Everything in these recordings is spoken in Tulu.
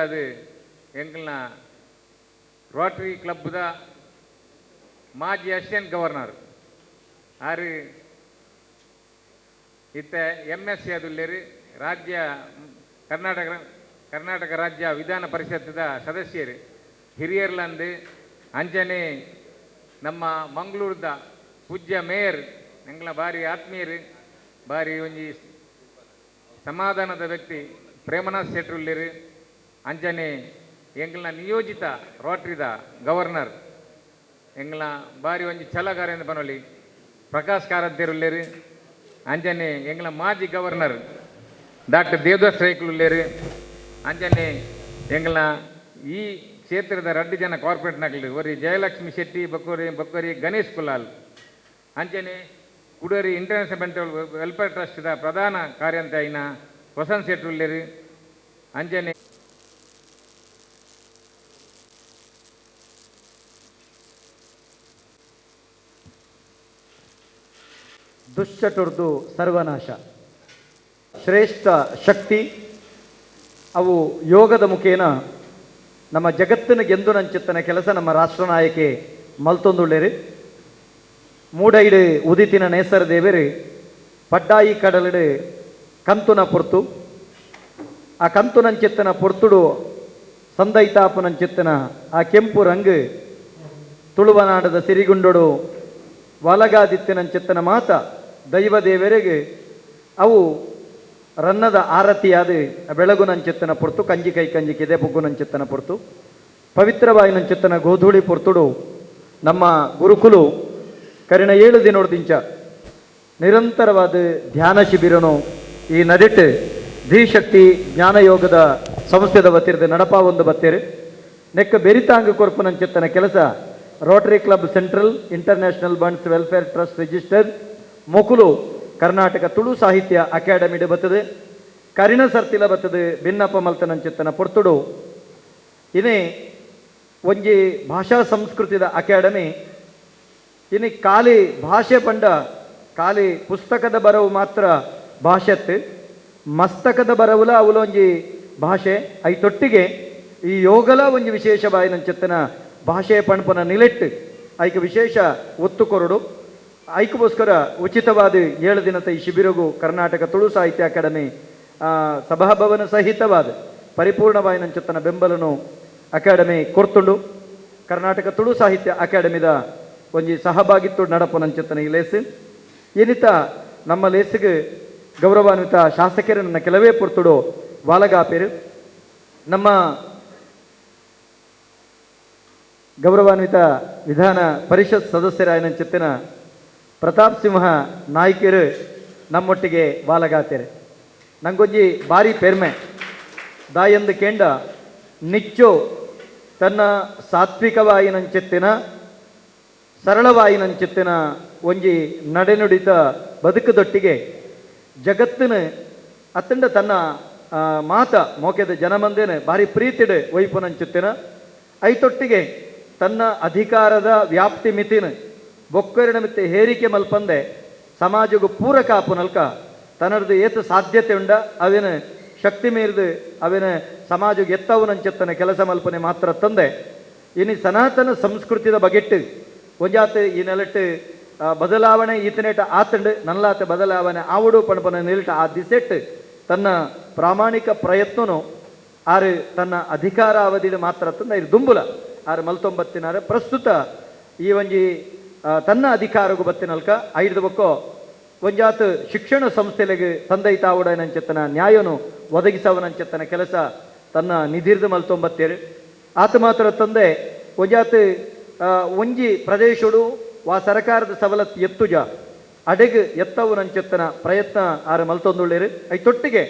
ಅಧ್ಯಕ್ಷರಾದ ಎಂಕಲ್ನ ರೋಟರಿ ಕ್ಲಬ್ದ ಮಾಜಿ ಅಸಿಸ್ಟೆಂಟ್ ಗವರ್ನರ್ ಆರು ಇತ್ತ M S C ಅದುಲ್ಲೇರು ರಾಜ್ಯ ಕರ್ನಾಟಕ ಕರ್ನಾಟಕ ರಾಜ್ಯ ವಿಧಾನ ಪರಿಷತ್ತದ ಸದಸ್ಯರು ಹಿರಿಯರ್ಲಂದು ಅಂಚನೆ ನಮ್ಮ ಮಂಗಳೂರದ ಪೂಜ್ಯ ಮೇಯರ್ ಎಂಗ್ಲ ಬಾರಿ ಆತ್ಮೀಯರು ಬಾರಿ ಒಂಜಿ ಸಮಾಧಾನದ ವ್ಯಕ್ತಿ ಪ್ರೇಮನಾಥ್ ಶೆಟ್ರುಲ್ಲೇರು ಅಂಚನೆ ಎಂಗ್ಲ ನಿಯೋಜಿತ ರೋಟರಿದ ಗವರ್ನರ್ ಎಂಗ್ಲ ಬಾರಿ ಒಂಜಿ ಛಲಗಾರ ಎಂದು ಪನೊಲಿ ಪ್ರಕಾಶ್ ಕಾರಂತೇರುಲ್ಲೇರು ಅಂಚನೆ ಎಂಗ್ಲ ಮಾಜಿ ಗವರ್ನರ್ ಡಾಕ್ಟರ್ ದೇವದಾಸ್ ರೈಕುಲುಲ್ಲೇರು ಅಂಚನೆ ಎಂಗ್ಲ ಈ ಕ್ಷೇತ್ರದ ರಡ್ಡು ಜನ ಕಾರ್ಪೊರೇಟ್ ನಕಲು ಒರಿ ಜಯಲಕ್ಷ್ಮಿ ಶೆಟ್ಟಿ ಬಕ್ಕೋರಿ ಬಕ್ಕೋರಿ ಗಣೇಶ್ ಕುಲಾಲ್ ಅಂಚನೆ ಕುಡೋರಿ international mental welfare ಟ್ರಸ್ಟ್ದ ಪ್ರಧಾನ ಕಾರ್ಯಂತ అయిన ವಸಂತ್ ಶೆಟ್ರುಲ್ಲೇರು ಅಂಚನೆ ದುಶ್ಚಟುರ್ದು ಸರ್ವನಾಶ ಶ್ರೇಷ್ಠ ಶಕ್ತಿ ಅವು ಯೋಗದ ಮುಖೇನ ನಮ್ಮ ಜಗತ್ತಿನ ಗೆಂದು ನಂಚಿತ್ತನ ಕೆಲಸ ನಮ್ಮ ರಾಷ್ಟ್ರನಾಯಕೆ ಮಲ್ತೊಂದುಳ್ಳೇರು. ಮೂಡೈಡು ಉದಿತಿನ ನೇಸರ ದೇವರು ಪಡ್ಡಾಯಿ ಕಡಲಿಡು ಕಂತುನ ಪೊರ್ತು ಆ ಕಂತುನಂಚಿತ್ತನ ಪೊರ್ತುಡು ಸಂದೈತಾಪುನಂಚಿತ್ತನ ಆ ಕೆಂಪು ರಂಗು ತುಳುವನಾಡದ ಸಿರಿಗುಂಡೊಡು ವಲಗಾದಿತ್ತಿನಂಚಿತ್ತನ ಮಾತ ದೈವ ದೇವರಿಗೆ ಅವು ರನ್ನದ ಆರತಿಯಾದ ಬೆಳಗುನಂಚಿತ್ತನ ಪೊರ್ತು ಕಂಜಿ ಕೈ ಕಂಜಿ ಕಿದೆ ಪುಗ್ಗುನಂಚಿತ್ತನ ಪೊರ್ತು ಪವಿತ್ರವಾಯಿನಂಚಿತ್ತನ ಗೋಧೂಳಿ ಪೊರ್ತುಡು ನಮ್ಮ ಗುರುಕುಲು ಕರಿಣ 7 ದಿನೋಡ್ದಿಂಚ ನಿರಂತರವಾದ ಧ್ಯಾನ ಶಿಬಿರನು ಈ ನಡಿಟ್ ಧೀಶಕ್ತಿ ಜ್ಞಾನಯೋಗದ ಸಂಸ್ಥೆದ ವತಿರದ ನಡಪ ಒಂದು ಬತ್ತೇರು ನೆಕ್ಕ ಬೆರಿತಾಂಗ ಕೊರ್ಪುನಂಚಿತ್ತನ ಕೆಲಸ Rotary Club Central International Bunts Welfare Trust register ಮೊಕುಲು ಕರ್ನಾಟಕ ತುಳು ಸಾಹಿತ್ಯ ಅಕಾಡೆಮಿಡು ಬತ್ತದೆ ಕರಿಣ ಸರ್ತಿಲ ಬತ್ತದೆ ಭಿನ್ನಪ್ಪ ಮಲ್ತನಂಚಿತ್ತನ ಪೊರ್ತುಡು ಇನಿ ಒಂಜಿ ಭಾಷಾ ಸಂಸ್ಕೃತಿದ ಅಕಾಡೆಮಿ ಇನಿ ಖಾಲಿ ಭಾಷೆ ಪಂಡ ಖಾಲಿ ಪುಸ್ತಕದ ಬರವು ಮಾತ್ರ ಭಾಷೆತ್ ಮಸ್ತಕದ ಬರವುಲ ಅವಲೊಂಜಿ ಭಾಷೆ I ತೊಟ್ಟಿಗೆ ಈ ಯೋಗಲ ಒಂಜಿ ವಿಶೇಷ ಬಾಯಿನಂಚಿತ್ತನ ಭಾಷೆ ಪಣಪನ ನಿಲೆಟ್ಟು ಐಕ ವಿಶೇಷ ಒತ್ತು ಕೊರಡು ಐಕ್ಕೋಸ್ಕರ ಉಚಿತವಾದ 7 ದಿನದ ಈ ಶಿಬಿರಗೂ ಕರ್ನಾಟಕ ತುಳು ಸಾಹಿತ್ಯ ಅಕಾಡೆಮಿ ಸಭಾಭವನ ಸಹಿತವಾದ ಪರಿಪೂರ್ಣವಾಯಿನಂಚಿತ್ತನ ಬೆಂಬಲನು ಅಕಾಡೆಮಿ ಕೊರ್ತುಂಡು. ಕರ್ನಾಟಕ ತುಳು ಸಾಹಿತ್ಯ ಅಕಾಡೆಮಿದ ಒಂಜಿ ಸಹಭಾಗಿತ್ತು ನಡಪುನಂಚಿತ್ತನ ಈ ಲೇಸು ಏನಿತ ನಮ್ಮ ಲೇಸಿಗೆ ಗೌರವಾನ್ವಿತ ಶಾಸಕರು ನನ್ನ ಕೆಲವೇ ಪೊರ್ತುಡು ವಾಲಗಾಪೇರು ನಮ್ಮ ಗೌರವಾನ್ವಿತ ವಿಧಾನ ಪರಿಷತ್ ಸದಸ್ಯರಾಯನಂಚಿತ್ತಿನ ಪ್ರತಾಪ್ ಸಿಂಹ ನಾಯ್ಕರು ನಮ್ಮೊಟ್ಟಿಗೆ ವಾಲಗಾತೇರು. ನಂಗೊಂಜಿ ಭಾರಿ ಪೆರ್ಮೆ ದಾಯಂದು ಕೇಂಡ ನಿಚ್ಚೋ ತನ್ನ ಸಾತ್ವಿಕವಾಯಿನಂಚಿತ್ತಿನ ಸರಳವಾಯಿನಂಚಿತ್ತಿನ ಒಂಜಿ ನಡೆನುಡಿತ ಬದುಕುದೊಟ್ಟಿಗೆ ಜಗತ್ತಿನ ಅತ್ತಂಡ ತನ್ನ ಮಾತ ಮೋಕೆದ ಜನಮಂದೇನ ಭಾರಿ ಪ್ರೀತಿಡು ಒಯ್ಪುನಂಚಿತ್ತಿನ ಐತೊಟ್ಟಿಗೆ ತನ್ನ ಅಧಿಕಾರದ ವ್ಯಾಪ್ತಿ ಮಿತಿನ ಬೊಕ್ಕರಿನ ಮಿತ್ತೆ ಹೇರಿಕೆ ಮಲ್ಪಂದೆ ಸಮಾಜಗೂ ಪೂರಕ ಆಪುನಲ್ಕ ತನ್ನದು ಏತು ಸಾಧ್ಯತೆ ಉಂಡ ಅವೇನು ಶಕ್ತಿ ಮೀರಿದು ಅವೇನು ಸಮಾಜಕ್ಕೆ ಎತ್ತವನಂಚಿತ್ತನ ಕೆಲಸ ಮಲ್ಪನೆ ಮಾತ್ರ ತಂದೆ ಇನ್ನು ಸನಾತನ ಸಂಸ್ಕೃತಿದ ಬಗೆಟ್ಟು ಒಂಜಾತ ಈ ನೆಲಟ್ಟು ಬದಲಾವಣೆ ಈತನೇಟ ಆತಂಡು ನಲ್ಲಾತ ಬದಲಾವಣೆ ಆವುಡು ಪಣಪನ ನಿಲ್ಟ ಆ ದಿಸೆಟ್ಟು ತನ್ನ ಪ್ರಾಮಾಣಿಕ ಪ್ರಯತ್ನನು ಆರು ತನ್ನ ಅಧಿಕಾರಾವಧಿಡು ಮಾತ್ರ ತಂದ ಇದು ದುಂಬುಲ ಆರು ಮಲ್ತೊಂಬತ್ತಿನಾರು ಪ್ರಸ್ತುತ ಈ ಒಂಜಿ ತನ್ನ ಅಧಿಕಾರಗೂ ಬತ್ತಿನಲ್ಕ ಐದು ಬಕ್ಕೋ ಒಂಜಾತ ಶಿಕ್ಷಣ ಸಂಸ್ಥೆಲೆಗೆ ತಂದೈ ತಾವುಡನಂచెತ್ತನ ನ್ಯಾಯನು ಒದಗಿಸವನಂచెತ್ತನ ಕೆಲಸ ತನ್ನ ನಿಧಿರ್ದು ಮಲ್ತೊಂಬತ್ತೇರು. ಆತ ಮಾತ್ರ ತಂದೆ ಒಂಜಾತ ಒಂಜಿ ಪ್ರದೇಶಡು ವಾ ಸರ್ಕಾರದ ಸವಲತ್ತು ಎತ್ತುಜ ಅಡೆಗ್ ಎತ್ತವನಂచెತ್ತನ ಪ್ರಯತ್ನ ಆರು ಮಲ್ತೊಂದುಳ್ಳೇರು. ಐತೊಟ್ಟಿಗೆ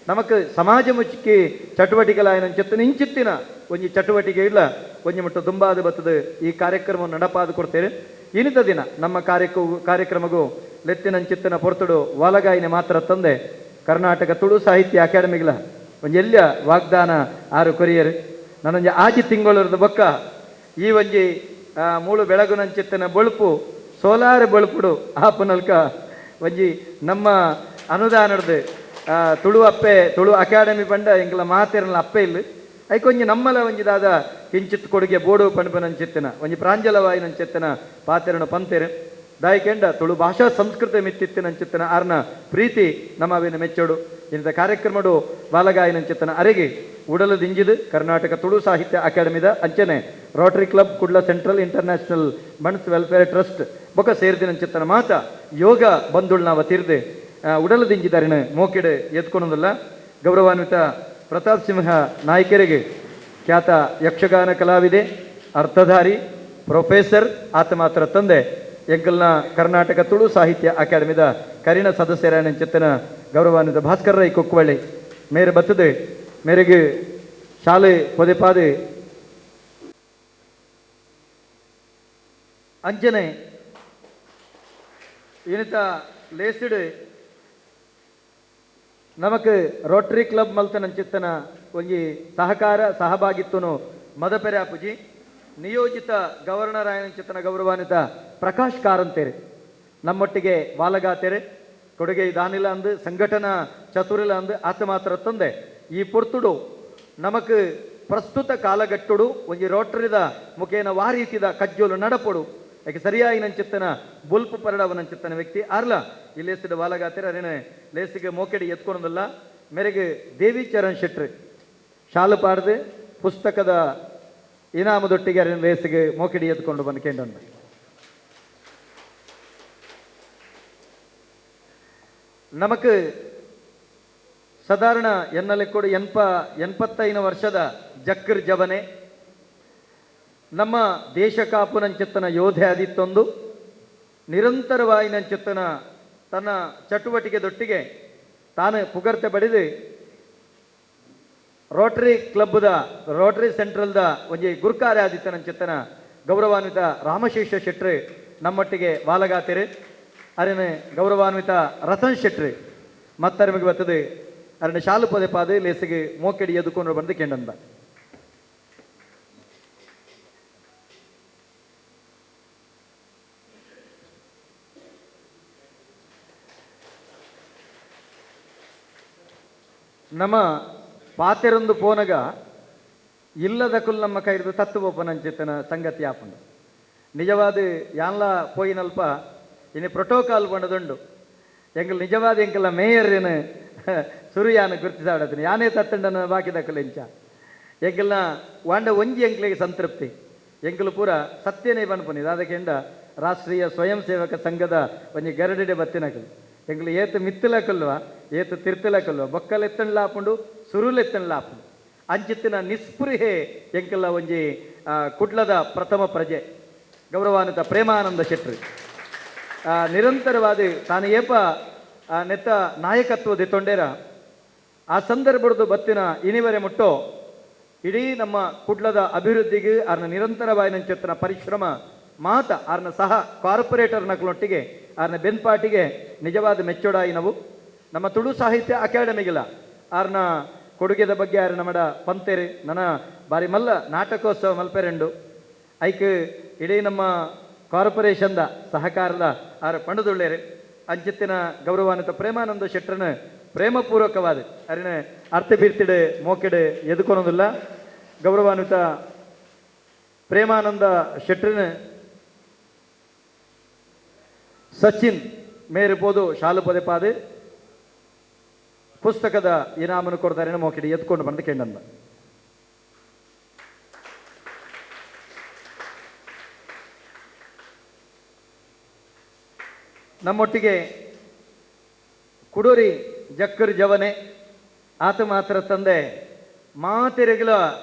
ನಮಕ್ ಸಮಾಜ ಮುಚ್ಚಿಕೆ ಚಟುವಟಿಕೆಲಾಯನಂచెತ್ತನ ಇಂಚಿತ್ತಿನ ಒಂಜಿ ಚಟುವಟಿಕೆ ಇಲ್ಲ ಒಂಜಿ ಮುಟ್ಟು ದುಂಬಾದ ಬತ್ತದ ಈ ಕಾರ್ಯಕ್ರಮ ನಡಪಾದ ಕೊಡ್ತೇವೆ. ಇನಿತ ದಿನ ನಮ್ಮ ಕಾರ್ಯಕ್ರಮಗೂ ಲೆತ್ತಿನಂಚಿತ್ತನ ಪೊರ್ತುಡು ವಾಲಗಾಯಿನ ಮಾತ್ರ ತಂದೆ ಕರ್ನಾಟಕ ತುಳು ಸಾಹಿತ್ಯ ಅಕಾಡೆಮಿಗಳ ಒಂಜೆಲ್ಲ ವಾಗ್ದಾನ ಆರು ಕೊರಿಯರು. ನಾನೊಂಜಿ ಆಜಿ ತಿಂಗಳದ ಬೊಕ್ಕ ಈ ಒಂಜಿ ಮೂಳು ಬೆಳಗುನಂಚಿತ್ತನ ಬೊಳುಪು ಸೋಲಾರ ಬೊಳುಪುಡು ಆಪುನಲ್ಕ ಒಂಜಿ ನಮ್ಮ ಅನುದಾನದ ತುಳು ಅಪ್ಪೆ ತುಳು ಅಕಾಡೆಮಿ ಪಂಡ ಎಂಕಲ ಮಾತೆರ್ನ ಅಪ್ಪೆ ಇಲ್ಲ ಐಕೊಂಜಿ ನಮ್ಮಲ ಒಂಜಿ ದಾದ ಕಿಂಚಿತ್ ಕೊಡುಗೆ ಬೋಡು ಪಣಪನಂಚಿತ್ತಿನ ಒಂಜಿ ಪ್ರಾಂಜಲವಾಯಿನಂಚಿತ್ತಿನ ಪಾತೆರನು ಪಂತೆರು ದಾಯಿಕೆಂಡ ತುಳು ಭಾಷಾ ಸಂಸ್ಕೃತಿ ಮಿತ್ತಿತ್ತಿನಂಚಿತ್ತಿನ ಆರ್ನ ಪ್ರೀತಿ ನಮ್ಮ ಅವಿನ ಮೆಚ್ಚೋಡು. ಇಂಥ ಕಾರ್ಯಕ್ರಮಡು ಬಾಲಗಾಯಿನಂಚಿತ್ತನ ಅರೆಗೆ ಉಡಲು ದಿಂಜಿದು ಕರ್ನಾಟಕ ತುಳು ಸಾಹಿತ್ಯ ಅಕಾಡೆಮಿದ ಅಂಚನೆ Rotary Club Kudla Central International Bunts Welfare Trust ಬೊಕ ಸೇರ್ದಿನಂಚಿತ್ತನ ಮಾತ ಯೋಗ ಬಂಧುಳ್ನಾವ ತೀರ್ದು ಉಡಲು ದಿಂಜಿದಾರಿನ ಮೋಕೆಡು ಎತ್ಕೊಳೋದಿಲ್ಲ. ಗೌರವಾನ್ವಿತ ಪ್ರತಾಪ್ ಸಿಂಹ ನಾಯಕರಿಗೆ ಖ್ಯಾತ ಯಕ್ಷಗಾನ ಕಲಾವಿದೆ, ಅರ್ಥಧಾರಿ, ಪ್ರೊಫೆಸರ್, ಆತ ಮಾತ್ರ ತಂದೆ ಎಂಕಲ್ನ ಕರ್ನಾಟಕ ತುಳು ಸಾಹಿತ್ಯ ಅಕಾಡೆಮಿದ ಕರಿಣ ಸದಸ್ಯರಾಯನಂಚಿತ್ತನ ಗೌರವಾನ್ವಿತ ಭಾಸ್ಕರ್ ರೈ ಕುಕ್ವಳ್ಳಿ ಮೇರೆ ಬತ್ತದೆ ಮೇರೆಗೆ ಶಾಲೆ ಪದೇ ಅಂಜನೆ ಇನಿತ ಲೇಸಿಡು ನಮಕ್ ರೋಟರಿ ಕ್ಲಬ್ ಮಲ್ತನಂಚಿತ್ತನ ಒಂಜಿ ಸಹಕಾರ ಸಹಭಾಗಿತ್ವನು ಮದಪೆರೆ ಅಪುಜಿ ನಿಯೋಜಿತ ಗವರ್ನರ್ ಆಯನಂಚಿತ್ತನ ಗೌರವಾನ್ವಿತ ಪ್ರಕಾಶ್ ಕಾರಂತೇರಿ ನಮ್ಮೊಟ್ಟಿಗೆ ವಾಲಗಾತೇರೆ ಕೊಡುಗೆ ದಾನಿಲ ಅಂದು ಸಂಘಟನಾ ಚತುರಿಲ ಅಂದು ಆತ ಮಾತ್ರ ತಂದೆ ಈ ಪೊರ್ತುಡು ನಮಕ್ ಪ್ರಸ್ತುತ ಕಾಲಗಟ್ಟುಡು ಒಂಜಿ ರೋಟರಿದ ಮುಖೇನ ವಾರೀತಿದ ಕಜ್ಜೋಲು ನಡಪೊಡು ಯಾಕೆ ಸರಿಯಾಗಿ ನಂಚಿತ್ತನ ಬುಲ್ಪು ಪರಡವನಂಚಿತ್ತನ ವ್ಯಕ್ತಿ ಆರ್ಲ ಈ ಲೇಸಿದ ವಾಲಗಾತಿರ ಅರೇನೆ ಲೇಸಿಗೆ ಮೋಕೆಡಿ ಎತ್ಕೊಳೋದಿಲ್ಲ. ಮೇರೆಗೆ ದೇವಿ ಚರಣ್ ಶೆಟ್ರು ಶಾಲು ಪಾಡ್ದು ಪುಸ್ತಕದ ಇನಾಮದೊಟ್ಟಿಗೆ ಅರೇನೆ ಲೇಸಿಗೆ ಮೋಕೆಡಿ ಎತ್ಕೊಂಡು ಬಂದು ಕೇಂದ್ರ. ನಮಕ್ ಸಾಧಾರಣ ಎನ್ನಲೆ ಕೂಡ 85 ವರ್ಷದ ಜಕ್ಕರ್ ಜವನೆ ನಮ್ಮ ದೇಶ ಕಾಪುನಂಚಿತ್ತನ ಯೋಧೆ ಆದಿತ್ತೊಂದು ನಿರಂತರವಾಯಿನಂಚಿತ್ತನ ತನ್ನ ಚಟುವಟಿಕೆದೊಟ್ಟಿಗೆ ತಾನು ಪುಗರ್ತೆ ಬಡಿದು ರೋಟರಿ ಕ್ಲಬ್ದ ರೋಟರಿ ಸೆಂಟ್ರಲ್ದ ಒಂಜಿ ಗುರ್ಕಾರೆ ಆದಿತ್ತನಂಚಿತ್ತನ ಗೌರವಾನ್ವಿತ ರಾಮಶೇಷ ಶೆಟ್ರು ನಮ್ಮೊಟ್ಟಿಗೆ ವಾಲಗಾತಿರು. ಅರಿನ ಗೌರವಾನ್ವಿತ ರತನ್ ಶೆಟ್ರು ಮತ್ತರಿಮಗೆ ಬರ್ತದೆ ಅರಣ ಶಾಲು ಪದೇ ಪಾದೆ ಲೇಸಿಗೆ ಮೋಕೆಡಿ ಎದುಕೊಂಡು ಬಂದು ಕೇಂದ್ರ. ನಮ್ಮ ಪಾತೆರೊಂದು ಪೋನಗ ಇಲ್ಲದ ಕುಲ್ ನಮ್ಮ ಕೈದು ತತ್ವೋಪನಂಚಿತನ ಸಂಗತಿ ಆಪುಂಡು. ನಿಜವಾದ ಯಾನ್ಲ ಪೋಯಿನಲ್ಪ ಇನ್ನು ಪ್ರೋಟೋಕಾಲ್ ಬಂಡದುಂಡು ಎಂಕಲ್ ನಿಜವಾದ ಎಂಕಲ್ಲ ಮೇಯರ್ ಏನು ಸುರು ಯಾನು ಗುರುತಿಸಾಡತೀನಿ ಯಾನೇ ತತ್ತಂಡನ ಬಾಕಿದಕ್ಕಲು ಇಂಚ ಎಂಕಲ್ನ ವಾಂಡ ಒಂಜಿ ಎಂಕ್ಲಿಗೆ ಸಂತೃಪ್ತಿ ಎಂಕಲು ಪೂರ ಸತ್ಯನೇ ಬನ್ಪುನಿ ಅದಕ್ಕೆಂಡ ರಾಷ್ಟ್ರೀಯ ಸ್ವಯಂ ಸೇವಕ ಸಂಘದ ಒಂಜಿ ಗರಡಿಡೆ ಬತ್ತಿನಕಲು ಎಂಕಲು ಏತು ಮಿತ್ತಲಕಲ್ವ ಏತು ತಿರ್ತಲಕಲ್ವ ಬೊಕ್ಕಲೆತ್ತಣ್ಲಾಪುಂಡು ಸುರುಲೆತ್ತಣ್ಲಾಪುಂಡು ಅಂಚಿತ್ತಿನ ನಿಸ್ಪೃಹೆ ಎಂಕಲ್ಲ ಒಂಜಿ ಕುಡ್ಲದ ಪ್ರಥಮ ಪ್ರಜೆ ಗೌರವಾನ್ವಿತ ಪ್ರೇಮಾನಂದ ಶೆಟ್ರು ನಿರಂತರವಾದ ತಾನು ಏಪ ನೆತ್ತ ನಾಯಕತ್ವದ ತೊಂಡೇರ ಆ ಸಂದರ್ಭದ ಬತ್ತಿನ ಇನಿವರೆ ಮುಟ್ಟೋ ಇಡೀ ನಮ್ಮ ಕುಡ್ಲದ ಅಭಿವೃದ್ಧಿಗೆ ಆರ್ನ ನಿರಂತರವಾಯಿನಂಚಿತ್ತಿನ ಪರಿಶ್ರಮ ಮಾತ ಆರ್ನ ಸಹ ಕಾರ್ಪೊರೇಟರ್ ನಕಲೊಟ್ಟಿಗೆ ಆರ್ನ ಬೆನ್ಪಾಟಿಗೆ ನಿಜವಾದ ಮೆಚ್ಚೋಡಾಯಿ ನಾವು ನಮ್ಮ ತುಳು ಸಾಹಿತ್ಯ ಅಕಾಡೆಮಿಗಿಲ್ಲ ಆರ್ನ ಕೊಡುಗೆದ ಬಗ್ಗೆ ಆರ್ ನಮ್ಮಡ ಪಂತೇರಿ ನನ್ನ ಬಾರಿ ಮಲ್ಲ ನಾಟಕೋತ್ಸವ ಮಲ್ಪೆರೆಂಡು ಐಕ್ ಇಡೀ ನಮ್ಮ ಕಾರ್ಪೊರೇಷನ್ದ ಸಹಕಾರದ ಆರ್ ಪಂಡದುಳ್ಳೇರು ಅಂಚಿತ್ತಿನ ಗೌರವಾನ್ವಿತ ಪ್ರೇಮಾನಂದ ಶೆಟ್ಟರನ ಪ್ರೇಮಪೂರ್ವಕವಾದ ಅರಿನ ಅರ್ಥ ಬೀರ್ತಿಡು ಮೋಕೆಡು ಎದುಕೊಳೋದಿಲ್ಲ. ಗೌರವಾನ್ವಿತ ಪ್ರೇಮಾನಂದ ಶೆಟ್ಟರನ ಸಚಿನ್ ಮೇರು ಪೋದು ಶಾಲು ಪದೇ ಪಾದೆ ಪುಸ್ತಕದ ಇನಾಮನ್ನು ಕೊಡ್ತಾರೆ ಮೋಕೆಡು ಎತ್ಕೊಂಡು ಬಂದು ಕೇಂದ್ರ. ನಮ್ಮೊಟ್ಟಿಗೆ ಕುಡೂರಿ ಜಕ್ಕರ್ ಜವನೆ ಆತ ಮಾತ್ರ ತಂದೆ ಮಾತೆರೆಗಲ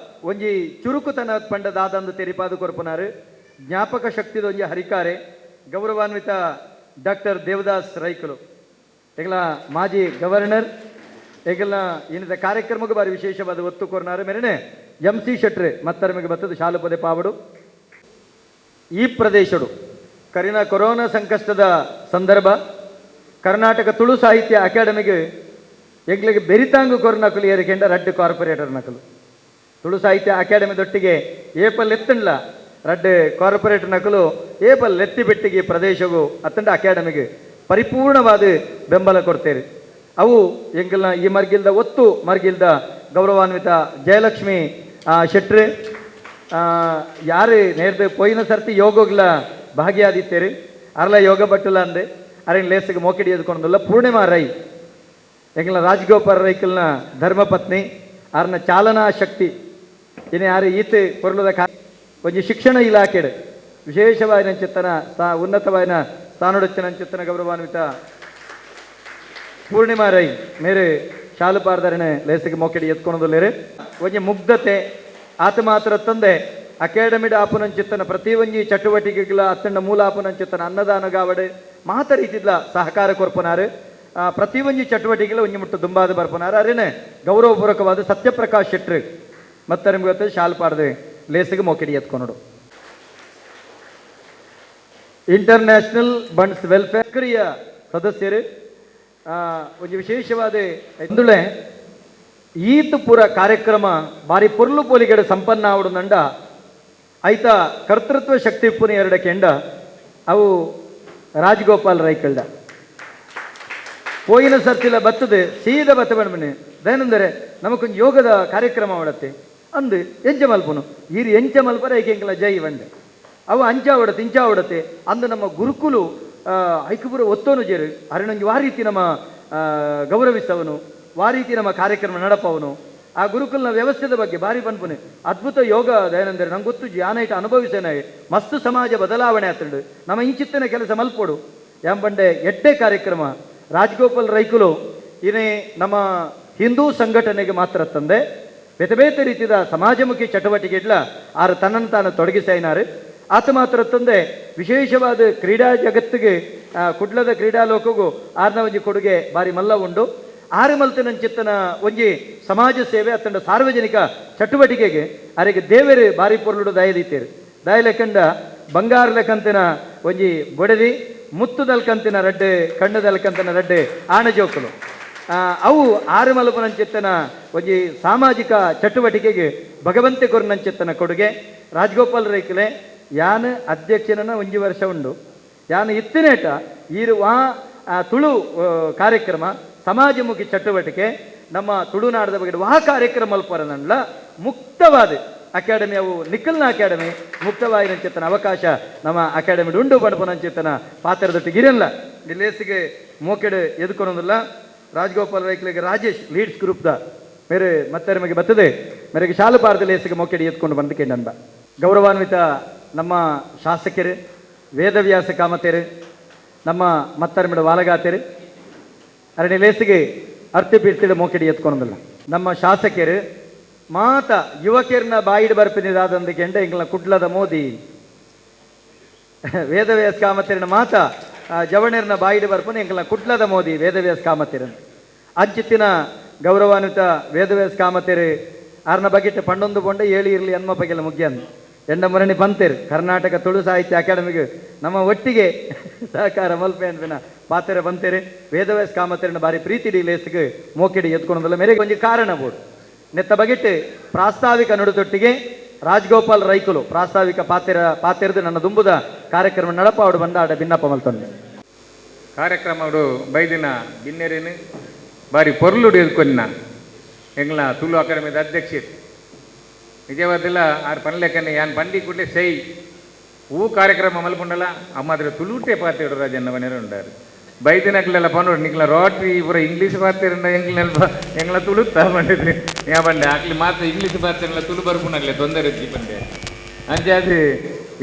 ಒಂಜಿ ಚುರುಕುತನ ಪಂಡದಾದಂದು ತೆರಿಪಾದು ಕೊರ್ಪುನಾರು ಜ್ಞಾಪಕ ಶಕ್ತಿದ ಒಂಜಿ ಹರಿಕಾರೆ ಗೌರವಾನ್ವಿತ ಡಾಕ್ಟರ್ ದೇವದಾಸ್ ರೈಕಲು ಎಗಲ ಮಾಜಿ ಗವರ್ನರ್ ಎಗಲ ಏನಿದೆ ಕಾರ್ಯಕ್ರಮಕ್ಕೆ ಬಾರಿ ವಿಶೇಷವಾದ ಒತ್ತು ಕೊರ್ನಾರು ಮೇರೆನೆ ಎಂ ಸಿ ಶೆಟ್ರೆ ಮತ್ತರಮಿಗೆ ಬತ್ತದ ಶಾಲು ಪದೇ ಪಾವಡು. ಈ ಪ್ರದೇಶಡು ಕರಿನ ಕೊರೋನಾ ಸಂಕಷ್ಟದ ಸಂದರ್ಭ ಕರ್ನಾಟಕ ತುಳು ಸಾಹಿತ್ಯ ಅಕಾಡೆಮಿಗೆ ಎಂಗ್ಲಿಗೆ ಬೆರಿತಾಂಗು ಕೊರ್ನಕಲು ಏರಿಕೆಂಡ ರಡ್ಡು ಕಾರ್ಪೊರೇಟರ್ ನಕಲು ತುಳು ಸಾಹಿತ್ಯ ಅಕಾಡೆಮಿದೊಟ್ಟಿಗೆ ಏಪಲ್ ಎತ್ತಂಡ್ಲ ರಡ್ಡು ಕಾರ್ಪೊರೇಟರ್ ನಕಲು ಏಪಲ್ ಎತ್ತಿ ಬೆಟ್ಟಿಗೆ ಪ್ರದೇಶವು ಅತ್ತಂಡ ಅಕಾಡೆಮಿಗೆ ಪರಿಪೂರ್ಣವಾದ ಬೆಂಬಲ ಕೊಡ್ತೇವೆ. ಅವು ಎಂಕಲ್ನ ಈ ಮರ್ಗಿಲ್ದ ಒತ್ತು ಮರ್ಗಿಲ್ದ ಗೌರವಾನ್ವಿತ ಜಯಲಕ್ಷ್ಮಿ ಶೆಟ್ರು ಯಾರು ನೇರ್ದು ಪೋಯಿನ ಸರ್ತಿ ಯೋಗಗ್ಲ ಭಾಗಿಯಾದಿತ್ತೇರು ಅರ್ಲ ಯೋಗ ಬಟ್ಟುಲ ಅಂದೆ ಅರೆನ್ ಲೇಸಿಗೆ ಮೋಕಿಡಿ ಎದ್ಕೊಂಡುಲ್ಲ ಪೂರ್ಣಿಮಾ ರೈ ಎಂಗ್ಲ ರಾಜ್ಗೋಪಾಲ್ ರೈಕಲ್ನ ಧರ್ಮಪತ್ನಿ ಆರ್ನ ಚಾಲನಾ ಶಕ್ತಿ ಇನ್ನು ಯಾರು ಈತ ಪೊರ್ಲದ ಒಂಜಿ ಶಿಕ್ಷಣ ಇಲಾಖೆಡ್ ವಿಶೇಷವಾಯಿನ ಚಿತ್ತನ ಉನ್ನತವಾಯಿನ ಸ್ಥಾನೊಡಚ್ಚಿನ ಚಿತ್ತನ ಗೌರವಾನ್ವಿತ ಪೂರ್ಣಿಮಾ ರೈ ಮೇರೆ ಶಾಲು ಪಾರ್ದರನೆ ಲೇಸಿಗೆ ಮೋಕಿಡಿ ಎತ್ಕೊಳೋದಿಲ್ಲೇರು ಒಂಜಿ ಮುಗ್ಧತೆ ಆತ ಮಾತ್ರ ತಂದೆ ಅಕಾಡೆಮಿಡ್ ಆಪುನಂಚಿತ್ತನ ಪ್ರತಿ ಒಂಜಿ ಚಟುವಟಿಕೆಗಳ ಅತ್ತಂಡ ಮೂಲ ಆಪುನಂಚಿತ್ತನ ಅನ್ನದಾನ ಗಾವಡೆ ಮಾತ ರೀತಿದ್ಲ ಸಹಕಾರ ಕೊರ್ಪನಾರು ಪ್ರತಿ ಒಂಜಿ ಚಟುವಟಿಕೆಗಳ ಒಂಜಿ ಮುಟ್ಟು ದುಂಬಾದ ಬರ್ಪನಾರು ಅರೇನೆ ಗೌರವಪೂರ್ವಕವಾದ ಸತ್ಯಪ್ರಕಾಶ್ ಶೆಟ್ರು ಮತ್ತೆ ನಿಮ್ಗೆ ಗೊತ್ತ ಶಾಲು ಪಾರ್ದೆ ಲೇಸಿಗೆ ಮೋಕಿಡಿ ಎತ್ಕೊನಡು. ಇಂಟರ್ನ್ಯಾಷನಲ್ ಬಂಡ್ಸ್ ವೆಲ್ಫೇರ್ ಕ್ರಿಯ ಸದಸ್ಯರು ಒಂಜಿ ವಿಶೇಷವಾದ ಇಂದುಳೆ ಈತ್ ಪೂರ ಕಾರ್ಯಕ್ರಮ ಬಾರಿ ಪೊರ್ಲು ಪೋಲಿಗಡೆ ಸಂಪನ್ನ ಆವಡು ನಂಡ ಐತ ಕರ್ತೃತ್ವ ಶಕ್ತಿ ಪುನಿ ಎರಡ ಕೆಂಡ ಅವು ರಾಜಗೋಪಾಲ್ ರೈಕಲ್ಡ ಪೋಯಿನ ಸರ್ತಿಲ ಬತ್ತದೆ ಸೀದ ಬತ್ತ ಬಣ್ಮನೆ ದಯನಂದರೆ ನಮಕೊಂದು ಯೋಗದ ಕಾರ್ಯಕ್ರಮ ಅವಡತ್ತೆ ಅಂದು ಎಂಚ ಮಲ್ಪನು ಈರು ಎಂಚ ಮಲ್ಪರ ಏಕೆಂಕಲ ಜೈ ಬಂಡೆ ಅವು ಅಂಚ ಅವಡತ್ತೆ ಇಂಚ ಅವಡತ್ತೆ ಅಂದು ನಮ್ಮ ಗುರುಕುಲು ಐಕುಪುರ ಒತ್ತೋನು ಜೇರು ಅರಣೊಂಜಿ ವಾ ರೀತಿ ನಮ್ಮ ಗೌರವಿಸವನು ವಾ ರೀತಿ ನಮ್ಮ ಕಾರ್ಯಕ್ರಮ ನಡಪವನು ಆ ಗುರುಕುಲ್ನ ವ್ಯವಸ್ಥೆದ ಬಗ್ಗೆ ಭಾರಿ ಪನ್ಪುನೆ ಅದ್ಭುತ ಯೋಗ ದಯಾನಂದರೆ ನಂಗೆ ಗೊತ್ತು ಯಾನೈಟ್ ಅನುಭವಿಸೇನೆ ಮಸ್ತ್ ಸಮಾಜ ಬದಲಾವಣೆ ಆತಂಡು ನಮ್ಮ ಇಂಚಿತ್ತನ ಕೆಲಸ ಮಲ್ಪೋಡು ಎಂಬಂಡೆ ಎಡ್ಡೆ ಕಾರ್ಯಕ್ರಮ ರಾಜಗೋಪಾಲ್ ರೈಕುಲು ಇನೇ ನಮ್ಮ ಹಿಂದೂ ಸಂಘಟನೆಗೆ ಮಾತ್ರ ತಂದೆ ಬೇತೆ ಬೇತೆ ರೀತಿಯ ಸಮಾಜಮುಖಿ ಚಟುವಟಿಕೆಗಳ ಆರು ತನ್ನನ್ನು ತಾನು ತೊಡಗಿಸೈನಾರು ಆತ ಮಾತ್ರ ತಂದೆ ವಿಶೇಷವಾದ ಕ್ರೀಡಾ ಜಗತ್ತಿಗೆ ಕುಡ್ಲದ ಕ್ರೀಡಾ ಲೋಕಗೂ ಆರ್ನ ಒಂಜಿ ಕೊಡುಗೆ ಬಾರಿ ಮಲ್ಲ ಉಂಡು ಆರು ಮಲ್ತಿನಂಚಿತ್ತನ ಒಂಜಿ ಸಮಾಜ ಸೇವೆ ಅತ್ತಂಡ ಸಾರ್ವಜನಿಕ ಚಟುವಟಿಕೆಗೆ ಅರೆಗೆ ದೇವರು ಬಾರಿ ಪೊರ್ಲುಡು ದಯದೀತೇರು ದಯಲೆಕಂಡ ಬಂಗಾರ ಲೆಕ್ಕಂತಿನ ಒಂಜಿ ಬೊಡದಿ ಮುತ್ತುದಲ್ಕಂತಿನ ರಡ್ಡೆ ಕಣ್ಣುದಲ್ಕಂತಿನ ರಡ್ಡೆ ಆಣಜೋಕುಲು ಅವು ಆರು ಮಲಪುನಂಚಿತ್ತನ ಒಂಜಿ ಸಾಮಾಜಿಕ ಚಟುವಟಿಕೆಗೆ ಭಗವಂತೆ ಕೊರ್ನಂಚಿತ್ತನ ಕೊಡುಗೆ ರಾಜಗೋಪಾಲ್ ರೈಕುಲೆ ಯಾನ್ ಅಧ್ಯಕ್ಷನ ಒಂಜಿ ವರ್ಷ ಉಂಡು ಯಾನ್ ಇತ್ತಿನೇಟ ಈರು ವಾ ತುಳು ಕಾರ್ಯಕ್ರಮ ಸಮಾಜಮುಖಿ ಚಟುವಟಿಕೆ ನಮ್ಮ ತುಳುನಾಡದ ಬಗ್ಗೆ ವಾ ಕಾರ್ಯಕ್ರಮ ಅಲ್ಪರನಲ್ಲ ಮುಕ್ತವಾದ ಅಕಾಡೆಮಿ ಅವು ನಿಖಲ್ನ ಅಕಾಡೆಮಿ ಮುಕ್ತವಾಗಿ ನಂಚಿತ್ತನ ಅವಕಾಶ ನಮ್ಮ ಅಕಾಡೆಮಿ ಉಂಡು ಪಣಪುನಂಚಿತ್ತನ ಪಾತ್ರದೊಟ್ಟಿಗೆ ಇರಲ್ಲ ಲೇಸಿಗೆ ಮೋಕೆಡು ಎದುಕೊನೊಂದಿಲ್ಲ ರಾಜಗೋಪಾಲ್ ರೈಕ್ಲಿಗೆ ರಾಜೇಶ್ ಲೀಡ್ಸ್ ಗ್ರೂಪ್ದ ಮೇರೆ ಮತ್ತೆ ನಿಮಗೆ ಬರ್ತದೆ ಮೇರೆಗೆ ಶಾಲು ಪಾರದ ಲೇಸಿಗೆ ಮೋಕೆಡು ಎತ್ಕೊಂಡು ಬಂದಕ್ಕೆ ನಂಬ ಗೌರವಾನ್ವಿತ ನಮ್ಮ ಶಾಸಕರು ವೇದವ್ಯಾಸ ಕಾಮತೇರು ನಮ್ಮ ಮತ್ತರ್ಮಿಡ ವಾಲಗಾತೇರು ಅರಣಿ ಲೇಸಿಗೆ ಅರ್ತಿ ಪೀರ್ತಿಡ ಮೋಕೆಡಿ ಎತ್ಕೊಳೋದಿಲ್ಲ ನಮ್ಮ ಶಾಸಕರು ಮಾತ ಯುವಕರನ್ನ ಬಾಯಿಡ್ ಬರ್ಪಿನಿದಾದಂದು ಕೆಂಡ ಇಂಗ್ಲ ಕುಡ್ಲದ ಮೋದಿ ವೇದವ್ಯಾಸ ಕಾಮತಿರನ ಮಾತ ಜವಣರ್ನ ಬಾಯಿಡ್ ಬರ್ಪನ ಎಂಕಲ್ನ ಕುಡ್ಲದ ಮೋದಿ ವೇದವ್ಯಾಸ ಕಾಮತಿರನ್ ಅಂಚಿತ್ತಿನ ಗೌರವಾನ್ವಿತ ವೇದವ್ಯಾಸ ಕಾಮತಿರು ಆರ್ನ ಬಗೆಟ್ ಪಂಡೊಂದು ಪೊಂಡ ಏಳಿ ಇರಲಿ ಎನ್ಮ ಬಗೆಲ ಮುಗ್ಯನ್ ಎಂಡ ಮುರಣಿ ಪಂತೇರು ಕರ್ನಾಟಕ ತುಳು ಸಾಹಿತ್ಯ ಅಕಾಡೆಮಿಗೆ ನಮ್ಮ ಒಟ್ಟಿಗೆ ಸಹಕಾರ ಮಲ್ಪೆ ಅನ್ಪಿನ ಪಾತೆರ ಬಂತೇರೆ ವೇದವ್ಯಾಸ ಕಾಮತಿರನ ಬಾರಿ ಪ್ರೀತಿ ಲೇಸಿಗೆ ಮೋಕೆಡಿ ಎತ್ಕೊಳೋದಲ್ಲ ಮೇರೆಗೆ ಒಂಜಿ ಕಾರಣ ಬೋರ್ಡ್ ನೆತ್ತ ಬಗೆಟ್ ಪ್ರಾಸ್ತಾವಿಕ ನುಡಿದೊಟ್ಟಿಗೆ ರಾಜಗೋಪಾಲ್ ರೈಕುಲು ಪ್ರಾಸ್ತಾವಿಕ ಪಾತೆರದು ನನ್ನ ದುಂಬುದ ಕಾರ್ಯಕ್ರಮ ನಡಪಾವಡು ಬಂದಾಡ ಭಿನ್ನಪ್ಪ ಮಲ್ತೊಂದೆ ಕಾರ್ಯಕ್ರಮಡು ಬೈದಿನ ಬಿನ್ನೆರೇನು ಬಾರಿ ಪೊರ್ಲುಡು ಎದ್ಕೊನ್ನ ಎಂಗ್ಲ ತುಳು ಅಕಾಡೆಮಿದ ಅಧ್ಯಕ್ಷ ನಿಜವಾದಿಲ್ಲ ಆರು ಪನ್ಲೆಕ್ಕನೆ ಯಾನ್ ಪಂಡಿ ಕೂಡಲೇ ಸೈ ಹೂ ಕಾರ್ಯಕ್ರಮ ಮಲ್ಪುಂಡಲ ಅಮ್ಮಾದ್ರೆ ತುಳುಟೆ ಪಾತೆಡು ರಾಜನ್ನ ಮನೆಯರು ಉಂಡಾರು ಬೈದಿನಕ್ಲೆಲ್ಲ ಪನ್ನೋಡು ನಿಕ್ಲ ರೋಟ್ರಿ ಪೂರ ಇಂಗ್ಲೀಷ್ ಪಾತೆರಂಡ ಎಂಗ್ಲೆಲ್ಪ ಎಂಗ್ಲ ತುಳುತ್ತಾ ಬಂಡಿದ್ದು ಯಾ ಬಂಡೆ ಆಕ್ಲಿ ಮಾತ್ರ ಇಂಗ್ಲೀಷ್ ಪಾತೆರಂಡ ತುಳು ಬರ್ಪುನಕ್ಲೆ ತೊಂದರೆ ಇಜ್ಜಿ ಬಂಡೆ ಅಂಚಾದ್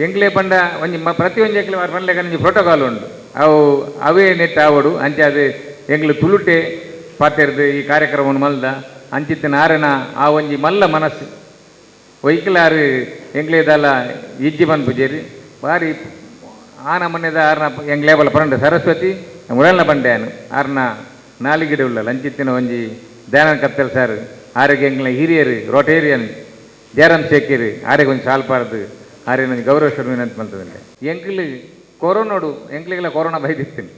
ಎಂಗ್ಲೇ ಪಂಡ ಒಂಜಿ ಪ್ರತಿ ಒಂಜಿ ಎಕ್ಲೆ ಪನ್ಲೆಕ್ಕ ಒಂಜಿ ಪ್ರೋಟೋಕಾಲ್ ಉಂಡು ಅವು ಅವೇ ನೆಟ್ ಆವಡು ಅಂಚಾದ್ ಎಂಗ್ಲು ತುಳುಟೆ ಪಾತೆರ್ದು ಈ ಕಾರ್ಯಕ್ರಮವನ್ನು ಮಲ್ದ ಅಂಚಿತ್ತಿನ ಆರೆನ ಆ ಒಂಜಿ ಮಲ್ಲ ಮನಸ್ಸು ಒಯ್ಕಲಾರು ಎಂಗ್ಲೇದಲ್ಲ ಇಜ್ಜಿ ಪೂಜೇರಿ ಬಾರಿ ಆನ ಮನೆದ ಆರ್ನ ಎಂಗ್ಲೇಬಲ ಪರಂಡ ಸರಸ್ವತಿ ಉಡಲ್ನ ಬಂಡೆ ಆರ್ನ ನಾಲಿಗಿಡ ಉಳ್ಳ ಲಂಚಿತ್ತಿನ ಒಂಜಿ ದಯಾನಂದ ಕತ್ತಲ್ ಸರ್ ಆರೋಗ್ಯ ಎಂಗ್ಲ ಹಿರಿಯರು ರೋಟೇರಿಯನ್ ಜಯರಾಮ್ ಶೇಖರ್ ಆರೆಗೆ ಒಂಜಿ ಸಾಲ್ಪಾರ್ದು ಆರ್ಯನ ಒಂಜಿ ಗೌರವ ಶರ್ಮಿನ ಅಂತ ಮಲ್ತದಂಡೆ ಎಂಕ್ಲು ಕೊರೋನೋಡು ಎಂಕ್ಲಿಗೆಲ್ಲ ಕೊರೋನಾ ಬೈದಿತ್ತೀನಿ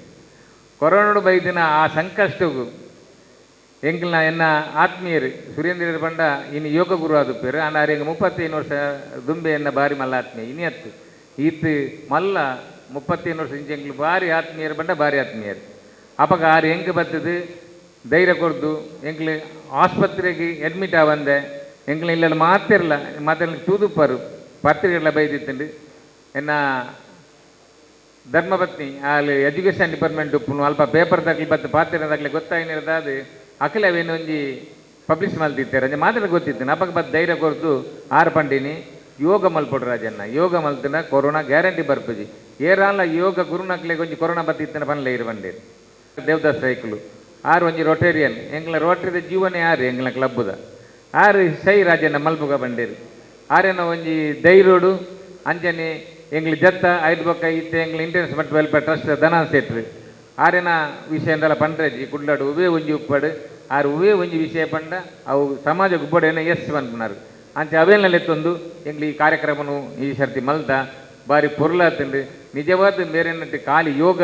ಕೊರೋನೋಡು ಬೈದಿನ ಆ ಸಂಕಷ್ಟಗೂ ಎಂಕ್ಲ್ನ ಎನ್ನ ಆತ್ಮೀಯರು ಸುರೇಂದ್ರ ಪಂಡ ಇನ್ನು ಯೋಗ ಗುರು ಆದುಪ್ಪೇರು ಆಂಡ ಆರೆಗ್ 35 ವರ್ಷ ದುಂಬೆ ಎನ್ನ ಬಾರಿ ಮಲ್ಲ ಆತ್ಮೀಯ ಇನಿ ಅತ್ತು ಈತ್ ಮಲ್ಲ 35 ವರ್ಷ ಇಂಚ ಎಂಕ್ಲು ಬಾರಿ ಆತ್ಮೀಯರು ಪಂಡ ಬಾರಿ ಆತ್ಮೀಯರು ಅಪಗ ಆರು ಎಂಕ್ ಬತ್ತದು ಧೈರ್ಯ ಕೊರ್ದು ಎಂಕ್ಲು ಆಸ್ಪತ್ರೆಗೆ ಅಡ್ಮಿಟ್ ಆವಂದೆ ಎಂಕ್ಲ ಇಲ್ಲಲ್ಲಿ ಮಾತಿರಲ್ಲ ಮಾತಿರ್ಲ ತೂದುಪ್ಪರು ಪತ್ರಿಕೆಗಳ ಬೈದಿತ್ತುಂಡು. ಎನ್ನ ಧರ್ಮಪತ್ನಿ ಅಲ್ಲಿ ಎಜುಕೇಷನ್ ಡಿಪಾರ್ಟ್ಮೆಂಟ್ ಉಪ್ಪುನು ಅಲ್ಪ ಪೇಪರ್ ದಾಖಲೆ ಬತ್ತು ಪಾತ್ರ ದಾಖಲೆ ಗೊತ್ತಾಯಿನಿರ್ದಾದು ಅಖಿಲ ಅವೇನು ಒಂಜಿ ಪಬ್ಲಿಷ್ ಮಲ್ತಿತ್ತಾರೆ ಅಂಚೆ ಮಾತ್ರ ಗೊತ್ತಿತ್ತು. ಅಪಗ ಬತ್ತು ಧೈರ್ಯ ಕೊರ್ದು ಆರು ಪಂಡಿನಿ ಯೋಗ ಮಲ್ಪೊಡು ರಾಜನ್ನ, ಯೋಗ ಮಲ್ತಿನ ಕೊರೋನಾ ಗ್ಯಾರಂಟಿ ಬರ್ಪುಜಿ, ಏರಾಲ ಯೋಗ ಗುರುನಕ್ಲೆಗ್ ಒಂಜಿ ಕೊರೋನಾ ಬತ್ತಿತ್ತಿನ ಪನ್ಲೆ ಇರು ಬಂಡೇರು. ದೇವದಾಸ್ ರೈಕುಲು ಆರು ಒಂಜಿ ರೋಟೇರಿಯನ್, ಎಂಗ್ಲ ರೋಟರಿದ ಜೀವನೇ ಆರು ಎಂಗ್ಲ ಕ್ಲಬ್ಬುದ ಆರು ಸೈ ರಾಜನ್ನ ಮಲ್ಪುಗ ಬಂಡೇರು. ಆರೇನ ಒಂಜಿ ಧೈರ್ಯೋಡು ಅಂಚನೆ ಎಂಗ್ಲ ಜತ್ತ ಐದು ಬೊಕ್ಕ ಇತ್ತೆ ಎಂಗ್ಲ ಇಂಟರ್ನ್ಸ್ ಮಟ್ ವೆಲ್ಫೇರ್ ಟ್ರಸ್ಟ್ ಧನಾನ್ ಸೇಟ್ರು ಆರೇನ ವಿಷಯ ಅಂದಲ ಪಂಡ್ರೆಜಿ ಕುಡ್ಲಾಡು ಉವೇ ಒಂಜಿ ಉಪ್ಪಡು ಆರು ಉವೇ ಒಂಜಿ ವಿಷಯ ಪಂಡ ಅವು ಸಮಾಜ ಗುಬ್ಬಡೇನ ಎಸ್ ಪನ್ಪುನಾರು. ಅಂಚೆ ಅವೇನಲೆತ್ತೊಂದು ಎಂಗ್ಲ ಈ ಕಾರ್ಯಕ್ರಮನು ಈ ಸರ್ತಿ ಮಲ್ತ ಬಾರಿ ಪೊರ್ಲಾತುಂಡು. ನಿಜವಾದ ಮೇರೆನಟ್ಟು ಖಾಲಿ ಯೋಗ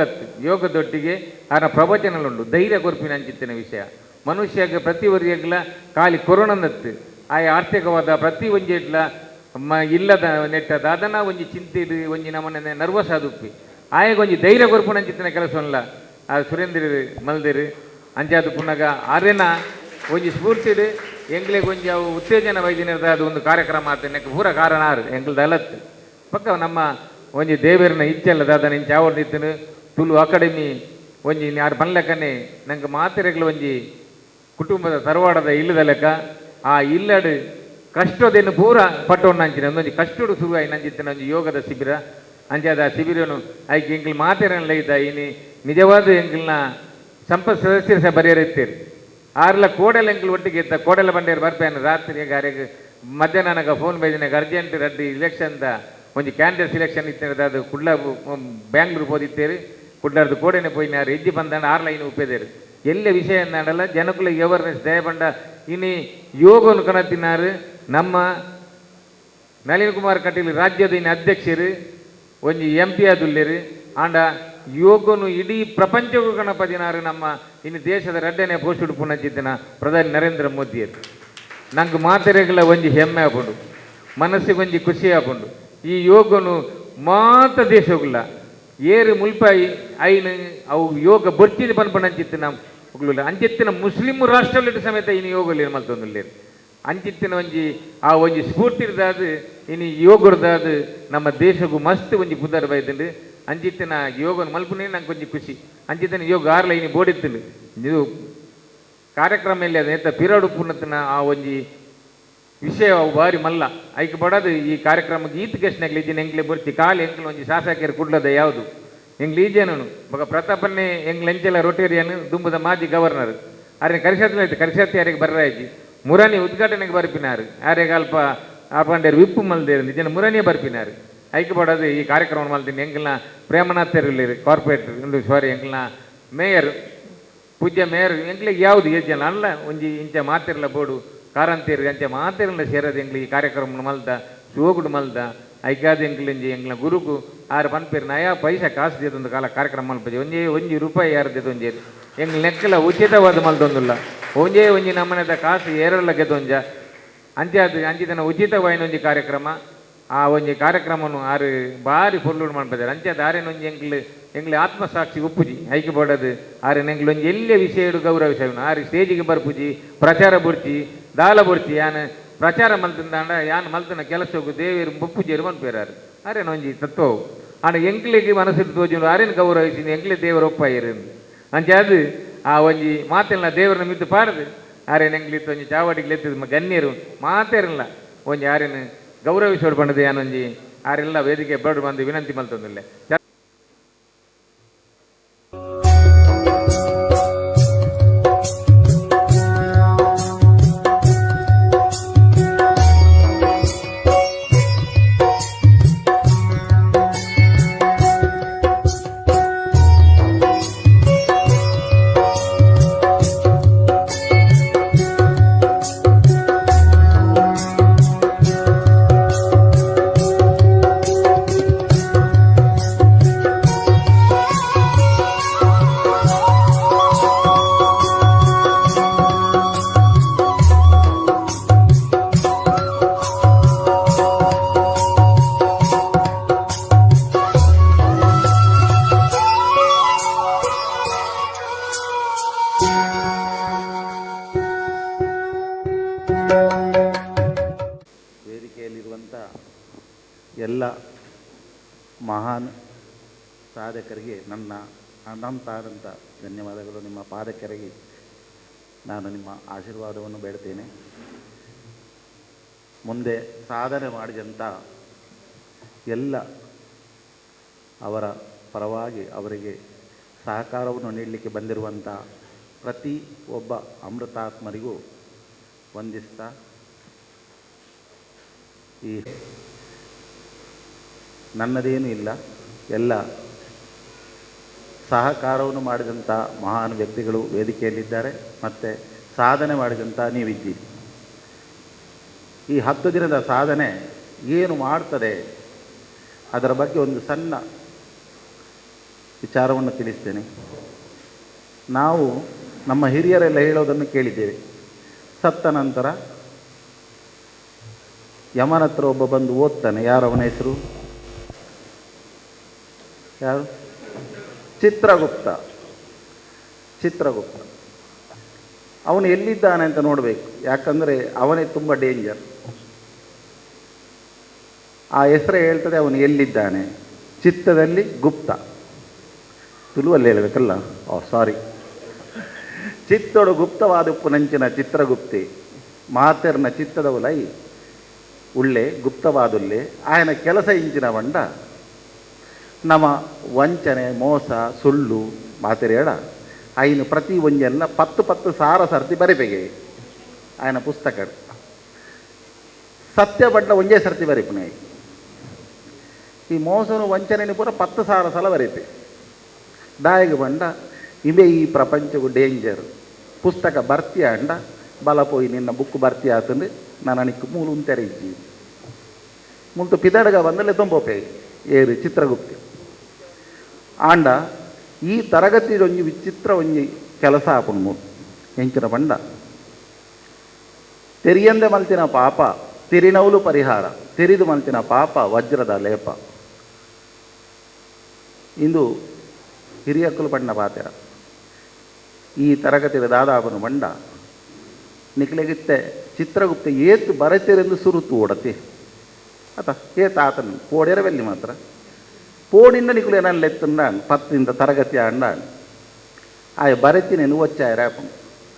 ಯೋಗದೊಟ್ಟಿಗೆ ಆನ ಪ್ರವಚನಲುಂಡು ಧೈರ್ಯ ಕೊರ್ಪಿನ ಅಂಚಿತ್ತಿನ ವಿಷಯ. ಮನುಷ್ಯಗೆ ಪ್ರತಿ ಒರಿಯಗ್ಲ ಖಾಲಿ ಕೊರೋನಂದತ್ತು ಆಯ ಆರ್ಥಿಕವಾದ ಪ್ರತಿ ಒಂಜಿ ಇಡ್ಲ ಇಲ್ಲದ ನೆಟ್ಟದ ಅದನ್ನ ಒಂಜಿ ಚಿಂತೆ ಇಡು ಒಂಜಿ ನಮನೆ ನರ್ವಸ್ ಆದುಪ್ಪಿ ಆಯಗ ಒಂಜಿ ಧೈರ್ಯ ಕೊರ್ಪುನ ಅಂಚಿತ್ತಿನ ಕೆಲಸ ಉಲ್ಲ ಆ ಸುರೇಂದ್ರ ಮಲ್ದಿರು. ಅಂಚಾದ ಪುನಗ ಆರೇನ ಒಂಜಿ ಸ್ಫೂರ್ತಿಡು ಎಂಗ್ಲಿಗೆ ಒಂಜಿ ಅವು ಉತ್ತೇಜನ ವೈದ್ಯನಿರ್ದ ಅದು ಒಂದು ಕಾರ್ಯಕ್ರಮ ಆತ ನೆಕ್ ಪೂರ ಕಾರಣ ಆರು ಎಂಗ್ಲದ ಅಲತ್ತು ಪಕ್ಕ ನಮ್ಮ ಒಂಜಿ ದೇವರನ ಇಚ್ಛೆಲ್ಲ ದಾದ ನಿಂಚ ಆವರ್ದಿತ್ತನು ತುಳು ಅಕಾಡೆಮಿ ಒಂಜಿ ಯಾರು ಪನ್ಲೆಕ್ಕನೆ ನಂಗೆ ಮಾತೆರೆಗ್ಲ ಒಂಜಿ ಕುಟುಂಬದ ತರವಾಡದ ಇಲ್ಲದ ಲೆಕ್ಕ ಆ ಇಲ್ಲಡು ಕಷ್ಟದೇನು ಪೂರ ಪಟ್ಟೊಂಡು ಅಂಚಿನ ಒಂದೊಂಜಿ ಕಷ್ಟಡು ಶುರು ಆಯಿ ನಂಜಿತ್ತಿನ ಒಂಜಿ ಯೋಗದ ಶಿಬಿರ. ಅಂಚಾದ ಆ ಶಿಬಿರನು ಐಕ್ ಎಂಕ್ಲು ಮಾತೆರನ್ ಲೈದ ಇನಿ ನಿಜವಾದ ಎಂಕ್ಲ್ನ ಸಂಪತ್ ಸದಸ್ಯರು ಸಹ ಬರೆಯರಿತ್ತೀರಿ. ಆರ್ಲ ಕೋಡಲ ಎಂಕ್ಲು ಒಟ್ಟಿಗೆ ಇತ್ತ ಕೋಡಲ ಬಂಡೇರು ಬರ್ಪೇನು ರಾತ್ರಿ ಗಾರೆಗ್ ಮಧ್ಯಾಹ್ನ ನನಗೆ ಫೋನ್ ಬೈದಿನಾಗ ಅರ್ಜೆಂಟ್ ರಡ್ಡಿ ಇಲೆಕ್ಷನ್ದ ಒಂಜಿ ಕ್ಯಾಂಡಿಡೇಟ್ ಸಿಲೆಕ್ಷನ್ ಇತ್ತಿನದ ಅದು ಕುಡ್ಲ ಬ್ಯಾಂಗ್ಳೂರು ಪೋದಿತ್ತೇರಿ ಕುಡ್ಲಾರ್ದು ಕೋಡೆನೆ ಪೋಯಿನಾರು ಹೆಜ್ಜೆ ಬಂದಾಂಡ ಆರ್ ಲೈನ್ ಉಪ್ಪೇದೇರು. ಎಲ್ಲ ವಿಷಯ ಎಂದಾಂಡಲ್ಲ ಜನಕುಲ ಅವೇರ್ನೆಸ್ ದಯಪಂಡ ಇನಿ ಯೋಗನು ಕಣತಿನಾರು ನಮ್ಮ ನಳಿನ್ ಕುಮಾರ್ ಕಟೀಲ್ ರಾಜ್ಯದ ಇನ್ನು ಅಧ್ಯಕ್ಷರು ಒಂಜಿ ಎಂ ಪಿ ಆದುಲ್ಲೇರು ಆಂಡ ಯೋಗನು ಇಡೀ ಪ್ರಪಂಚಕ್ಕೂ ಗಣಪತಿನಾರು ನಮ್ಮ ಇನ್ನು ದೇಶದ ರಡ್ಡನೆ ಪೋಸ್ಟ್ ಪುನಚಿತ್ತಿನ ಪ್ರಧಾನಿ ನರೇಂದ್ರ ಮೋದಿಯರು. ನಂಗೆ ಮಾತೆರೆಗಳ ಒಂಜಿ ಹೆಮ್ಮೆ ಆಪುಂಡು, ಮನಸ್ಸಿಗೆ ಒಂಜಿ ಖುಷಿ ಆಪುಂಡು. ಈ ಯೋಗನು ಮಾತ ದೇಶಗುಲ್ಲ ಏರು ಮುಲ್ಪಾಯಿ ಐನು ಅವು ಯೋಗ ಬೊರ್ಚಿದ ಪನ್ಪಣ ಅಂಚಿತ್ತಿನ ಅಂಚಿತ್ತಿನ ಮುಸ್ಲಿಂ ರಾಷ್ಟ್ರಲಿಟ್ಟು ಸಮೇತ ಇನ್ನು ಯೋಗಲಿ ಮಲ್ತೊಂದುಲ್ಲೇರು. ಅಂಚಿತ್ತಿನ ಒಂಜಿ ಆ ಒಂಜಿ ಸ್ಫೂರ್ತಿರ್ದಾದು ಇನಿ ಯೋಗರ್ದಾದು ನಮ್ಮ ದೇಶಕ್ಕೂ ಮಸ್ತ್ ಒಂಜಿ ಪುದರ್ ಬೈದುಂಡು. ಅಂಚಿತ್ತಿನ ಯೋಗನ ಮಲ್ಪುನೇ ನಂಗೆ ಒಂಜಿ ಖುಷಿ. ಅಂಚಿತ್ತಿನ ಯೋಗ ಆರ್ಲ ಇನಿ ಬೋಡಿತ್ತುಂಡು. ಇದು ಕಾರ್ಯಕ್ರಮ ಇಲ್ಲಿ ಅದು ಪಿರಡು ಪುನತಿನ ಆ ಒಂಜಿ ವಿಷಯ ಅವು ಬಾರಿ ಮಲ್ಲ ಐಕ್ ಬಡದು ಈ ಕಾರ್ಯಕ್ರಮಕ್ಕೆ ಈತ್ ಕೃಷ್ಣಗ್ಲಿ ಇಜ್ಜಿನ ಎಂಕ್ಲೆ ಬರ್ತಿ ಕಾಲು ಎಂಕ್ಲು ಒಂಜಿ ಶಾಸಕರು ಕುಡ್ಲದ ಯಾವುದು ಎಂಗ್ಲು ಈಜೇನನು ಬೊಕ ಪ್ರತಾಪನ್ನೇ ಎಂಗ್ಲ ಎಂಚೆಲ ರೊಟೇರಿಯನ್ ದುಂಬುದ ಮಾಜಿ ಗವರ್ನರ್ ಅರೆ ಕರಿಷತ್ ಆಯ್ತು ಕರಿಷತ್ ಯಾರಿಗೆ ಬರ್ರಾಯ್ಜಿ ಮುರಾನಿ ಉದ್ಘಾಟನೆಗೆ ಬರ್ಪಿನಾರು ಯಾರಿಗೆ ಅಲ್ಪ ಆಪಂಡೇರು ವಿಪ್ಪು ಮಲ್ದೇರು ನಿಜನ ಮುರಾನಿಯೇ ಬರ್ಪಿನಾರು. ಐಕ್ ಬಡದು ಈ ಕಾರ್ಯಕ್ರಮ ಮಲ್ತೀನಿ ಎಂಕ್ಲ್ನ ಪ್ರೇಮನಾಥ್ ಕಾರ್ಪೊರೇಟರ್ ಸಾರಿ ಎಂಕ್ಲ್ನ ಮೇಯರ್ ಪೂಜ್ಯ ಮೇಯರ್ ಎಂಕ್ಲಿಗೆ ಯಾವುದು ಏಜನ ಅಲ್ಲ ಒಂಜಿ ಇಂಚ ಮಾತಿರ್ಲ ಬೋಡು ಕಾರಂತೇರು ಅಂಚ ಮಾತಿರ್ಲ ಸೇರದು ಎಂಕ್ಲಿ ಈ ಕಾರ್ಯಕ್ರಮ ಮಲ್ದ ಶೋಗುಡು ಮಲ್ದ ಐಕಾದ ಎಂಕ್ಲಿಂಜಿ ಎಂಕ್ಲ ಗುರುಕು ಆರು ಪನ್ಪೇರು ನಯಾ ಪೈಸಾ ಕಾಸು ದೇದೊಂದು ಕಾಲ ಕಾರ್ಯಕ್ರಮ ಮಲ್ಪಜಿ ಒಂಜೇ ಒಂಜಿ ರೂಪಾಯಿ ಯಾರು ದೇದೊಂಜಿ ಎಂಗ್ಲ ನೆಕ್ಕಲ ಉಚಿತವಾದ ಮಲ್ದೊಂದುಲ್ಲ ಒಂಜೇ ಒಂಜಿ ನಮ್ಮನೆದ ಕಾಸು ಏರಲ್ಲ ಗೆದೊಂಜ ಅಂಚೆ ಅದು ಅಂಚಿತನ ಉಚಿತವಾಯಿನ ಒಂಜಿ ಕಾರ್ಯಕ್ರಮ ಆ ಒಂಜಿ ಕಾರ್ಯಕ್ರಮನು ಆರು ಬಾರಿ ಪೊರ್ಲುಡು ಮನ್ಪದಾರೆ. ಅಂಚೆ ದಾರಿನ ಒಂಜಿ ಎಂಕ್ಲು ಎಂಗ್ಲಿ ಆತ್ಮಸಾಕ್ಷಿ ಉಪ್ಪುಜಿ ಐಕೆ ಬೋಡದು ಆರೆ ಎಂಕ್ಲು ಒಂಜಿ ಎಲ್ಲೇ ವಿಷಯ ಗೌರವಿಸವನು ಆರು ಸ್ಟೇಜಿಗೆ ಬರ್ಪುಜಿ ಪ್ರಚಾರ ಬುರ್ಚಿ ದಾಲ ಬುರ್ಚಿ ಯಾನ್ ಪ್ರಚಾರ ಮಲ್ತಿಂದಾಂಡ ಯಾನ್ ಮಲ್ತಿನ ಕೆಲಸಕ್ಕೂ ದೇವೇರು ಬೊಪ್ಪುಜೇರು ಮನ್ಪೇರಾರು ಆರೇನ ಒಂಜಿ ತತ್ವವು. ಆಂಡ ಎಂಕ್ಲಿಗೆ ಮನಸ್ಸಿಗೆ ತೋಜುಂಡು ಆರೇನು ಗೌರವಿಸಿ ಎಂಕ್ಲಿ ದೇವರ ಒಪ್ಪಾಯಿರು ಅಂಚೆ ಅದು ಆ ಒಂಜಿ ಮಾತೆಲ್ಲ ದೇವರನ್ನ ಮಿದ್ದು ಪಾರದು ಆರೇನು ಎಂಕ್ಲಿತ್ತು ಒಂಜಿ ಚಾವಡಿಗೆ ಎತ್ತಿದ್ ಗಣ್ಯರು ಮಾತೇರಲ್ಲ ಒಂಜಿ ಆರೇನು ಗೌರವಿಸೋಡು ಪಂಡದು ಯಾನೊಂಜಿ ಆರೆಲ್ಲ ವೇದಿಕೆ ಬರಡು ಬಂದು ವಿನಂತಿ ಮಲ್ತೊಂದುಲ್ಲೆ. ಮಹಾನ್ ಸಾಧಕರಿಗೆ ನನ್ನ ಅನಂತಾನಂತ ಧನ್ಯವಾದಗಳು. ನಿಮ್ಮ ಪಾದಕರಿಗೆ ನಾನು ನಿಮ್ಮ ಆಶೀರ್ವಾದವನ್ನು ಬೇಡ್ತೇನೆ. ಮುಂದೆ ಸಾಧನೆ ಮಾಡಿದಂಥ ಎಲ್ಲ ಅವರ ಪರವಾಗಿ ಅವರಿಗೆ ಸಹಕಾರವನ್ನು ನೀಡಲಿಕ್ಕೆ ಬಂದಿರುವಂಥ ಪ್ರತಿ ಒಬ್ಬ ಅಮೃತಾತ್ಮರಿಗೂ ವಂದಿಸ್ತಾ ಈ ನನ್ನದೇನೂ ಇಲ್ಲ, ಎಲ್ಲ ಸಹಕಾರವನ್ನು ಮಾಡಿದಂಥ ಮಹಾನ್ ವ್ಯಕ್ತಿಗಳು ವೇದಿಕೆಯಲ್ಲಿದ್ದಾರೆ ಮತ್ತು ಸಾಧನೆ ಮಾಡಿದಂಥ ನೀವಿದ್ದೀರಿ. ಈ 10 ದಿನದ ಸಾಧನೆ ಏನು ಮಾಡ್ತದೆ ಅದರ ಬಗ್ಗೆ ಒಂದು ಸಣ್ಣ ವಿಚಾರವನ್ನು ತಿಳಿಸ್ತೇನೆ. ನಾವು ನಮ್ಮ ಹಿರಿಯರೆಲ್ಲ ಹೇಳೋದನ್ನು ಕೇಳಿದ್ದೇವೆ. ಸತ್ತ ನಂತರ ಯಮನ ಹತ್ರ ಒಬ್ಬ ಬಂದು ಓದ್ತಾನೆ. ಯಾರು ಅವನ ಹೆಸರು? ಯಾರು? ಚಿತ್ರಗುಪ್ತ. ಚಿತ್ರಗುಪ್ತ ಅವನು ಎಲ್ಲಿದ್ದಾನೆ ಅಂತ ನೋಡಬೇಕು, ಯಾಕಂದರೆ ಅವನೇ ತುಂಬ ಡೇಂಜರ್. ಆ ಹೆಸರೇ ಹೇಳ್ತದೆ ಅವನು ಎಲ್ಲಿದ್ದಾನೆ. ಚಿತ್ತದಲ್ಲಿ ಗುಪ್ತ, ತುಳುವಲ್ಲಿ ಹೇಳಬೇಕಲ್ಲ, ಓ ಸಾರಿ, ಚಿತ್ತೋಡು ಗುಪ್ತವಾದ ಉಪ್ಪುನಂಚಿನ ಚಿತ್ರಗುಪ್ತಿ ಮಾತೆರ್ನ ಚಿತ್ತದವುಲೈ ಉಳ್ಳೆ ಗುಪ್ತವಾದುಲ್ಲೆ ಆಯನ ಕೆಲಸ ಇಂಚಿನ ಬಂಡ ನಮ್ಮ ವಂಚನೆ ಮೋಸ ಸುಳ್ಳು ಮಾತೆರೇಡ ಐನು ಪ್ರತಿ ಒಂಜೆಲ್ಲ 10 10 ಸಾವಿರ ಸರ್ತಿ ಬರಿಪೆಗೆ ಆಯನ ಪುಸ್ತಕ. ಸತ್ಯ ಬಡ್ಲ ಒಂಜೇ ಸರ್ತಿ ಬರಿಪುನೆ. ಈ ಮೋಸನು ವಂಚನೆ ಪೂರ 10,000 ಸಲ ಬರೀಪೆ. ದಾಯಗ ಬಂಡ ಇವೇ ಈ ಪ್ರಪಂಚಗೂ ಡೇಂಜರ್. ಪುಸ್ತಕ ಬರ್ತೀಯ ಅಂಡ ಬಲ ಪೋಯಿ ನಿನ್ನ ಬುಕ್ ಬರ್ತೀಯ ಆತಂದು ನಾನು ಮೂಲು ಉಂತೆರೆ ಇಜ್ಜಿ ಮುಂತು ಪಿದಡಗ ಬಂದಲ್ಲೇ ತೊಂಬೋಪೆ ಏರು ಚಿತ್ರಗುಪ್ತಿ ಆಂಡ. ಈ ತರಗತಿ ಒಂಜಿ ವಿಚಿತ್ರ ಒಂಜಿ ಕೆಲಸ ಆಪುಂಡು ಮೂಲು ಎಂಚಿನ ಬಂಡ ತೆರಿಯಂದೆ ಮಲ್ತಿನ ಪಾಪ ತಿರಿನೌಲು ಪರಿಹಾರ, ತೆರಿದು ಮಲ್ತಿನ ಪಾಪ ವಜ್ರದ ಲೇಪ. ಇಂದು ಹಿರಿಯಕ್ಕಲು ಪಣ್ಣ ಪಾತೆರ ಈ ತರಗತಿಯ ದಾದಾಪನು ಬಂಡ ನಿಕ್ಲೆಗಿತ್ತೆ ಚಿತ್ರಗುಪ್ತ ಏತು ಬರತೆರೆಂದು ಸುರುತು ಓಡತಿ ಅತ ಏತ ಆತನು ಪೋಡೆರವೆಲ್ಲಿ ಮಾತ್ರ ಪೋಡಿಂದ ನಿಕುಲು ಏನಲ್ಲ ಎತ್ತುಂಡ 10ರಿಂದ ತರಗತಿ ಅಂಡ ಆಯ ಬರೆತಿನೇನು ಒಚ್ಚಾಯರ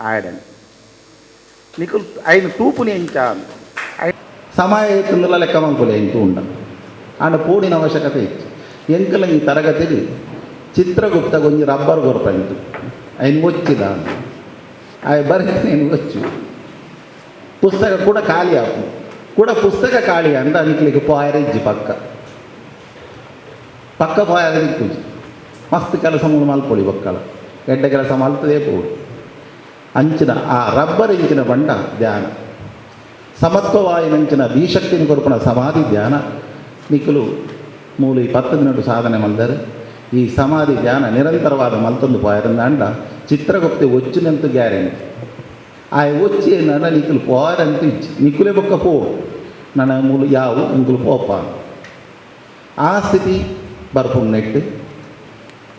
ಆಯಡನ್ ನಿಕುಲು ಐನು ತೂಪುನಿ ಎಂಚ ಸಮಯ ಎತ್ತುಂದಲ ಲೆಕ್ಕ ಮಲ್ಪುಲೆ ಎಂಟು ಉಂಡ ಆಂಡ ಪೋಡಿನ ಅವಶ್ಯಕತೆ ಇತ್ತು. ಎಂಕಲ ಈ ತರಗತಿಗೆ ಚಿತ್ರಗುಪ್ತ ಗೊಂಜಿ ರಬ್ಬರ್ ಕೊರ್ಪಂತು ಐನು ಒಚ್ಚಿದ ಆಯ ಬರೆತಿನೇನು ಒಚ್ಚು ಪುಸ್ತಕ ಕೂಡ ಖಾಲಿ ಆಪು ಕೂಡ ಪುಸ್ತಕ ಖಾಲಿ ಅಂದ ನಿಕ್ಲಿಗೆ ಪೋಯರ ಇಜ್ಜಿ ಪಕ್ಕ ಪಕ್ಕ ಪೋಯರ ದಿಕ್ಕುಜಿ ಮಸ್ತ್ ಕೆಲಸ ಮೂಲ ಮಲ್ಪೊಳಿ ಬಕ್ಕಳ ಎಡ್ಡ ಕೆಲಸ ಮಲ್ತದೇ ಪೋಡು ಅಂಚಿನ ಆ ರಬ್ಬರ್ ಇಂಚಿನ ಬಂಡ ಧ್ಯಾನ ಸಮತ್ವವಾಯಿನಂಚಿನ ಧೀಶಕ್ತಿನ ಕೊರ್ಪಣ ಸಮಾಧಿ ಧ್ಯಾನ ನಿಕ್ಕಲು ಮೂಲು ಈ 10 ದಿನಡು ಸಾಧನೆ ಮಲ್ದರು. ಈ ಸಮಾಧಿ ಧ್ಯಾನ ನಿರಂತರವಾದ ಮಲ್ತೊಂದು ಪೋಯರಂದ ಅಂಡ ಚಿತ್ರಗುಪ್ತೆ ಒಚ್ಚಿನಂತೂ ಗ್ಯಾರಂಟಿ. ಆ ಒಚ್ಚಿ ನನ್ನ ನಿಕ್ಕಲು ಪೋಯರಂತೂ ಇಚ್ಚಿ ನಿಕ್ಕುಲೆ ಬೊಕ್ಕ ಪೋ ನನ್ನ ಮೂಲು ಯಾವು ಇಂಕುಲು ಪೋಪ ಆ ಸ್ಥಿತಿ ಬರ್ಪುಂಡು ನೆಟ್ಟು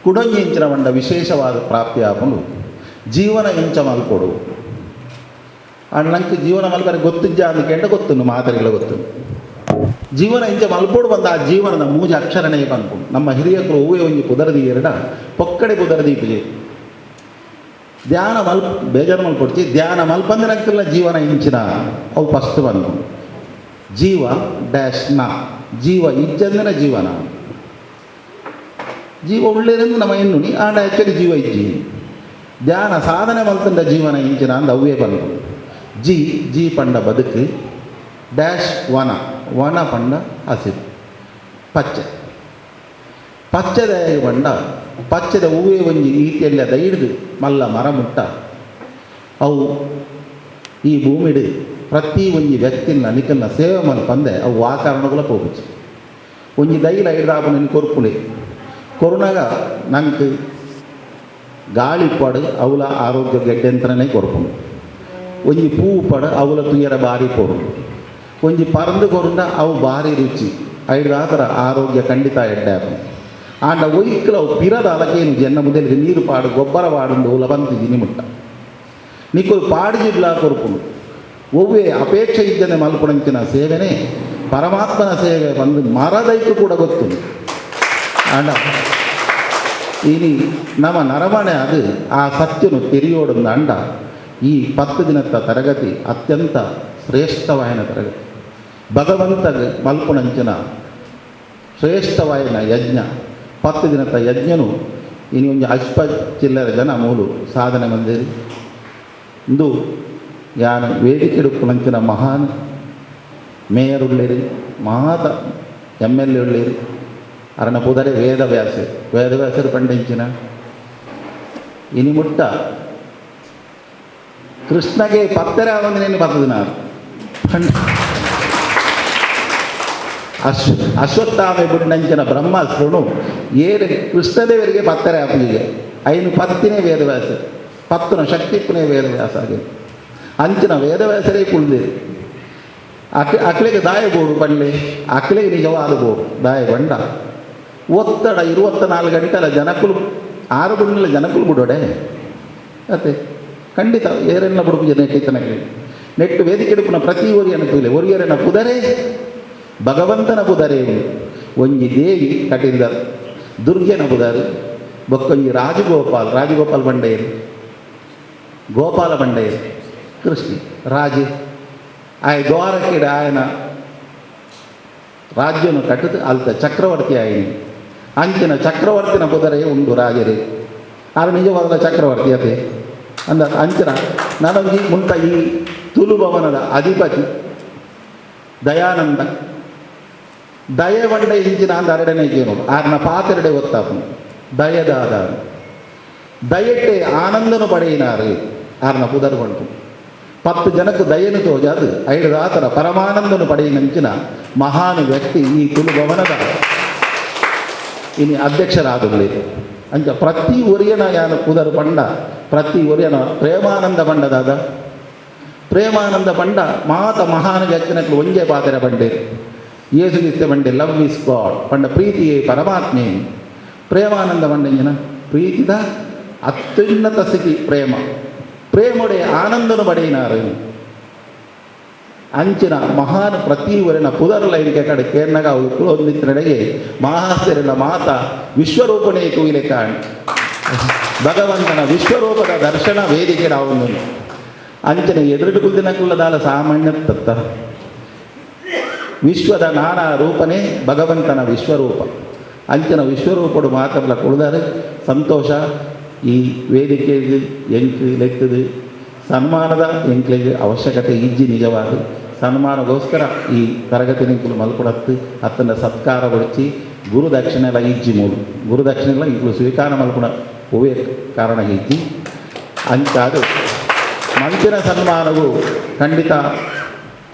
ಕುಡೊಂಜಿ ಇಂಚಿನ ಬಂಡ ವಿಶೇಷವಾದ ಪ್ರಾಪ್ತಿ ಆಪುಂಡು. ಜೀವನ ಇಂಚ ಮಲ್ಪೊಡು ಅಂಡ್ ನಂಗೆ ಜೀವನ ಮಲ್ಪರೆ ಗೊತ್ತಿಜ್ಜ ಅಂದ್ಕೆಂಡ ಗೊತ್ತುಂಡು ಮಾತರಿಗಳ ಗೊತ್ತು. ಜೀವನ ಇಂಚ ಮಲ್ಪೋಡು ಬಂದ ಆ ಜೀವನದ ಮೂಜ ಅಕ್ಷರನೇ ಪನ್ಪುಂಡು. ನಮ್ಮ ಹಿರಿಯಕರು ಹೂವೇ ಒಂಜಿ ಪುದರದಿ ಎರಡ ಪೊಕ್ಕಡೆ ಪುದರದಿ ಪೂಜೆ ಧ್ಯಾನ ಮಲ್ಪ ಬೇಜಾರು ಮಲ್ಪೊಡ್ಚಿ ಧ್ಯಾನ ಮಲ್ಪಂದ್ರೆ ಅಂಕಲ್ನ ಜೀವನ ಇಂಚಿನ ಅವು ಫಸ್ಟ್ ಬಂದು ಜೀವ ಡ್ಯಾಶ್ ನ ಜೀವ ಇಜ್ಜಂದಿನ ಜೀವನ ಜೀವ ಉಳ್ಳೇರೆಂದು ನಮ್ಮ ಎನ್ನುನಿ ಆಂಡ ಆ್ಯಕ್ಚುಲಿ ಜೀವ ಇಜ್ಜಿ ಧ್ಯಾನ ಸಾಧನೆ ಮಲ್ತಂದ ಜೀವನ ಇಂಚಿನ ಅಂದ ಅವೇ ಬಂದು ಜಿ ಜಿ ಪಂಡ ಬದುಕು ಡ್ಯಾಶ್ ವನ ವನ ಪಂಡ ಹಸಿರು ಪಚ್ಚೆ ಪಚ್ಚದ ಬಂಡ ಪಚ್ಚದ ಹೂವೇ ಒಂಜಿ ಈತಿಯಲ್ಲಿ ಅದ ಹಿಡಿದು ಮಲ್ಲ ಮರ ಮುಟ್ಟ ಅವು ಈ ಭೂಮಿಡು ಪ್ರತಿ ಒಂಜಿ ವ್ಯಕ್ತಿನ ನಿಕಲ್ನ ಸೇವೆ ಮಲ್ಪಂದೆ ಅವು ಆ ಕಾರಣಗಳ ಪೋಪುಚಿ ಒಂಜಿ ದೈಲ ಹಿಡ್ದಾಪ ನಿನ್ನ ಕೊರ್ಪುಲೆ ಕೊರುನಾಗ ನಂಗೆ ಗಾಳಿ ಪಡು ಅವಲ ಆರೋಗ್ಯ ಗೆಡ್ಡೆಂತನೇ ಕೊರ್ಪುಂಡು ಒಂಜಿ ಪೂ ಪಡು ಅವಲ ತುಯರ ಬಾರಿ ಪೊರು ಒಂಜಿ ಪರಂದು ಕೊರುಂಡ ಅವು ಭಾರಿ ರುಚಿ ಐಡ್ದಾತರ ಆರೋಗ್ಯ ಖಂಡಿತ ಎಡ್ಡೆ ಆಪುಂಡು. ಆಂಡ ಒಯ್ಕಲ ಅವು ಪಿರದ ಅಲಕೇನು ಜನ ಮೊದಲಿಗೆ ನೀರು ಪಾಡು ಗೊಬ್ಬರ ಪಾಡುಂಡು ಉಲ ಬಂತಿದ್ದೀನಿ ಮುಟ್ಟ ನಿಕ್ಕುಲು ಪಾಡಿಜಿಡ್ಲಾ ಕೊರ್ಪುಂಡು. ಒವ್ವೇ ಅಪೇಕ್ಷೆ ಇದ್ದನೆ ಮಲ್ಪುಣಂಚಿನ ಸೇವೆನೇ ಪರಮಾತ್ಮನ ಸೇವೆ ಬಂದು ಮರದೈಕು ಕೂಡ ಗೊತ್ತುಂಡು. ಆಂಡ ಇನಿ ನಮ್ಮ ನರಮಣೆ ಅದು ಆ ಸತ್ಯನು ತೆರಿಯೋಡೊಂದು ಅಂಡ ಈ 10 ದಿನದ ತರಗತಿ ಅತ್ಯಂತ ಶ್ರೇಷ್ಠವಾಯಿನ ತರಗತಿ. ಭಗವಂತಗ ಮಲ್ಪುನಂಚಿನ ಶ್ರೇಷ್ಠವಾಯಿನ ಯಜ್ಞ 10 ದಿನದ ಯಜ್ಞನು ಇನಿ ಒಂಜಿ ಅಶ್ಪ ಚಿಲ್ಲರ ಜನ ಮೂಲು ಸಾಧನೆ ಮಂದಿರಿ. ಇಂದು ಯಾನ ವೇದಿಕೆ ಉಪ್ಪುನಂಚಿನ ಮಹಾನ್ ಮೇಯರ್ ಉಳ್ಳೇರಿ, ಮಾತ M L A ಉಳ್ಳೇರಿ, ಅರನ ಪುದರೆ ವೇದವ್ಯಾಸ, ವೇದವ್ಯಾಸರು ಪಂಡಿಂಚಿನ ಇನಿ ಮುಟ್ಟ ಕೃಷ್ಣಗೆ ಪತ್ತರೆ ಆವಂದಿನೇನು ಪತ್ತದಿನ ಪಂಡ ಅಶ್ವತ್ಥಾಮೆ ಬುಡ್ನಂಚಿನ ಬ್ರಹ್ಮಾಸ್ತ್ರನು ಏರು ಕೃಷ್ಣದೇವರಿಗೆ ಪತ್ತರೆ ಆಪುಜಿಗೆ ಐನು ಪತ್ತಿನೇ ವೇದವ್ಯಾಸ, ಪತ್ತನ ಶಕ್ತಿ ಪುನೇ ವೇದವ್ಯಾಸ ಆಗಿದೆ. ಅಂಚಿನ ವೇದವ್ಯಾಸರೇ ಕುಳ್ದಿರು. ಅಕ್ಲೆಗೆ ದಾಯ ಬೋಡು ಪಂಡ್ಲೆ, ಅಕ್ಲೆಗೆ ನಿಜವಾದ ಬೋಡು ದಾಯ ಬಂಡ ಒತ್ತಡ 24 ಗಂಟೆಲ ಜನಕುಲು ಆರು ಗುಂಡಲ ಜನಕುಲು ಬಿಡೋಡೆ ಅತ್ತೆ ಖಂಡಿತ ಏರೆಲ್ಲ ಬುಡುಪು ಜನ ನೆಟ್ಟಿತ್ತನಕ್ಕೆ ನೆಟ್ಟು ವೇದಿಕೆ ಹಿಡುಪುನ ಪ್ರತಿ ಒರಿಯನ ತೂಲೆ ಒರಿಯರನ ಪುದರೆ ಭಗವಂತನ ಪುದರೆ ಒಂಜಿ ದೇವಿ ಕಟಿಲ್ದ ದುರ್ಗೆನ ಪುದರು ಬೊಕ್ಕೊಂಜಿ ರಾಜಗೋಪಾಲ್, ರಾಜಗೋಪಾಲ್ ಬಂಡೇರು, ಗೋಪಾಲ ಬಂಡೇರು, ಕೃಷ್ಣ ರಾಜ ಆಯ ದ್ವಾರಕಿಡ ಆಯನ ರಾಜ್ಯನು ಕಟ್ಟದು ಅಲ್ತ ಚಕ್ರವರ್ತಿ ಆಯಿನಿ ಅಂಚಿನ ಚಕ್ರವರ್ತಿನ ಪುದರೆ ಉಂಡು ರಾಜರೇ ಆರು ನಿಜವಾದ ಚಕ್ರವರ್ತಿ ಅತೆ ಅಂದ ಅಂಚಿನ ನನಗೆ ಮುಂತ ಈ ತುಳು ಭವನದ ಅಧಿಪತಿ ದಯಾನಂದ ದಯವಂಡ ಇಂಚಿನ ಅಂದ ಅರಡನೆ ಕೇನು ಆರ್ನ ಪಾತೆರಡೆ ಒತ್ತಾಪನು ದಯದಾದ ದಯಟ್ಟೆ ಆನಂದನು ಪಡೆಯಿನಾರು ಆರ್ನ ಪುದರ್ ಬಂಟು 10 ಜನಕ್ಕೆ ದಯನು ತೋಜಾದು ಐದು ಆತರ ಪರಮಾನಂದನು ಪಡೆಯಿನಂಚಿನ ಮಹಾನ್ ವ್ಯಕ್ತಿ ಈ ತುಳು ಭವನದ ಇನಿ ಅಧ್ಯಕ್ಷರಾದಲಿ ಅಂಚ ಪ್ರತಿ ಒರಿಯನ ಯಾನ ಪುದರ್ ಪಂಡ ಪ್ರತಿ ಒರಿಯನ ಪ್ರೇಮಾನಂದ ಪಂಡದಾದ ಪ್ರೇಮಾನಂದ ಪಂಡ ಮಾತ ಮಹಾನ್ ವ್ಯಕ್ತಿನಕ್ಲು ಒಂಜೆ ಪಾತೆರ ಬಂಡೇರು ಯೇಸು ಕ್ರಿಸ್ತ ಬಂಡೆ love is god ಪಂಡ ಪ್ರೀತಿಯೇ ಪರಮಾತ್ಮೆ ಪ್ರೇಮಾನಂದ ಬಂಡೆಂಜನ ಪ್ರೀತಿದ ಅತ್ಯುನ್ನತ ಸ್ಥಿತಿ ಪ್ರೇಮ ಪ್ರೇಮೊಡೆ ಆನಂದನು ಬಡೆಯಿನಾರು ಅಂಚಿನ ಮಹಾನ್ ಪ್ರತಿ ಊರಿನ ಪುದರ್ಲ ಇನ್ಕೆ ಕಡೆ ಕೇರ್ನಗ ಅವಳು ಕುಲೊಂದಿತ್ತನೆಡೆಗೆ ಮಹಾಸ್ತಿರನ ಮಾತ ವಿಶ್ವರೂಪಣೆ ತೂಯಿಲೆ ಕಾಣ್ ಭಗವಂತನ ವಿಶ್ವರೂಪದ ದರ್ಶನ ವೇದಿಕೆ ನಾವು ಅಂಚಿನ ಎದುರುಡು ಕುಲ್ದಿನಕುಲ್ಲದಾಲ ಸಾಮಾನ್ಯ ತತ್ತ ವಿಶ್ವದ ನಾನಾ ರೂಪನೇ ಭಗವಂತನ ವಿಶ್ವರೂಪ ಅಂಚಿನ ವಿಶ್ವರೂಪಡು ಮಾತ್ರಲ ಕುಳಿದರೆ ಸಂತೋಷ. ಈ ವೇದಿಕೆಗೆ ಎಂಕು ಲೆಕ್ಕದು ಸನ್ಮಾನದ ಎಂಕ್ಲೆಗೆ ಅವಶ್ಯಕತೆ ಇಜ್ಜಿ ನಿಜವಾದ ಸನ್ಮಾನಗೋಸ್ಕರ ಈ ತರಗತಿ ನಿಂಕುಲು ಮಲ್ಕೊಡತ್ತು ಅತ್ತನ ಸತ್ಕಾರ ಬಡಿಸಿ ಗುರುದಕ್ಷಿಣೆಲ್ಲ ಇಜ್ಜಿ ಮೂಲು ಗುರುದಕ್ಷಿಣೆಲ್ಲ ಇಂಕುಲು ಸ್ವೀಕಾರ ಮಲ್ಕೊಡ ಹೂವೇ ಕಾರಣ ಇಜ್ಜಿ ಅಂಚಾದು ಮಂಚಿನ ಸನ್ಮಾನವು ಖಂಡಿತ